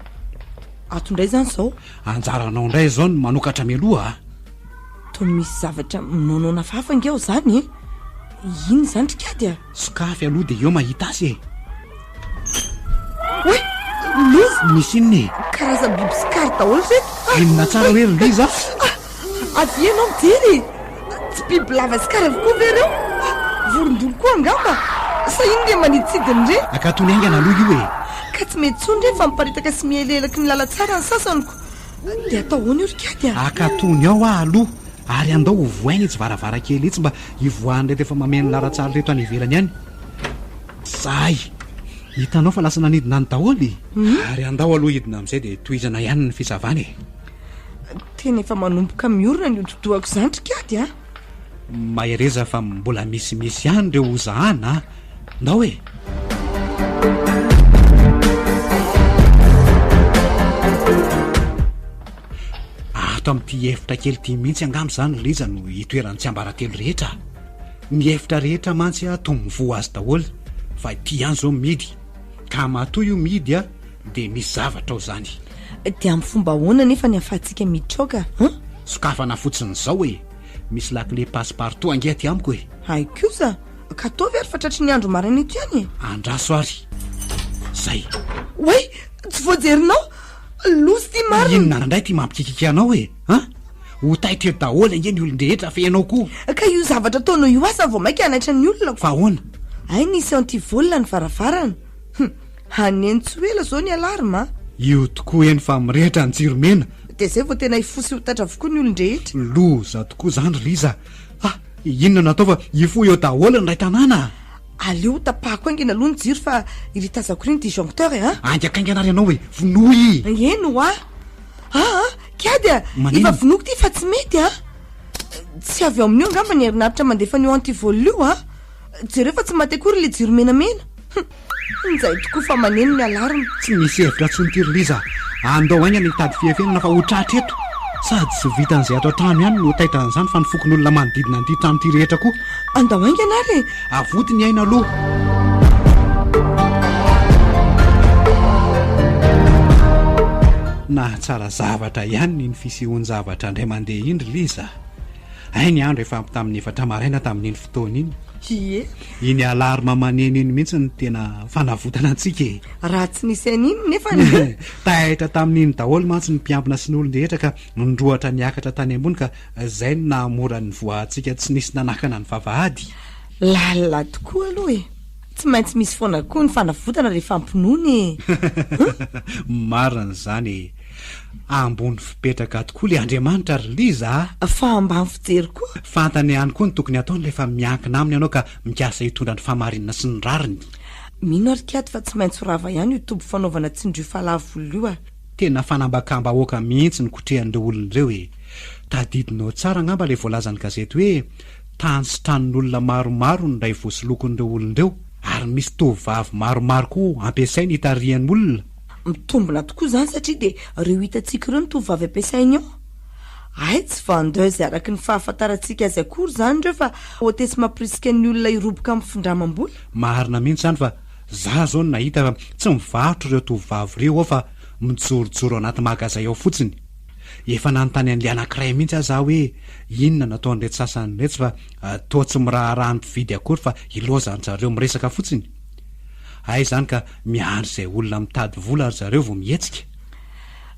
Ato indray izany izao. Anjaranao indray izao ny manokatra mialoha a! Toa misy zavatra minoanoana hafahafa ange ao izany e! Inona izany ry Kiady a? Sokafy aloha dia eo mahita azy e! Oay! Loza! Misy inona e? Karazam-biby sy kary daholo ireto! Inona tsara hoe ry Liza? Avia ianao mijery e! Tsy bibilava sy kary avokoa ve ireo? Vorondolo koa angamba? Sa inona ireny manidintsidina ireny? Akatony haingana aloha io e! Ka tsy mety intsony ireny fa miparitaka sy mihelehelaky ny lalantsara ny sasany ko! Dia atao ahoana io ry Kiady a? Akatony ao aho aloha ary andao hovohaina itsy varavarankely itsy mba hivoahan'ireto efa mameno lalantsara ireto any ivelany any. Zay! Hitanao fa lasa nanidina any daholo e! Ary andao aloha hidina amin'izay dia tohizana ihany ny fisavana e! Tena efa manomboka miorina ny hodi-dohako izany ry Kiady a! Mahereza fa mbola misimisy ihany ireo hozahana a! Ndao e! Ato amin'ity efitra kely ity mihitsy angamba izany ry Lija no itoeran'ny tsiambaratelo rehetra a! Ny efitra rehetra mantsy a toa mivoha azy daholo fa ity ihany izao mihidy. Ka matoa io mihidy a dia misy zavatra ao izany. Dia amin'ny fomba ahoana anefa ny ahafahantsika miditra ao ka? An? Sokafana fotsiny izao e! Misy lakile passe partout ange aty amiko e! Hay kosa! Ka ataovy ary fa tratry ny andro maraina eto ihany e! Andraso ary! Zay! Oay! Tsy voajerinao! Loza ity marina! Inona indray ity mampikikiky anao e? An? Ho taitra eto daholo ange ny olon-drehetra fa ianao koa! Ka io zavatra ataonao io aza vao mainka hanaitra ny olona ko! Fa ahoana? Hay nisy anti-vol ny varavarana! Hum! Haneno tsy ho ela izao ny alarme a! Io tokoa eny fa mirehitra ny jiro mena! Dia izay vao tena hifoha sy ho taitra avokoa ny olon-drehetra! Loza tokoa izany ry Liza a! Inona no atao fa hifoha eo daholo ny iray tanàna a! Aleo tapahako haingana aloha ny jiro fa iry tazako iry ny disjoncteur e! a! Haingakaingana ary ianao e! Vonoy! Eny hoa! Aa! Kiady a! Manino? Efa vonoiko ity fa tsy mety a! Tsy avy ao amin'io angamba ny herinaritra mandefa an'io anti-vol io a! Jereo fa tsy maty akory ilay jiro menamena. Hum! Injay tokoa fa maneno ny alarme. Tsy misy hevitra intsony ity ry Liza a! Andao haingana hitady fiafenana fa ho tratra eto. Sady tsy vitan'izay ato an-trano ihany no ho taitra an'izany fa ny fokonolona manodidina an'ity trano ity rehetra koa. Andao haingana ary e! Avoty ny aina aloha. Nahatsara zavatra ihany iny fisehoan-javatra indray mandeha iny ry Liza a! Hay ny andro efa ampy tamin'ny efatra maraina tamin'iny fotoana iny. Ie. Iny alarme maneno iny mihitsy no tena fanavotana antsika e. Raha tsy nisy an'iny nefa ny. Taitra tamin'iny daholo mantsy ny mpiambina sy ny olon-drehetra ka nindroatra niakatra tany ambony ka izay no nahamora ny nivoahantsika tsy nisy nanakana ny vavahady. Lalina tokoa aloha e. Tsy maintsy misy foana koa ny fanavotana rehefa ampinoana e. Marina izany e. Ambony fipetraka tokoa le Andriamanitra ry Liza a! Fa ambany fijery koa. Fantany ihany koa ny tokony hataony rehefa miankina aminy ianao ka mikasa hitondra ny fahamarinana sy ny rariny. Mino aho ry Kiady fa tsy maintsy ho rava ihany io toby fanaovana tsindrio fahalavola io a! Tena fanambakam-bahoaka mihitsy ny kotrehan'ireo olona ireo e! Tadidinao tsara angamba ilay voalazan'ny gazety hoe tany sy tranon'olona maromaro no indray voasolokin'ireo olona ireo ary misy tovovavy maromaro koa ampiasainy hitarihany olona. Mitombina tokoa izany satria dia ireo hitantsika ireo no tovovavy ampiasainy ao. Hay tsy vendeuse araka ny fahafantarantsika azy akory izany ireo fa hotesse mampirisika ny olona hiroboka amin'ny findramam-bola. Marina mihitsy izany fa za zao no nahita fa tsy mivarotra ireo tovovavy ireo ao fa mijorojoro anaty magazay ao fotsiny. Efa nanontany an'ilay anankiray mihitsy aza aho hoe inona no ataon'ireto sasany ireto fa toa tsy miraharaha ny mpividy akory fa ilaozan-dry zareo miresaka fotsiny. Hay izany ka miandry izay olona mitady vola ry zareo vao mihetsika.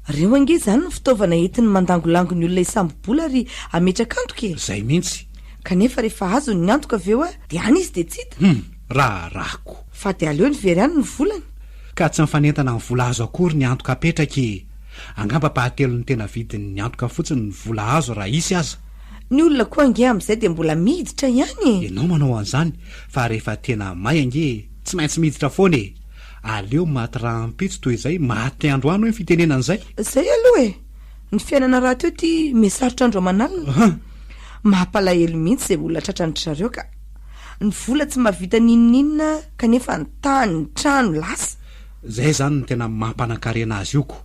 Reo ange izany no fitaovana entiny mandangolango ny olona hisambo-bola ary hametraka antoka e! Izay mihitsy. Kanefa rehefa azony ny antoka avy eo dia any izy dia tsy hita. Hum! Raharahako. Fa dia aleony very any ny volany. Ka tsy mifanentana amin'ny vola azo akory ny antoka apetraka e! Angamba ampahatelon'ny tena vidin'ny antoka fotsiny ny vola azo raha hisy aza. Ny olona koa ange amin'izay dia mbola miditra ihany e! Ianao manao an'izany fa rehefa tena may ange tsy maintsy miditra foana e! Aleo maty rahampitso toy izay maty androany hoy ny fitenenana izay. Izay aloha e! Ny fiainana rahateo ity mihasarotra andro aman'alina. Mampalahelo mihitsy izay olona tratran-dry zareo ka! Ny vola tsy mahavita n'inon'inona kanefa ny tany, ny trano, lasa. Izay izany no tena mampanankarena azy io ko!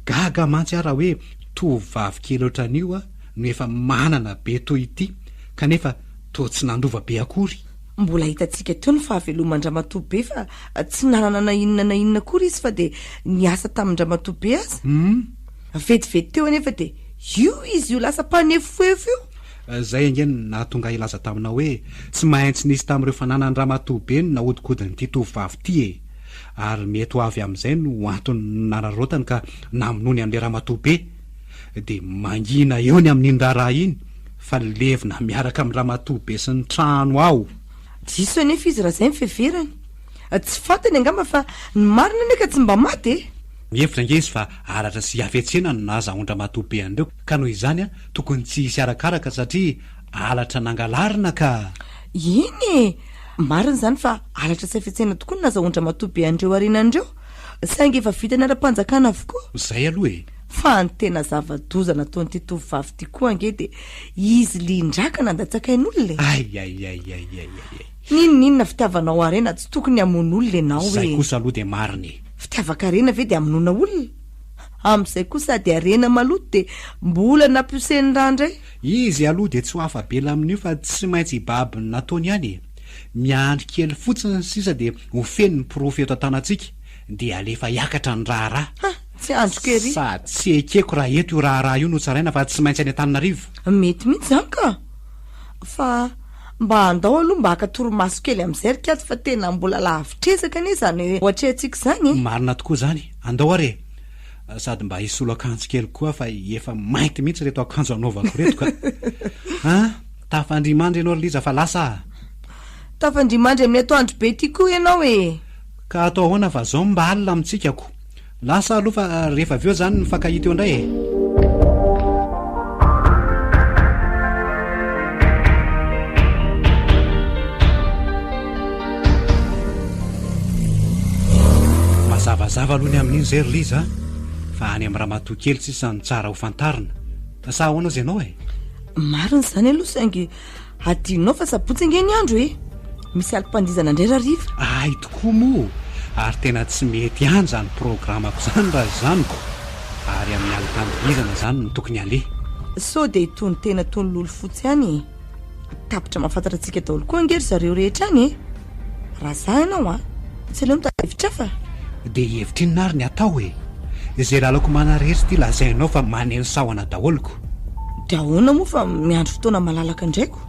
Gaga mantsy aho raha hoe tovovavy kely ohatran'io no efa manana be toy ity kanefa. Toa tsy nandova be akory. Mbola hitantsika teo ny fahaveloman-dRamatoa be fa tsy nanana na inona na inona akory izy fa dia niasa tamin-dRamatoa be aza. Vetivety teo anefa dia io izy io lasa mpanefoefo io. Izay ange no nahatonga ahy hilaza taminao hoe tsy maintsy nisy tamin'ireo fananan'i Ramatoa be no nahodinkodin'ity tovovavy ity e! Ary mety ho avy amin'izay no antony nanararaotany ka namonoany an'ilay ramatoa be. Dia mangina eo ny amin'iny raharaha iny fa levona miaraka amin'ny ramatoa be sy ny trano ao. Diso anefa izy raha izay ny fiheverany. Tsy fantany angamba fa ny marina anie ka tsy mba maty e! Mihevitra ange izy fa halatra sy hafetsena no nahazahoan-dramatoa be an'ireo ka noho izany tokony tsy hisy arakaraka satria halatra nangalarina ka! Eny e! Marina izany fa halatra sy hafetsena tokoa no nazahoan-dramatoa be an'ireo harena an'ireo, saingy efa vitany ara-panjakana avokoa. Izay aloha e! Fa ny tena zava-doza nataon'ity tovovavy ity koa ange dia izy lian-draka nandatsaka ain'olona e! Aiaiaiaiaiaiai. N'inon'inona fitiavanao harena tsy tokony hamono olona ianao e! Izay kosa aloha dia marina e! Fitiavan-karena ve dia hamonoana olona? Amin'izay koa sady harena maloto dia mbola nampihosen'ny rà indray. Izy aloha dia tsy ho afa-bela amin'io fa tsy maintsy hibaby ny nataony ihany e! Miandry kely fotsiny sisa dia ho feno ny porofo eto an-tanantsika dia alefa hiakatra ny raharaha. Ha! Tsy andriko ery. Sady tsy ekeko raha eto io raharaha io no tsaraina fa tsy maintsy any Antananarivo. Mety mihitsy izany ka! Fa mba andao aloha mba haka torimaso kely amin'izay ry kiady fa tena mbola lavitr'ezaka anie izany ho atrehantsika izany e! Marina tokoa izany! Andao ary e! Sady mba hisolo akanjo kely koa fa efa mainty mihitsy ireto akanjo anaovako ireto ka! An! Tafandrimandry ianao ry Liza fa lasa a! Tafandrimandry amin'ny atoandro be ity koa ianao e! Ka atao ahoana fa zao mba alina amintsika ko! Lasa aloha fa rehefa avy eo zany mifankahita eo indray e! Mazavazava aloha ny amin'iny zay ry Liza a! Fa any amin'ny ramatoa kely sisa no tsara ho fantarina. Sa ahoana ozy ianao e? Marina izany aloha saingy Adinonao fa sabotsy ange ny andro e! Misy alim-pandihizana indray rahariva. Hay tokoa moa! Ary tena tsy mety ihany izany programako izany raha izany ko! Ary amin'ny alim-pandihizana izany no tokony haleha. Sao dia itony tena toy ny lolo fotsy ihany e! Tapitra mahafantatra antsika daholo koa ange ry zareo rehetra any e! Raha za ianao an! Tsy aleo mitady hevitra hafa? Dia hevitra inona ary ny atao e? Izay lalako manarery ity lazainao fa maneno sahona daholo ko. Dia ahoana moa fa miandry fotoana malalaka indray ko.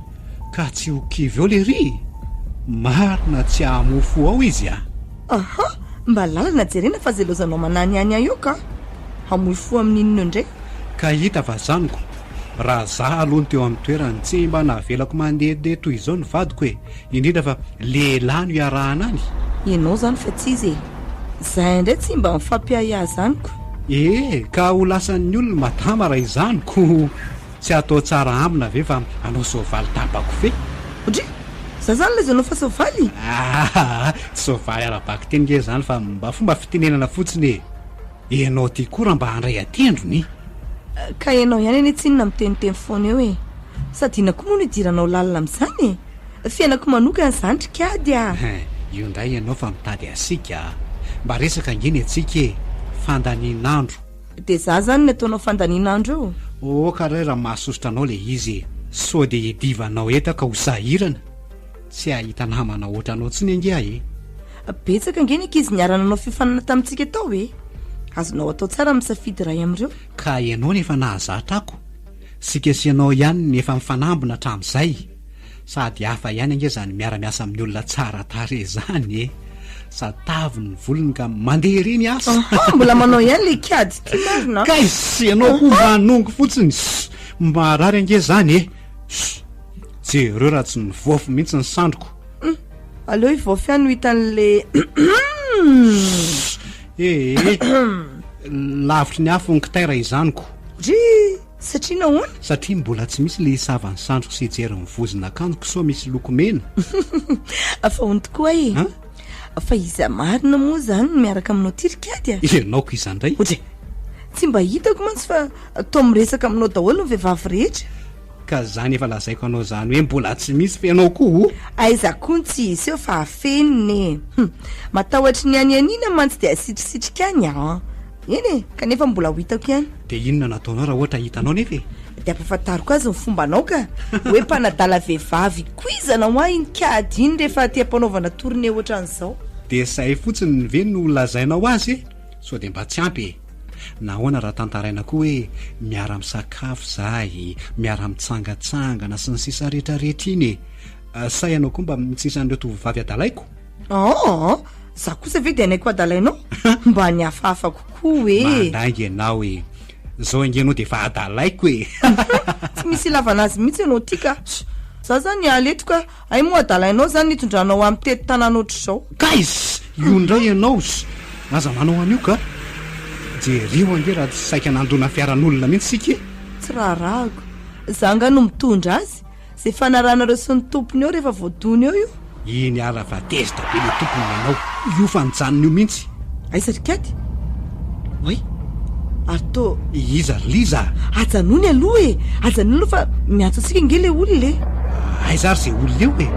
Ka tsy ho kivy eo lery? Marina tsy hamoa fo ao izy a! Aha! Mba lalana jerena fa zay laozanao mananihany ahy eo ka! Hamoy fo amin'inona eo indray? Ka hita fa zany ko! Raha za aloha no teo amin'ny toerany tsy mba navelako mandehandeha toy izao ny vadiko e! Indrindra fa lehilahy no iarahana any. Ianao zany fa tsy izy e! Zahay indray tsy mba mifampiahiahy zany ko! Ee, ka ho lasan'ny olona madama raha izany ko! Tsy atao tsara amina ve fa hanao soavaly tapa-kofehy? Odry! Za zany lazainao fa soavaly? Aa! Tsy soavaly ara-bakiteny nge izany fa mba fomba fitenenana fotsiny e! Ianao ty koa raha mba handray an-tendrony. Ka ianao ihany anie tsinona miteniteny foana eo e! Sady inona koa moa no idiranao lalina amin'izany e? Fiainako manokana izany ry kiady a! Hein, io indray ianao fa mitady hasiaka a! Mba resaka ange ny antsika e! Fandanian'andro. Dia za zany ny ataonao fandanian'andro eo? Ok ray raha mahasosotra anao ilay izy e! Sao dia hidivanao eto aho ka ho sahirana? Tsy hahita namana ohatranao intsony ange aho e! Betsaka ange ny ankizy niara-nanao fiofanana tamintsika tao e! Azonao atao tsara ny misafidy iray amin'ireo. Ka ianao no efa nahazatra ako. Sika sy ianao ihany no efa mifanambina hatramin'izay. Sady hafa ihany ange izany miara-miasa amin'ny olona tsara tarehy izany e! Sady tavy ny volony ka mandeha ery ny asa. Aha, mbola manao ihany ilay kiady ity marina an! Kay! Ianao koa manongo fotsiny! Marary ange izany e! Jereo raha tsy nivoafy mihitsy ny sandriko. Hum, aleo hivoafy ihany no hitan'le Ee, lavitry ny afo ny kitay raha izany ko. Dry, satria nahoana? Satria mbola tsy misy le hisava ny sandriko sy hijery ny vozon'akanjoko sao misy loko mena. Fa hono tokoa e. An? Fa iza marina moa izany no miaraka aminao ity ry kiady a? Ianao ko iza indray? Odry, tsy mba hitako mantsy fa toa miresaka aminao daholo ny vehivavy rehetra. Ka zany efa lazaiko anao zany hoe mbola tsy misy fa ianao koa o! Aiza koa ny tsy hisy eo fa afenina e! Hum! Matahotry ny hanianiana mantsy dia asitrisitrika any an! Eny e! Kanefa mbola ho hitako ihany. Dia inona no ataonao raha ohatra hitanao nefa e? Dia ampahafantariko azy ny fombanao ka! Hoe mpanadala vehivavy ikoizana hoa iny kiady iny rehefa aty am-panaovana tournée ohatran'izao. Dia izay fotsiny ve no lazainao azy e? Sao dia mba tsy ampy e? Nahoana raha tantaraina koa hoe miara-misakafo izahay, miara-mitsangatsangana sy ny sisa rehetra rehetra iny e? Sa ianao koa mba tsy isan'ireo tovovavy adalaiko? Aa! Za kosa ve dia hanaiky ho adalainao? Mba ny hafahafa kokoa e! Mandainga ianao e! Zao ange ianao dia efa adalaiko e! Tsy misy ilavana azy mihitsy ianao ty ka! Za zany hiala eto ka! Hay moa adalainao zany nitondranao ahy mitety tanàna ohatr'izao. Kaiss! Io indray ianao s! Aza manao an'io ka! Jereo ange raha tsy saika nandona fiaran'olona mihitsy isika e! Tsy raharahako. Za angaha no mitondra azy? Zay fanarahanareo sy ny tompony eo rehefa voadona eo io. Iny ara fa tezitra be le tompony nanao io fa nijanona io mintsy. Aiza ry Katy? Oay! Ary tô. Iza ry Liza a? Ajanony aloha e! Ajanony aloha fa miantso antsika ange le olona e! Aiza ary zay olona eo e?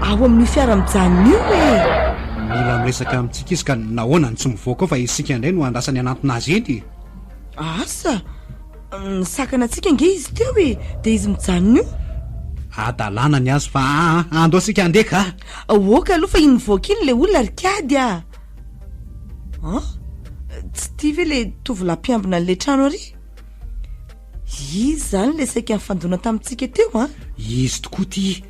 Ao amin'io fiara mijanona io e! Mila miresaka amintsika izy ka nahoana no tsy mivoaka ao fa isika indray no andrasany hanantona azy eny e! Asa! Nisakana antsika ange izy teo e! Dia izy mijanona io. Hadalana ny azy fa aa andao isika handeha ka! Ok aloha fa iny mivoaka iny ilay olona ry kiady a! An? Tsy ity ve ilay tovolahy mpiambina an'ilay trano ary? Izy izany ilay saika nifandona tamintsika teo an! Izy tokoa ity!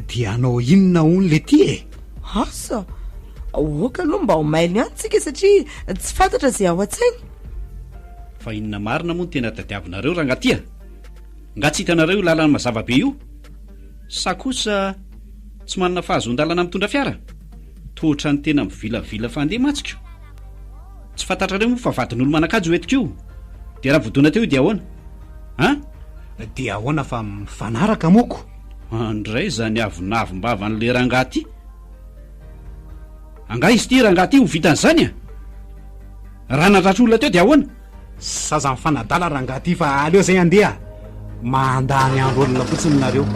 Dia hanao inona hono ilay ity e? Asa! Ok aloha mba ho mailo ihany tsika satria tsy fantatra izay ao an-tsainy. Fa inona marina moa no tena tadiavinareo rangaha ty a? Nga tsy hitanareo io lalana mazava be io? Sa kosa tsy manana fahazoan-dalana mitondra fiara? Toa ohatran'ny tena mivilavila fandeha mantsy ko! Tsy fantatrareo moa fa vadin'olo manan-kaja io entiko io? Dia raha voadona teo io dia ahoana? An? Dia ahoana fa mifanaraka moa ko? Andray izany avonavom-bavan'ilay rangaha ty! Angaha izy ity rangaha ity ho vitan'izany a? Raha nandratra olona teo dia ahoana? Zaza mifanadala rangaha ty fa aleo zay andeha a! Mandany andro olona fotsiny nareo.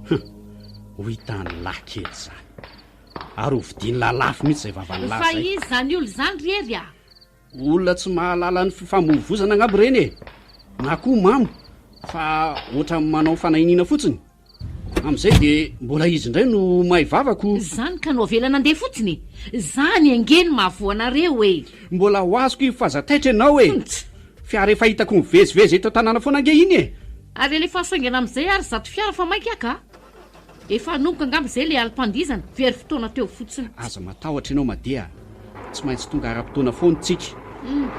Hum, ho hitan'lah kely zany. Ary ho vidian'lah lafo mihitsy zay vavan'lah Fa zay. iza zany olona izany ry Hery a? Olona tsy mahalala ny fifamoivozana angamba ireny e! Na koa mamo fa ohatran'ny manao fanahiniana fotsiny. Amin'izay dia mbola izy indray no may vava ko. Zany ka no avela nandeha fotsiny e! Zany ange no mahavoa anareo e! Mbola ho azoko io f'aza taitra ianao e! Fiara efa hitako mivezivezy eto an-tanàna foana ange iny e! Ary alefaso haingana amin'izay ary izato fiara fa maika ka! Efa hanomboka angamba izay ilay alim-pandihizana, very fotoana teo fotsiny. Aza matahotra ianao Made a! Tsy maintsy tonga ara-potoana foana tsika.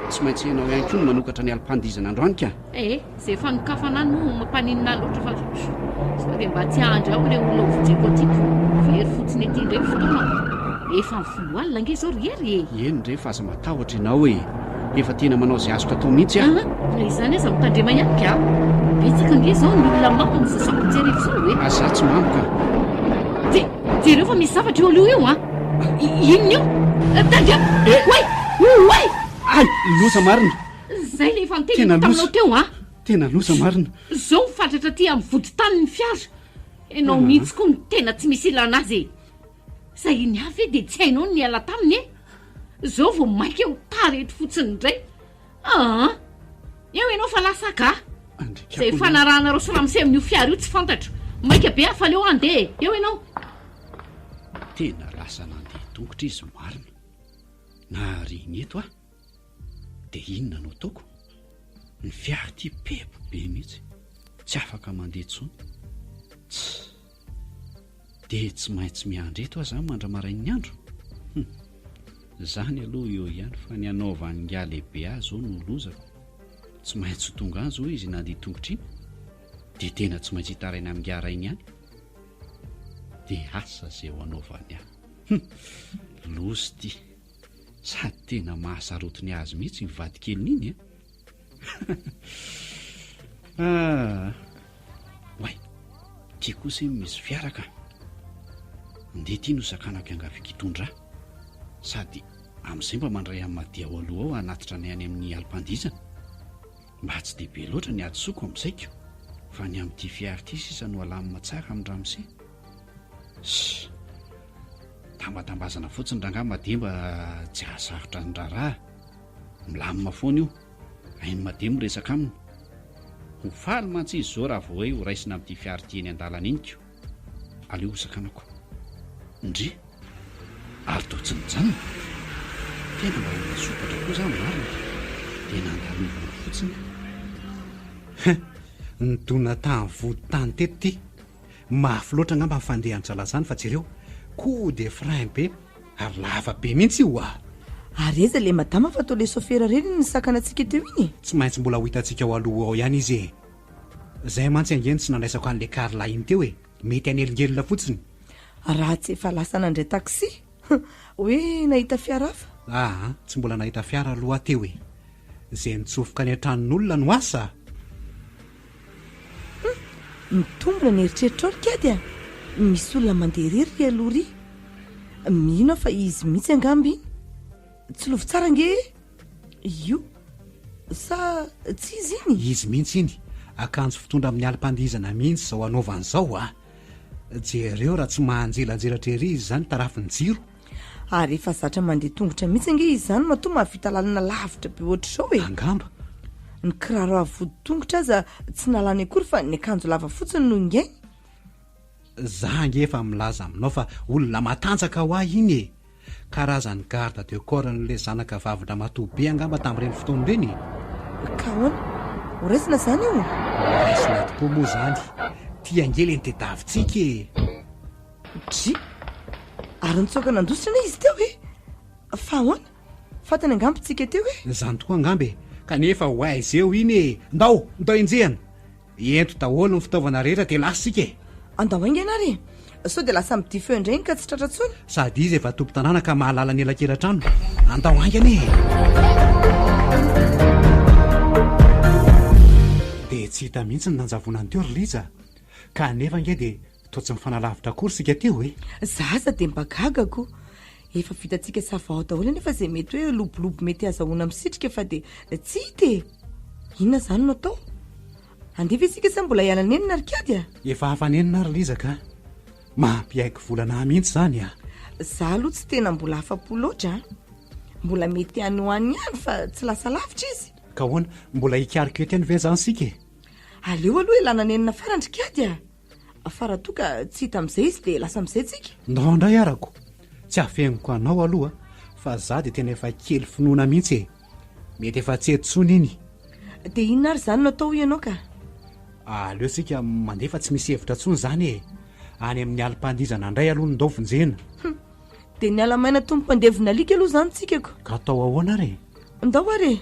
Tsy maintsy ianao ihany koa no manokatra ny alim-pandihizana androany ka! Eh, izay fanokafana any moa mampaninona ahy loatra fa sao dia mba tsy hahandry ao ilay olona hovonjeko aty ko! Very fotsiny aty indray ny fotoanako. Efa amin'ny folo alina ange izao ry Hery e! Eny re fa aza matahotra ianao e! Efa tena manao izay azoko atao mihitsy aho. Aa, na izany aza mitandrema ihany ka! Betsaka ange izao ny olona mamo amin'izao sabotsy hariva izao e! Ah, za tsy mamo ka! Je, jereo fa misy zavatra eo aloha eo an! Inona io? Tandremo! Eh! Oay! Oay! Ay! Loza marina! Izay ilay efa niteneniko Tena loza! taminao teo an! Tena loza marina! Izao mifatratra aty amin'ny vodin-tany ny fiara! Ianao mihitsy koa no tena tsy misy ilana azy e! Zay iny avy ve dia tsy hainao ny niala taminy e? Zao vao maika ho tara eto fotsiny indray. Aa! Eo ianao fa lasa ka. Zay fanarahanareo sy ramose amin'io fiara io tsy fantatro. Maika be aho fa aleo handeha e. Eo ianao. Tena lasa nandeha tongotra izy marina. Nahariany eto aho. Dia inona no ataoko? Ny fiara ity pepo be mihitsy. Tsy afaka mandeha intsony. Tss. Dia tsy maintsy miandry eto aho zany mandra-marain'ny andro? Hum. Zany aloha eo ihany fa ny hanaovan'ingahy lehibe ahy zao no lozako. Tsy maintsy ho tonga any zao izy nandeha tongotra iny. Dia tena tsy maintsy hitaraina amin'ingahy rainy ihany. Dia asa izay ho anaovany ahy. Hum. Loza ity. Sady tena mahasarotiny azy mihitsy iny vadikeliny iny e. Ah. Oay, ty kosa iny misy fiara ka. Ndeha ty no sakanako iangaviako hitondra ahy. Sady amin'izay mba mandray an'i Madi ao aloha ao hanatitra anay any amin'ny alim-pandihizana. Mba tsy dia be loatra ny hadisoako amin'izay ko. Fa ny amin'ity fiara ity sisa no alamina tsara amin-dramose. Ssss. Tambatambazana fotsiny rangahy Madimba tsy hahasarotra ny raharaha. Milamina foana io. Hain'i Madimba miresaka aminy. Ho faly mantsy izy izao raha vao hoe ho raisina amin'ity fiara ity eny an-dalana iny ko. Aleo hosakanako. Ndry! Ary toa tsy nijanona. Tena mba olona sompatra koa za marina ka. Dia nandalovana fotsiny aho. Hein! Nidona tany vody tany teto ty. Mafy loatra angamba ny fandehan-dry zalahy zany fa jereo, coup de frein be ary lava be mihitsy io ah! Ary aiza le madama fa toa le sofera reny no nisakana antsika teo iny e? Tsy maintsy mbola ho hitantsika ao aloha ao ihany izy e! Zay mantsy ange no tsy nandraisako an'le Carla iny teo e! Mety hanelingelina fotsiny. Raha tsy efa lasa nandray taxi, hoe nahita fiara hafa? Aa, tsy mbola nahita fiara aloha aho teo e! Zay nitsofoka any an-tranon'olona no asa? Hum! Mitombina ny eritreritrao ry kiady a! Misy olona mandeha irery ry aloha ry. Mino aho fa izy mihitsy angamba iny. Tsilovy tsara ange e! Io. Sa tsy izy iny? Izy mihitsy iny. Akanjo fitondra amin'ny alim-pandihizana mihitsy izao anaovany izao a! Jereo raha tsy mahanjelanjelatra ery izy izany tarafin'ny jiro. Ary efa zatra mandeha tongotra mihitsy ange izy izany matoa mahavita lalana lavitra be ohatr'izao e! Angamba. Ny kiraro avo vodi-tongotra aza tsy nalany akory fa ny akanjo lava fotsiny no ingainy. Za ange efa milaza aminao fa olona matanjaka hoa iny e! Karazan'ny garde de corps an'ilay zanaka vavin-dramatoa be angamba tamin'ireny fotoana ireny e! Ka ahoana? Ho raisina izany io? Ho raisina tokoa moa izany. Ty ange ilay nitediavintsika e! Dry! Ary nitsoaka nandositra anie izy teo e! Fa ahoana? Fantany angamba tsika teo e! Izany tokoa angamba e! Kanefa ho aiza eo iny e! Ndao! Ndao enjehina! Ento daholo ny fitaovana rehetra dia lasa isika e! Andao haingana ary e! Sao dia lasa midia feo indray iny ka tsy tratra intsony. Sady izy efa tompon-tanàna ka mahalala ny elakela-trano. Andao haingana e! Dia tsy hita mihitsy ny nanjavonany teo ry Lija. Kanefa ange dia toa tsy mifanalavitra akory isika teo e! Za aza dia mba gaga ko! Efa vitantsika savao daholo anefa izay mety hoe lobolobo mety hazahoana misitrika fa dia tsy hita e! Inona izany no atao? Handeha ve isika sa mbola hiala nenina ry kiady a? Efa afa-nenina ry Liza ka! Mampiaiky volana ahy mihitsy izany a! Za aloha tsy tena mbola afa-po loatra a! Mbola mety any ho any ihany fa tsy lasa lavitra izy. Ka ahoana? Mbola hikarika eto ihany ve izany isika e? Aleo aloha hialana nenina farany ry kiady a! Fa raha toa ka tsy hita amin'izay izy dia lasa amin'izay tsika. Ndao indray arako! Tsy afeniko anao aloha fa za dia tena efa kely finoana mihitsy e! Mety efa tsy eto intsony iny. Dia inona ary izany no atao hoy ianao ka? Aleo tsika mandeha fa tsy misy hevitra intsony izany e! Any amin'ny alim-pandihizana indray aloha no ndao vonjena. Hum! Dia niala maina tompom-pandevona alika aloha izany tsika ko. Ka atao ahoana ary e? Ndao ary e!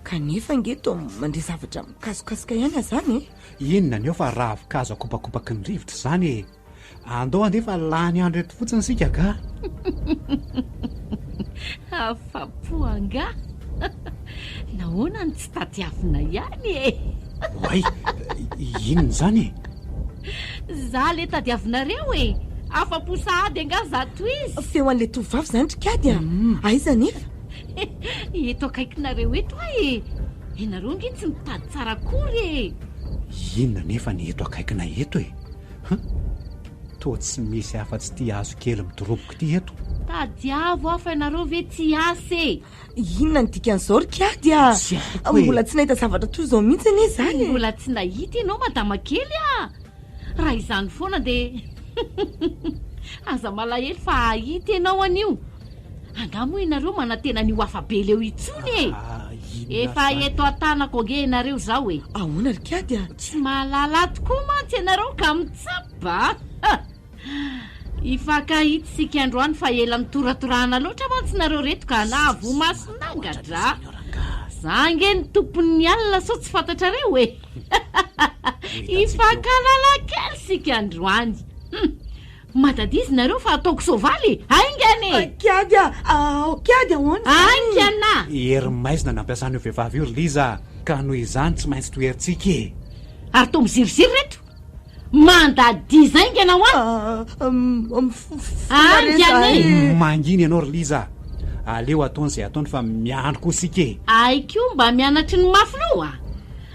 Kanefa ange toa mandre zavatra mikasokasoka ihany aho izany e! Inona ny eo fa ravin-kazo akopakopaky ny rivotra izany e! Andao andeha fa lany andro eto fotsiny isika ka! Afa-po angaha? Nahoana no tsy tadiavina ihany e? Oay! Inona izany e? Za le tadiavinareo e! Afa-po sahady angaha za tohizo? Feo an'ilay tovovavy izany ry Kiady a! Aiza anefa? Eto akaikinareo eto aho e! Ianareo ange tsy mitady tsara akory e! Inona anefa ny eto akaikinay eto e? Huh! Toa tsy misy afa-tsy ity hazo kely midoroboka ity eto. Tadiavo aho fa ianareo ve tsy hiasa e! Inona ny dikan'izao ry Kiady a! Tsy haiko e! Mbola tsy nahita zavatra toy izao mihitsy anie izaho e! Mbola tsy nahita ianao madama kely a! Raha izany foana dia aza malahelo fa hahita ianao anio. Angaha moa ianareo manantena an'io afa-bela eo intsony e! Efa eto an-tanako ange ianareo izao e! Ahoana ry Kiady a? Tsy mahalala tokoa mantsy ianareo ka mitsapa a! Hifankahita isika androany fa ela nitoratorahana loatra mantsy nareo reto ka nahavoa mason'angatra. Za ange ny tompon'ny alina sao tsy fantatrareo e! Hifankahalala kely isika androany. Hum! Madadizy nareo fa ataoko soavaly e! Haingana e! Kiady a! Ao Kiady ahoana izany? Haingana! Hery maizina nampiasan'io vehivavy io ry Liza a! Ka noho izany tsy maintsy toherintsika e! Ary toa miziriziry reto! Mandadiza haingana hoa! Haingana e! Mangina ianao ry Liza a! Aleo ataony izay ataony fa miandry koa isika e! Hay koa mba mianatry ny mafy loha!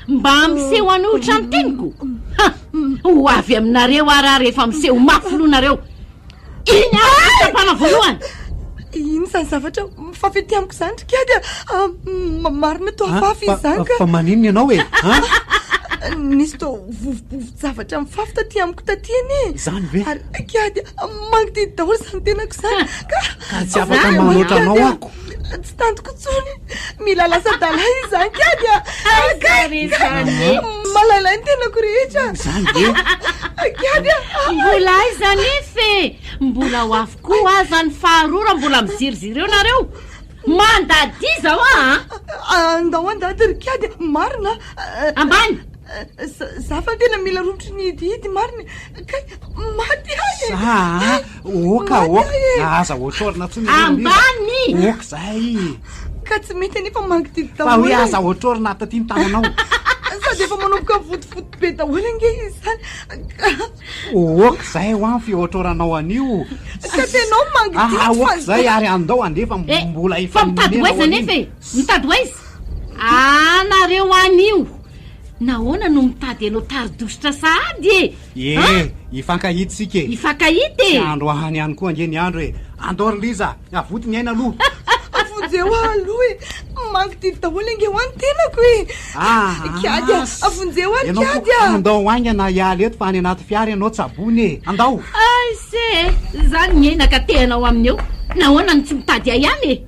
Mba miseho hanohitra ny teniko? Ha! Ho avy aminareo ary aho rehefa miseho mafy loha nareo. Iny ary ny fitsapana voalohany. Ino izany zavatra mifafy ety amiko izany ry kiady a? Ah, marina toa afafy izy izany ka. Fa maninona ianao e? An? Nisy toa vovobovo-javatra mifafy taty amiko taty anie. Izany ve? Ary kiady mangididy daholo izany tenako izany. Ka Ka tsy afaka manoatra anao ako. Tsy tantiko intsony. Mila lasa adala izany kiady a. Aiza re izany e? Malailay ny tenako rehetra. Izany ve? Kiady a. Mbola aiza anefa e? Mbola ho avy koa aza ny faharoa raha mbola miziriziry eo nareo. Mandadiza hoa a! Andao andady ry kiady a. Marina. Ambany. Za fa tena mila romotry ny hidihidy marina. Kay maty aho e. Za a! Oka oka. Aza otrorina tsony aloha Liza. Ambany! Oka zay. Ka tsy mety anefa mangididy Fa hoe daholo e. aza otrorina taty ny tananao. Sady efa manomboka mivotivoty be daholo ange izy izany. Ka. Oka zay ho an fiotroranao an'io. Ka tenao mangididy Ah, fa. oka zay ary andao andeha fa Eh, mbola fa mitady ho hifanomena aiza ao anefa an'iny. e? Mitady ho aiza? Ah, nareo anio. Nahoana no mitady anao tari-dositra sahady e? Ie, An? hifankahita isika e! Hifankahita e! Tsy andro ahany ihany koa ange ny andro e! Andao ry Liza, avoty ny aina aloha! Vonjeo aho aloha e! Mangididy daholo ange hoa ny tenako e! Ah, Kiady a! Vonjeo aho ry Ianao koa, Kiady a! andao haingana hiala eto fa any anaty fiara ianao tsaboina e! Andao! Aise e! Zany ny aina ka tehanao aminy eo! Nahoana no tsy mitady ahy ihany e?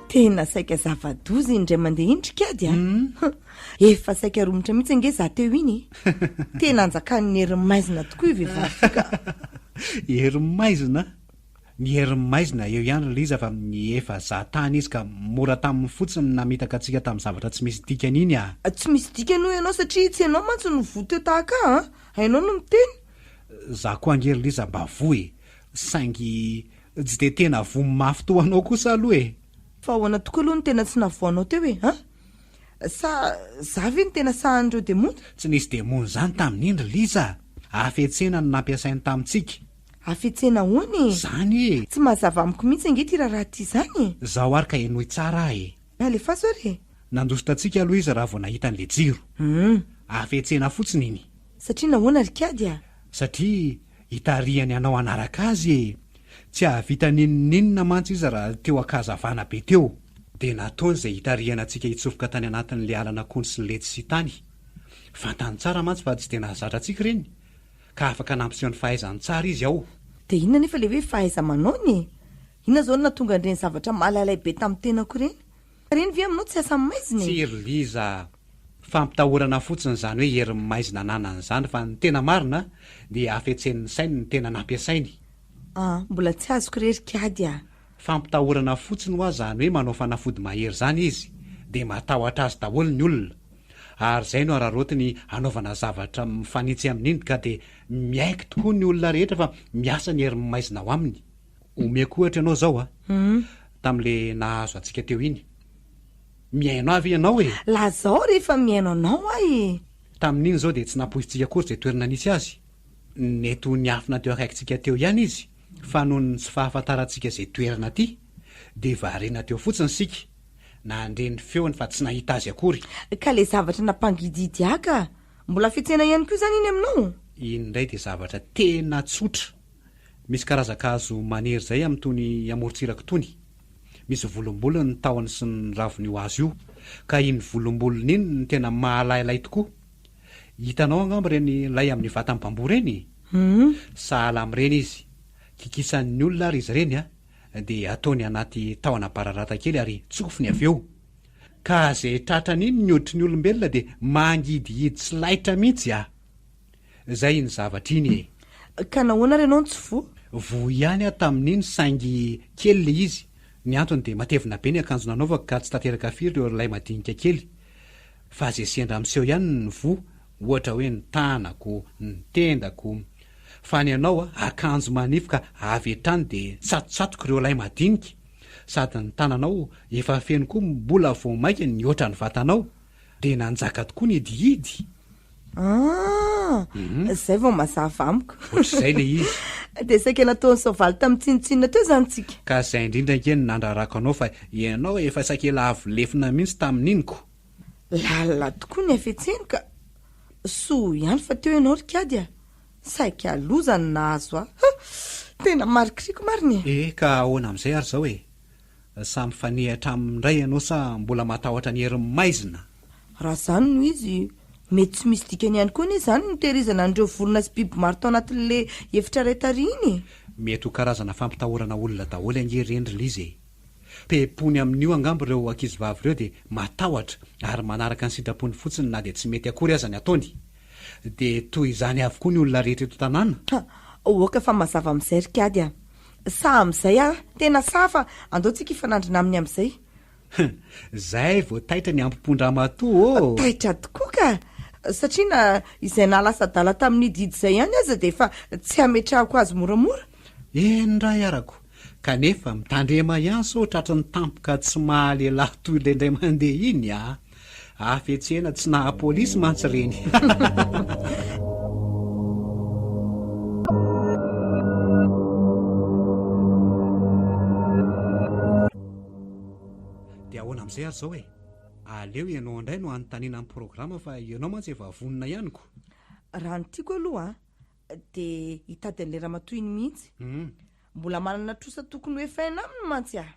Tena saika zava-doza iny indray mandeha iny ry kiady a! Hmm. Efa saika romotra mihitsy ange za teo iny e! Tena anjakan'ny herin'ny maizina tokoa io vehivavy io ka! Herin'ny maizina? Ny herin'ny maizina eo ihany ry Liza fa efa za tany izy ka mora taminy fotsiny ny namitaka antsika tamin'ny zavatra tsy misy dikany iny ah! Tsy misy dikany hoy ianao satria tsy ianao mantsy no voa teo tahaka ahy an! Hainao no miteny. Za koa ange ry Liza mba voa e! Saingy tsy dia tena voa mafy toa anao kosa aloha e! Fa ahoana tokoa aloha no tena tsy nahavoa anao teo e? An! Sa za ve no tena sahan'ireo demony? Tsy nisy demony izany tamin'iny ry Liza a! Hafetsena no nampiasainy tamintsika. Hafetsena ahoana e? Zany e! Tsy mazava amiko mihitsy ange ity raharaha ity izany e! Zao ary ka henoy tsara aho e! Alefaso ary e! Nandositra antsika aloha izy raha vao nahita an'ilay jiro. Hum. Hafetsena fotsiny iny. Satria nahoana ry Kiady a? Satria hitarihany anao hanaraka azy e! Tsy hahavita n'inon'inona mantsy izy raha teo an-kazavana be teo. Dia nataony izay hitarihana antsika hitsofoka tany anatin'ilay alan'akondro sy ny letisia tany. Fantany tsara mantsy fa tsy dia nahazatra antsika ireny. Ka afaka nampiseho ny fahaizany tsara izy ao. Dia inona anefa ilay hoe fahaiza-manaony e? Inona izao no nahatonga an'ireny zavatra malailay be tamin'ny tenako ireny? Ireny ve aminao tsy asan'ny maizina e? Tsia ry Liza a! Fampitahorana fotsiny izany hoe herin'ny maizina ananany izany fa ny tena marina dia hafetsen'ny sainy ny tena nampiasainy. Ah, mbola tsy azoko re ry Kiady a! Fampitahorana fotsiny hoa zany hoe manao fanafody mahery zany izy dia matahotra azy daholo ny olona ary zay no araraotiny hanaovana zavatra mifanitsy amin'iny ka dia miaiky tokoa ny olona rehetra fa miasa ny herin'ny maizina ao aminy. Omeko ohatra ianao zao a, tamle nahazo antsika teo iny. Mihaino ahy ve ianao e? Lazao rehefa mihaino anao aho e! Tamin'iny zao dia tsy nampoizintsika akory izay toerana nisy azy. Nety ho niafina teo akaikintsika teo ihany izy fa noho ny tsy fahafantarantsika izay toerana aty dia variana teo fotsiny isika, nandre ny feony fa tsy nahita azy akory. Ka le zavatra nampangidihidy ahy ka! Mbola fihetsehana ihany koa izany iny aminao? Iny indray dia zavatra tena tsotra. Misy karazan-kazo maniry izay amin'itony amorontsiraka itony. Misy volombolony ny tahony sy ny ravin'io hazo io. Ka iny volombolony iny no tena mahalailay tokoa. Hitanao angamba ireny lay amin'ny vatan'ny bamboa ireny e? Sahala amin'ireny izy. Kikisan'ny olona ary izy ireny a, dia ataony anaty tahona bararata kely ary tsofiny avy eo. Ka izay tratran'iny ny hoditry ny olombelona dia mangidihidy sy laitra mihitsy a! Izay iny zavatra iny e! Ka nahoana ary ianao no tsy voa? Voa ihany aho tamin'iny saingy kely ilay izy. Ny antony dia matevina be ny akanjo nanaovako ka tsy tanteraka firy ireo lay madinika kely. Fa izay sendra miseho ihany ny voa, ohatra hoe ny tanako, ny tendako. Fa ny anao, akanjo manify ka avy hatrany dia tsatotsatoka ireo lay madinika. Sady ny tananao efa feno koa mbola vao mainka nihoatra ny vatanao. Dia nanjaka tokoa ny hidihidy. Ah! Ah, zay vao mazava amiko. Ohatr'izay le izy. Dia saika nataon'ny soavaly tamin'ny tsinontsinona teo izany tsika. Ka zay indrindra ange no nandrarako anao fa ianao efa saika lavo lefona mihitsy tamin'iny ko. Lalina tokoa ny hafetseny ka. Soa ihany fa teo ianao ry Kiady a. Saika loza no nahazo ahy. Ha! Tena marikiriko marina e. Eh ka ahoana amin'izay ary izao e? Samy mifanehatra aminy indray ianao sa mbola matahotra ny herin'ny maizina? Raha izany no izy, mety tsy misy dikany ihany koa anie izany ny nitehirizana an'ireo vorona sy biby maro tao anatin'ilay efitra iray tary iny e! Mety ho karazana fampitahorana olona daholo ange ireny ry Liza e! Pepony amin'io angamba ireo ankizivavy ireo dia matahotra ary manaraka ny sitrapony fotsiny na dia tsy mety akory aza ny ataony. Dia toy izany avokoa ny olona rehetra eto an-tanàna. Ha! Aoka fa mazava amin'izay ry Kiady a! Saha amin'izay aho, tena saha fa andao tsika hifanandrina aminy amin'izay. Zay vao taitra ny ampom-pon-dramatoa ô! Taitra tokoa ka! Satria na izay nahalasa adala tamin'ny didy izay ihany aza dia efa tsy hametrahako azy moramora. Eny ray arako, kanefa mitandrema ihany sao tratry ny tampoka tsy maha lehilahy toy ilay indray mandeha iny a! Hafetsena tsy naha polisy mantsy ireny. Dia ahoana amin'izay ary izao e? Aleo ianao indray no hanontaniana ny programa fa ianao mantsy efa vonona ihany ko. Raha ny tiako aloha dia hitady an'ilay ramatoa iny mihitsy. Mbola manana trosa tokony ho efaina aminy mantsy aho.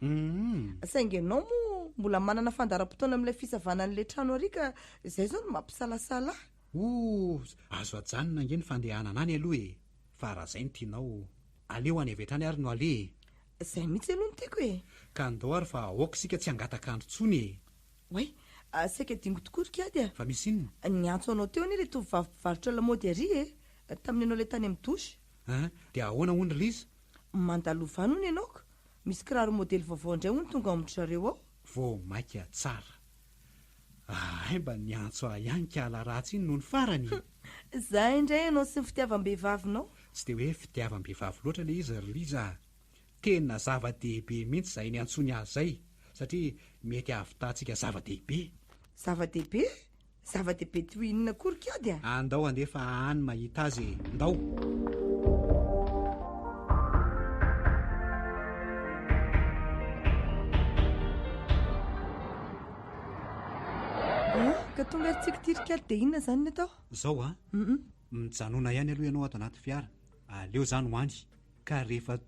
Saingy ianao moa mbola manana fandaharam-potoana amin'ilay fisavana an'ilay trano ary ka izay izao no mampisalasala ahy. Oh, azo ajanona ange ny fandehanana any aloha e! Fa raha izay no tianao, aleo any avy hatrany ary no aleha e! Izay mihitsy aloha no tiako e! Ka ndao ary fa aoka isika tsy hangataka andro intsony e! Oay, saika adinoko tokoa ry kiady a! Fa misy inona? Niantso anao teo anie ilay tovovavy mpivarotra lamaody ary e! Tamin'ny ianao ilay tany amin'ny douche. An! Dia ahoana hono ry Liza? Mandalova any hono ianao ka! Misy kiraro modely vaovao indray hono tonga ao amin-dry zareo ao. Vao maika tsara. Hay mba niantso ahy ihany kala ratsy iny nony farany e! Zay indray ianao sy ny fitiavam-behivavinao. Tsy dia hoe fitiavam-behivavy loatra ilay izy ry Liza a! Tena zava-dehibe mihitsy izay niantsoany azy izay satria mety hahavitantsika zava-dehibe. Zava-dehibe? Zava-dehibe toy inona akory kiady a? Andao andeha fa any mahita azy e! Ndao! Ah, ka tonga ary tsika ity ry kiady dia inona izany ny atao? Zao a! Mijanona ihany aloha ianao ato anaty fiara, aleo zany ho any, ka rehefa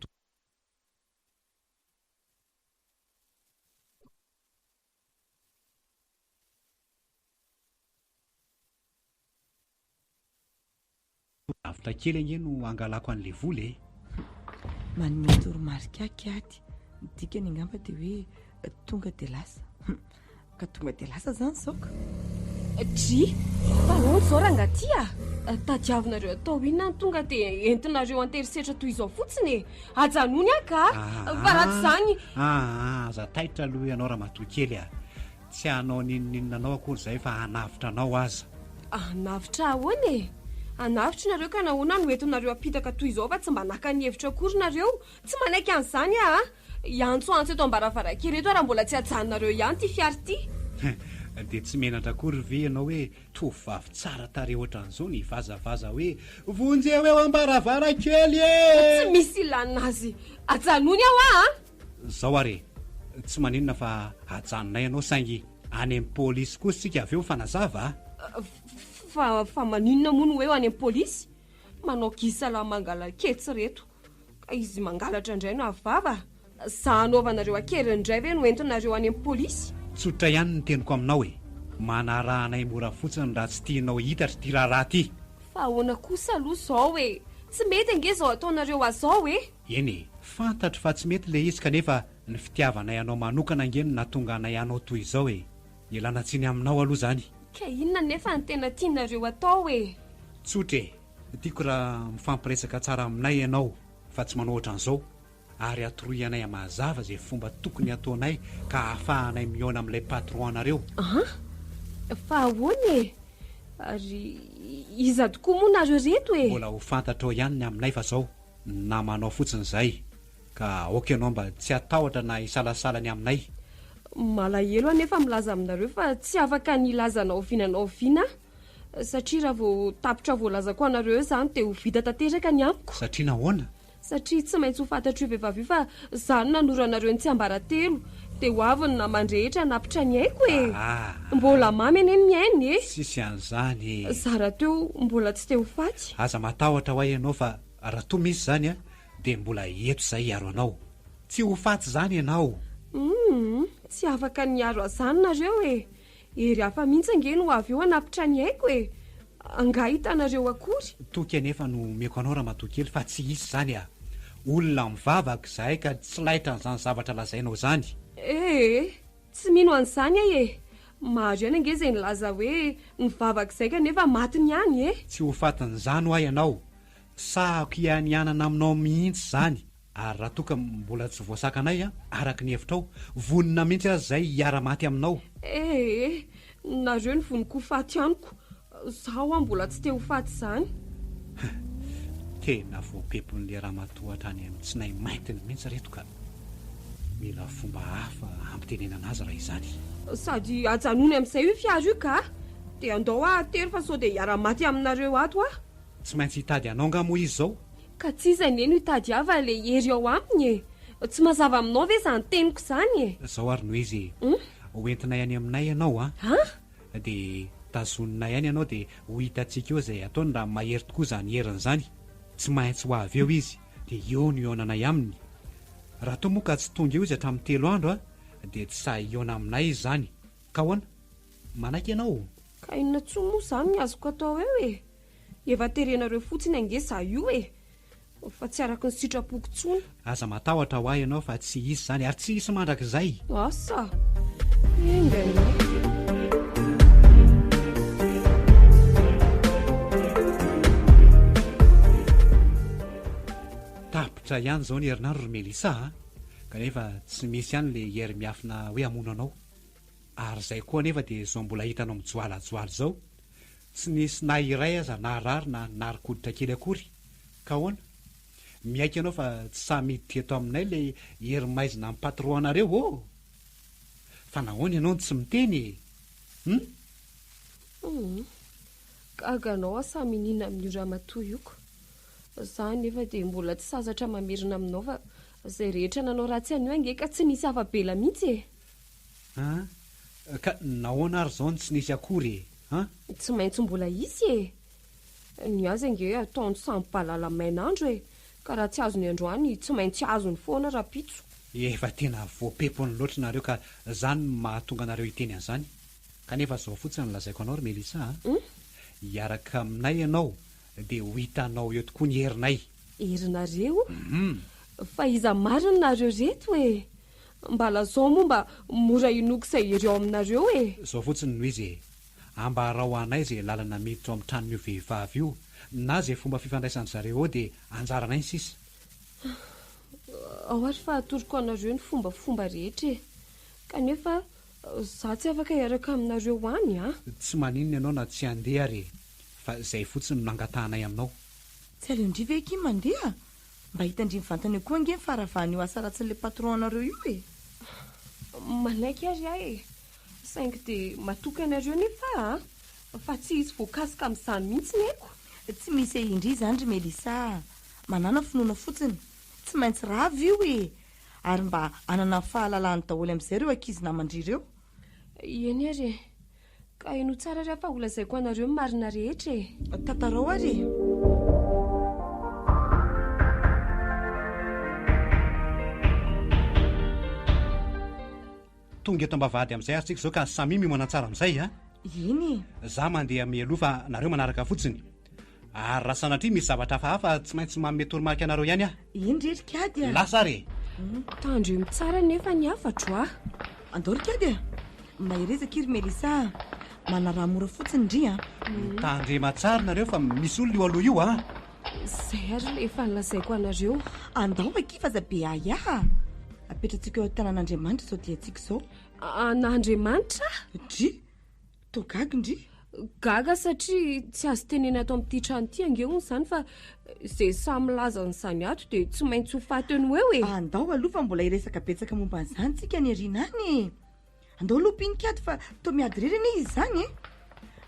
Lavitra kely ange no angalako an'le vola e! Manome toromarika ahy kiady, ny dikany angamba dia hoe tonga dia lasa. Ka tonga dia lasa izany izao ka. Dry, fa ahoana izao rangahy ty a? Tadiavinareo atao inona no tonga dia entinareo an-terisetra toy izao fotsiny e? Ajanony aho ka! Fa raha tsy izany. Aa, aza taitra aloha ianao ramatoa kely a! Tsy hanao n'inon'inona anao akory izahay fa hanavotra anao aza. Hanavotra ahoana e? Hanavotra nareo ka nahoana no entinareo apitaka toy izao fa tsy mba naka ny hevitra akory nareo? Tsy manaiky an'izany aho a! Hiantsoantso eto am-baravarankely eto aho raha mbola tsy ajanonareo ihany ity fiara ity. Dia tsy menatra akory ve ianao hoe tovovavy tsara tarehy ohatran'izao no hivazavaza hoe vonjeo eo am-baravarankely e! Tsy misy ilana azy. Ajanony aho a! Zao ary e! Tsy maninona fa ajanonay ianao saingy any amin'ny polisy kosa isika avy eo mifanazava a! Fa, fa maninona moa no hoe any amin'ny polisy? Manao gisala mangala-ketsy reto. Ka izy mangalatra indray no avo vava? Za hanaovanareo an-keriny indray ve no entinareo any amin'ny polisy? Tsotra ihany ny teniko aminao e! Manaraha anay mora fotsiny raha tsy tianao hitatra ity raharaha ity! Fa ahoana kosa aloha izao e! Tsy mety ange izao ataonareo azy izao e! Eny e! Fantatro fa tsy mety ilay izy kanefa ny fitiavanay anao manokana ange no nahatonga anay hanao toy izao e! Ialana tsiny aminao aloha izany. Ka inona anefa no tena tianareo atao e? Tsotra e! Tiako raha mifampiresaka tsara aminay ianao fa tsy manao ohatran'izao ary atoroy anay mazava izay fomba tokony hataonay ka ahafahanay mihaona amin'ilay patron anareo. An! Fa ahoana e? Ary iza tokoa moa nareo reto e? Mbola ho fantatrao ihany ny aminay fa zao namanao fotsiny izahay ka aoka ianao mba tsy hatahotra na hisalasala ny aminay. Malahelo aho nefa milaza aminareo fa tsy afaka ny hilaza na oviana na oviana aho. Satria raha vao tapitra voalazako anareo eo izany dia ho vita tanteraka ny amiko. Satria nahoana? Satria tsy maintsy ho fantatr'io vehivavy io fa izaho no nanoro anareo ny tsiambaratelo. Dia ho avy ny naman-drehetra hanapitra ny aiko e! Mbola mamy anie ny miaina e! Tsisy an'izany e! Izaho rahateo mbola tsy te ho faty. Aza matahotra ho'a ianao fa raha toa misy izany a, dia mbola eto izahay hiaro anao. Tsy ho faty izany ianao. Humm, tsy afaka ny hiaro ahy izany nareo e! Hery hafa mihitsy ange no avy eo hanapitra ny aiko e! Angaha hitanareo akory? Toky anefa no omeko anao ramatoa kely fa tsy hisy izany a! Olona mivavaka izahay ka tsy laitra an'izany zavatra lazainao izany. Ee, tsy mino an'izany aho e! Maro ihany ange izay nilaza hoe nivavaka izay kanefa matiny ihany e! Tsy ho fatin'izany hoa ianao. Sahako hianianana aminao mihitsy izany. Ary raha toa ka mbola tsy voasakanay an, araka ny hevitrao, vonona mihitsy aza izay hiara-maty aminao. Ee, nareo no vonon-ko faty amiko, zaho hoa mbola tsy te ho faty izany. Tena voapepon'ilay ramatoa hatrany amin'ny tsinay maintiny mihitsy reto ka. Mila fomba hafa hampitenenana azy raha izany. Sady ajanony amin'izay io fiara io ka! Dia andao aho atero fa sao dia hiara-maty aminareo ato aho. Tsy maintsy hitady anao angaha moa izy izao? Ka tsy iza anie no hitady ahy fa ilay hery ao aminy e! Tsy mazava aminao ve izany teniko izany e? Izao ary no izy e! Ho entinay any aminay ianao an! Dia tazoninay any ianao dia ho hitantsika eo izay ataony raha mahery tokoa izany heriny izany. Tsy maintsy ho avy eo izy dia eo no hihaonanay aminy. Raha toa moa ka tsy tonga eo izy hatramin'ny telo andro an! Dia tsy sahy hihaona aminay izy izany. Ka ahoana? Manaiky ianao? Ka inona intsony moa izany ny azoko atao eo e? Efa terenareo fotsiny ange za io e! Fa tsy araky ny sitrapoko intsony. Aza matahotra ho ahy ianao fa tsy hisy izany ary tsy hisy mandrakizay. Asa! Enga anie. Tapitra ihany izao ny herinandro ry Melissa a! Kanefa tsy misy ihany ilay hery miafina hoe hamono anao. Ary izay koa anefa dia izao mbola hitanao mijoalajoala izao. Tsy nisy na iray aza naharary na narikoditra kely akory. Ka ahoana? Miaiky ianao fa tsy sahy miditra eto aminay ilay hery maizina amin'ny patron anareo ô? Fa nahoana ianao no tsy miteny e? Hum? Hum. Gaga anao aho sahy miniana amin'io ramatoa io ko. Za anefa dia mbola tsy sasatra mamerina aminao fa izay rehetra nanao ratsy an'io ange ka tsy nisy afa-bela mihitsy e. An! Ka nahoana ary izao no tsy nisy akory e? An! Tsy maintsy mbola hisy e! Ny azy ange ataony samy balala main'andro e! Ka raha tsy azony androany, tsy maintsy azony foana rahampitso. Efa tena voapepony loatra nareo ka zany no mahatonga anareo hiteny an'izany. Kanefa zao fotsiny no lazaiko anao ry Melissa a! Hiaraka aminay ianao dia ho hitanao eo tokoa ny herinay. Herinareo? Fa iza marina nareo reto e? Mba lazao moa mba mora inoako izay hery ao aminareo e! Zao fotsiny no izy e! Ambarao anay izay lalana miditra ao amin'ny tranon'io vehivavy io na izay fomba fifandraisan-dry zareo ao dia anjaranay ny sisa. Ao ary fa atoroko anareo ny fombafomba rehetra e! Kanefa za tsy afaka hiaraka aminareo any a! Tsy maninona ianao na tsy handeha ary e! Fa izay fotsiny no angatahanay aminao. Tsy aleon-dry ve akia mandeha? Mba hitan-dry mivantana eo koa ange ny faharavan'io asa ratsin'ilay patron anareo io e! Manaiky ary aho e! Saingy dia matoky anareo nefa aho a! Fa tsy hisy voakasika amin'izany mihitsy ny aiko. Tsy misy ahian-dry izany ry Melissa a! Manàna finoana fotsiny. Tsy maintsy rava io e! Ary mba hanana ny fahalalahany daholo amin'izay ireo ankizy naman-dry ireo. Eny ary e! Ka henoy tsara ary aho fa holazaiko anareo ny marina rehetra e! Tantarao ary e! Tonga eto am-bavahady amin'izay ary tsika izao ka samia miomana tsara amin'izay a! Eny e! Za mandeha mialoha fa nareo manaraka fotsiny. Ary raha sanatria misy zavatra hafahafa tsy maintsy manome toromarika anareo ihany aho. Eny re ry kiady a! Lasa ary e! Tandremo tsara anefa ny hafatro a! Andao ry kiady a! Mahereza akia ry Melissa a! Manaraha mora fotsiny ndry a! Mitandrema tsara nareo fa misy olona io aloha io a! Izay ary ilay efa nolazaiko anareo. Andao akia fa aza be ahiahy a! Apetratsika eo an-tanan'Andriamanitra izao diantsika izao. An'Andriamanitra? Dry! Toa gaga ndry. Gaga satria tsy azo tenena ato amin'ity trano ity ange hono izany fa izay sahy milaza an'izany ato dia tsy maintsy ho faty eo no eo e. Andao aloha fa mbola hiresaka betsaka momba an'izany tsika any aoriana any e. Andao aloha mpinikady fa toa miady irery anie izy izany e.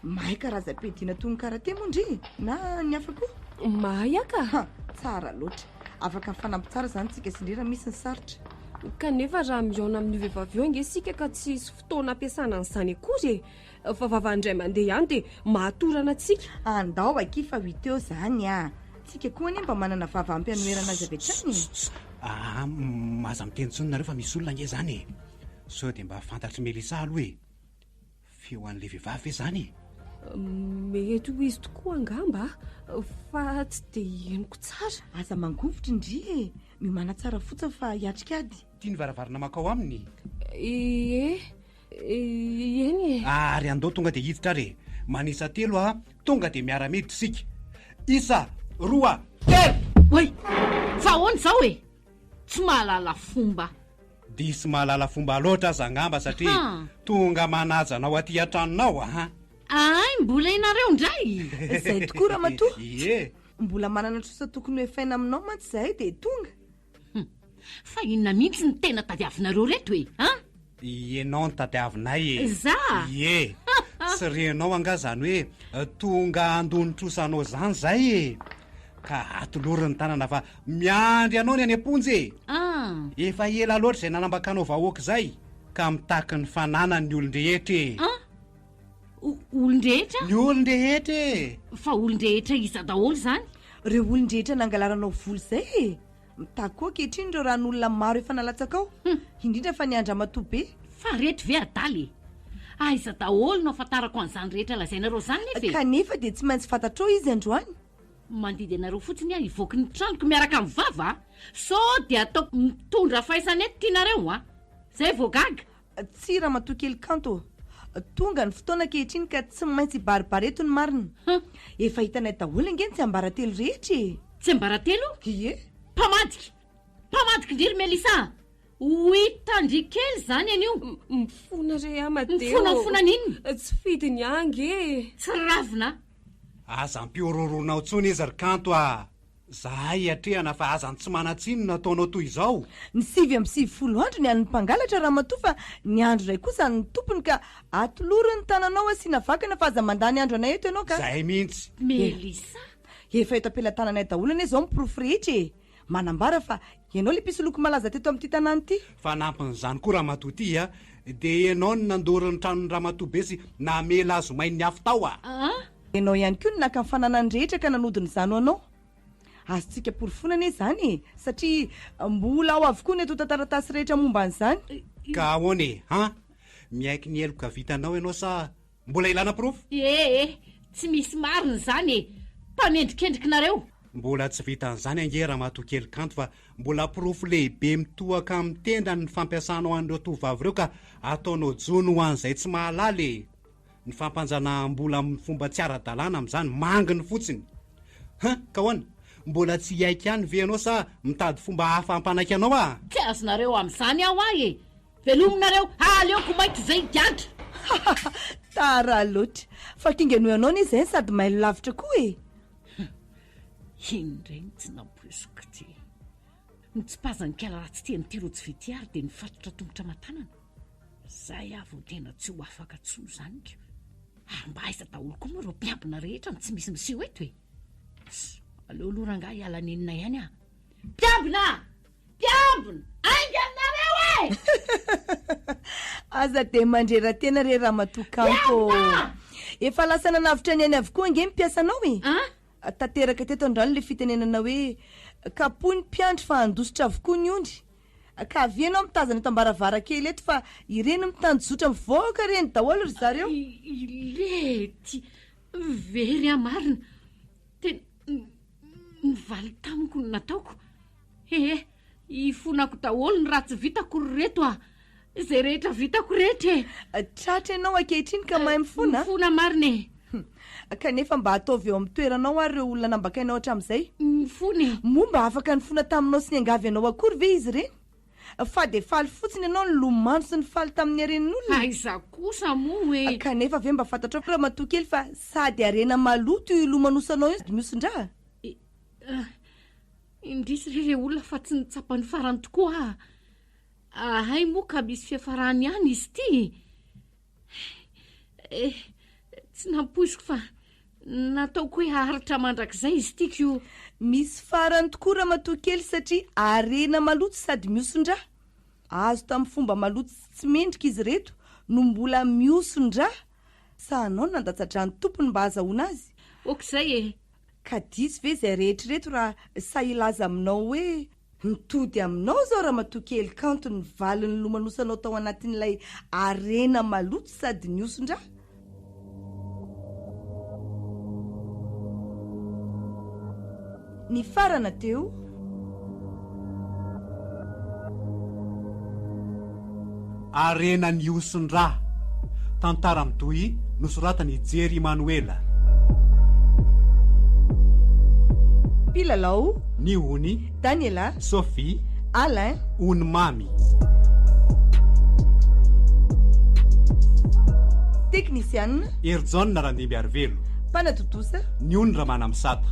Mahay karazam-piadiana toy ny karate moa ndry na ny hafa koa? Mahay aho ka! Ha! Tsara loatra. Afaka mifanampy tsara izany tsika sy ndry raha misy ny sarotra. Kanefa raha mihaona amin'io vehivavy io ange isika ka tsy hisy fotoana hampiasana an'izany akory e! Fa vava indray mandeha ihany dia mahatorana antsika. Andao akia fa ho hita eo izany a! Tsika koa anie mba manana vava ampy hanoherana azy avy hatrany e! Aa, aza miteny intsony nareo fa misy olona ange izany e! Sao dia mba fantatr'i Melissa aloha e! Feo an'ilay vehivavy ve izany e? Mety ho izy tokoa angamba, fa tsy dia henoko tsara. Aza mangovitra ndry e! Miomàna tsara fotsiny fa hiatrika ady. Ity ny varavarana mankao aminy. Ie, eny e. Ary andao tonga dia hiditra ary e! Manisa telo a, tonga dia miara-miditra isika. Isa, roa, telo! Oay! Fa ahoana izao e? Tsy mahalala fomba. Diso mahalala fomba loatra aza angamba satria tonga manaja anao aty an-tranonao a! Ay, mbola ianareo indray! Izay tokoa ramatoa. Ie. Mbola manana trosa tokony ho efaina aminao mantsy izahay dia tonga. Hum. Fa inona mihitsy no tena tadiavinareo reto e? An? Ianao no tadiavinay e! Za? Ie! Tsy renao angaha izany hoe tonga handoa ny trosanao izany izay e! Ka atolory ny tanana fa miandry anao ny any am-ponja e! Ah! Efa ela loatra izay nanambakanao vahoaka izay ka mitaky ny fananany ny olon-drehetra e! An? Olon-drehetra? Ny olon-drehetra e! Fa olon-drehetra iza daholo izany? Ireo olon-drehetra nangalaranao vola izay e! Mitaky koa ankehitriny ireo ran'olona maro efa nalatsakao, indrindra fa ny an-dRamatoa be. Fa reto ve adala e? Aiza daholo no ahafantarako an'izany rehetra lazainareo izany nefa e? Kanefa dia tsy maintsy fantatrao izy androany. Mandidy anareo fotsiny aho hivoaky ny tranoko miaraka amin'ny vava a! Sao dia ataoko mitondra faisana eto ty nareo a! Zay vao gaga! Tsia ramatoa kely kanto ô! Tonga ny fotoana ankehitriny ka tsy maintsy hibaribary eto ny marina. Efa hitanay daholo ange ny tsiambaratelo rehetra e! Tsiambaratelo? Ie. Mpamadika! Mpamadika indry ry Melissa a! Ho hitan-dry kely izany anio! Mifona re Amadeo! Mifonafona n'inona? Tsy fidiny ahy ange e! Tsy ravina a! Aza ampihorohoroanao intsony izy ry Kanto a! Zahay hiatrehana fa aza ny tsy manan-tsiny no ataonao toy izao. Ny 99 andro ny an'ny mpangalatra ramatoa fa ny andro iray kosa an'ny tompony ka atolory ny tananao asiana vakana fa aza mandany andro anay eto ianao ka. Zay mihitsy. Melissa. Efa eto am-pelatananay daholo anie izao ny porofo rehetra e! Manambara fa ianao ilay mpisoloky malaza teto amin'ity tanàna ity. Fanampin'izany koa ramatoa ity a, dia ianao no nandoro ny tranon'i ramatoa be sy namela azy ho main'ny afo tao a! Aa! Ianao ihany koa no naka ny fananany rehetra ka nanodina izany ho anao. Azontsika porofoina anie izany e! Satria mbola ao avokoa ny antontan-taratasy rehetra momba an'izany. Ka ahoana e? Han? Miaiky ny heloka vitanao ianao sa mbola ilana porofo? Ee e! Tsy misy marina izany e! Mpanendrikendriky nareo! Mbola tsy vitan'izany ange ramatoa kely kanto fa mbola porofo lehibe mitohaka amin'ny tendany ny fampiasanao an'ireo tovovavy ireo ka ataonao jono ho an'izay tsy mahalala e! Ny fampanjanaham-bola amin'ny fomba tsy ara-dalàna amin'izany manginy fotsiny. Hein, ka ahoana? Mbola tsy hiaiky ihany ve ianao sa mitady fomba hafa hampanaiky anao aho? Tsy azonareo amin'izany aho ahy e! Velominareo, aleoko may toy izay higadra! Tara loatra! Fa kinga noho ianao anie izay no sady mailo lavitra koa e! Hum, iny indray no tsy nampoiziko ity. Notsipazan'i Kala ratsy ity an'ity rojo vy ity ary dia nifatotra tongotra aman-tanana. Zay aho vao tena tsy ho afaka tsony zany ko. Ary mba aiza daholo koa moa ireo mpiambina rehetra no tsy misy miseho eto e? Ss, aleo aloha rangahy hiala nenina ihany ah. Mpiambina! Mpiambina! Aingana nareo e! Aza dia mandrera-tena re ramatoa Kanto ô. Efa lasa nanavotra ny ainy avokoa ange ny mpiasanao e. An? Tanteraka teto androany ilay fitenenana hoe kapohy ny mpiandry fa handositra avokoa ny ondry. Ka avia ianao mitazana eto ambaravarakely eto fa ireny mitanjozotra mivoaka ireny daholo ry zareo. Ilety! Very aho marina. Tena nivaly tamiko ny nataoko. Ee, ifonako daholo ny ratsy vitako ry reto a! Izay rehetra vitako rehetra e! Tratra ianao ankehitriny ka mahay mifona a! Mifona marina e! Kanefa mba ataovy eo amin'ny toeranao ary ireo olona nambakainao hatramin'izay. Mifona e! Moa mba afaka nifona taminao sy niangavy anao akory ve izy ireny? Fa dia faly fotsiny ianao nilomano sy nifaly tamin'ny haren'olona? Aiza kosa moa e! Kanefa ve mba fantatrao ramatoa kely fa sady harena maloto io ilomanosanao io mihosin-draha? Indrisy re re olona fa tsy nitsapa ny farany tokoa aho. Hay moa ka misy fiafarany ihany izy ity. Eh, eh. Tsy nampoiziko fa nataoko hoe haharitra mandrakizay izy ity ko. Misy farany tokoa ramatoa kely satria harena maloto sady mihoson-drà. Azo tamin'ny fomba maloto sy tsy mendrika izy ireto no mbola mihoson-drà. Sa anao no nandatsa-drà ny tompony mba hahazahoana azy? Ok'izay e! Ka diso ve izay rehetra ireto raha sahy hilaza aminao hoe mitody aminao izao ramatoa kely kanto ny valin'ny lomanosanao tao anatin'ilay harena maloto sady nihoson-drà? Nifarana teo. Harena nihoson-drà. Tantara mitohy nosoratan'i Jerry Manoela. Mpilalao. Ny Ony. Daniela. Sophie. Alain. Ony Mamy. Teknisiana. Herijaona Randimbiarivelo. Mpanatontosa. Ny Ony Ramanamisata.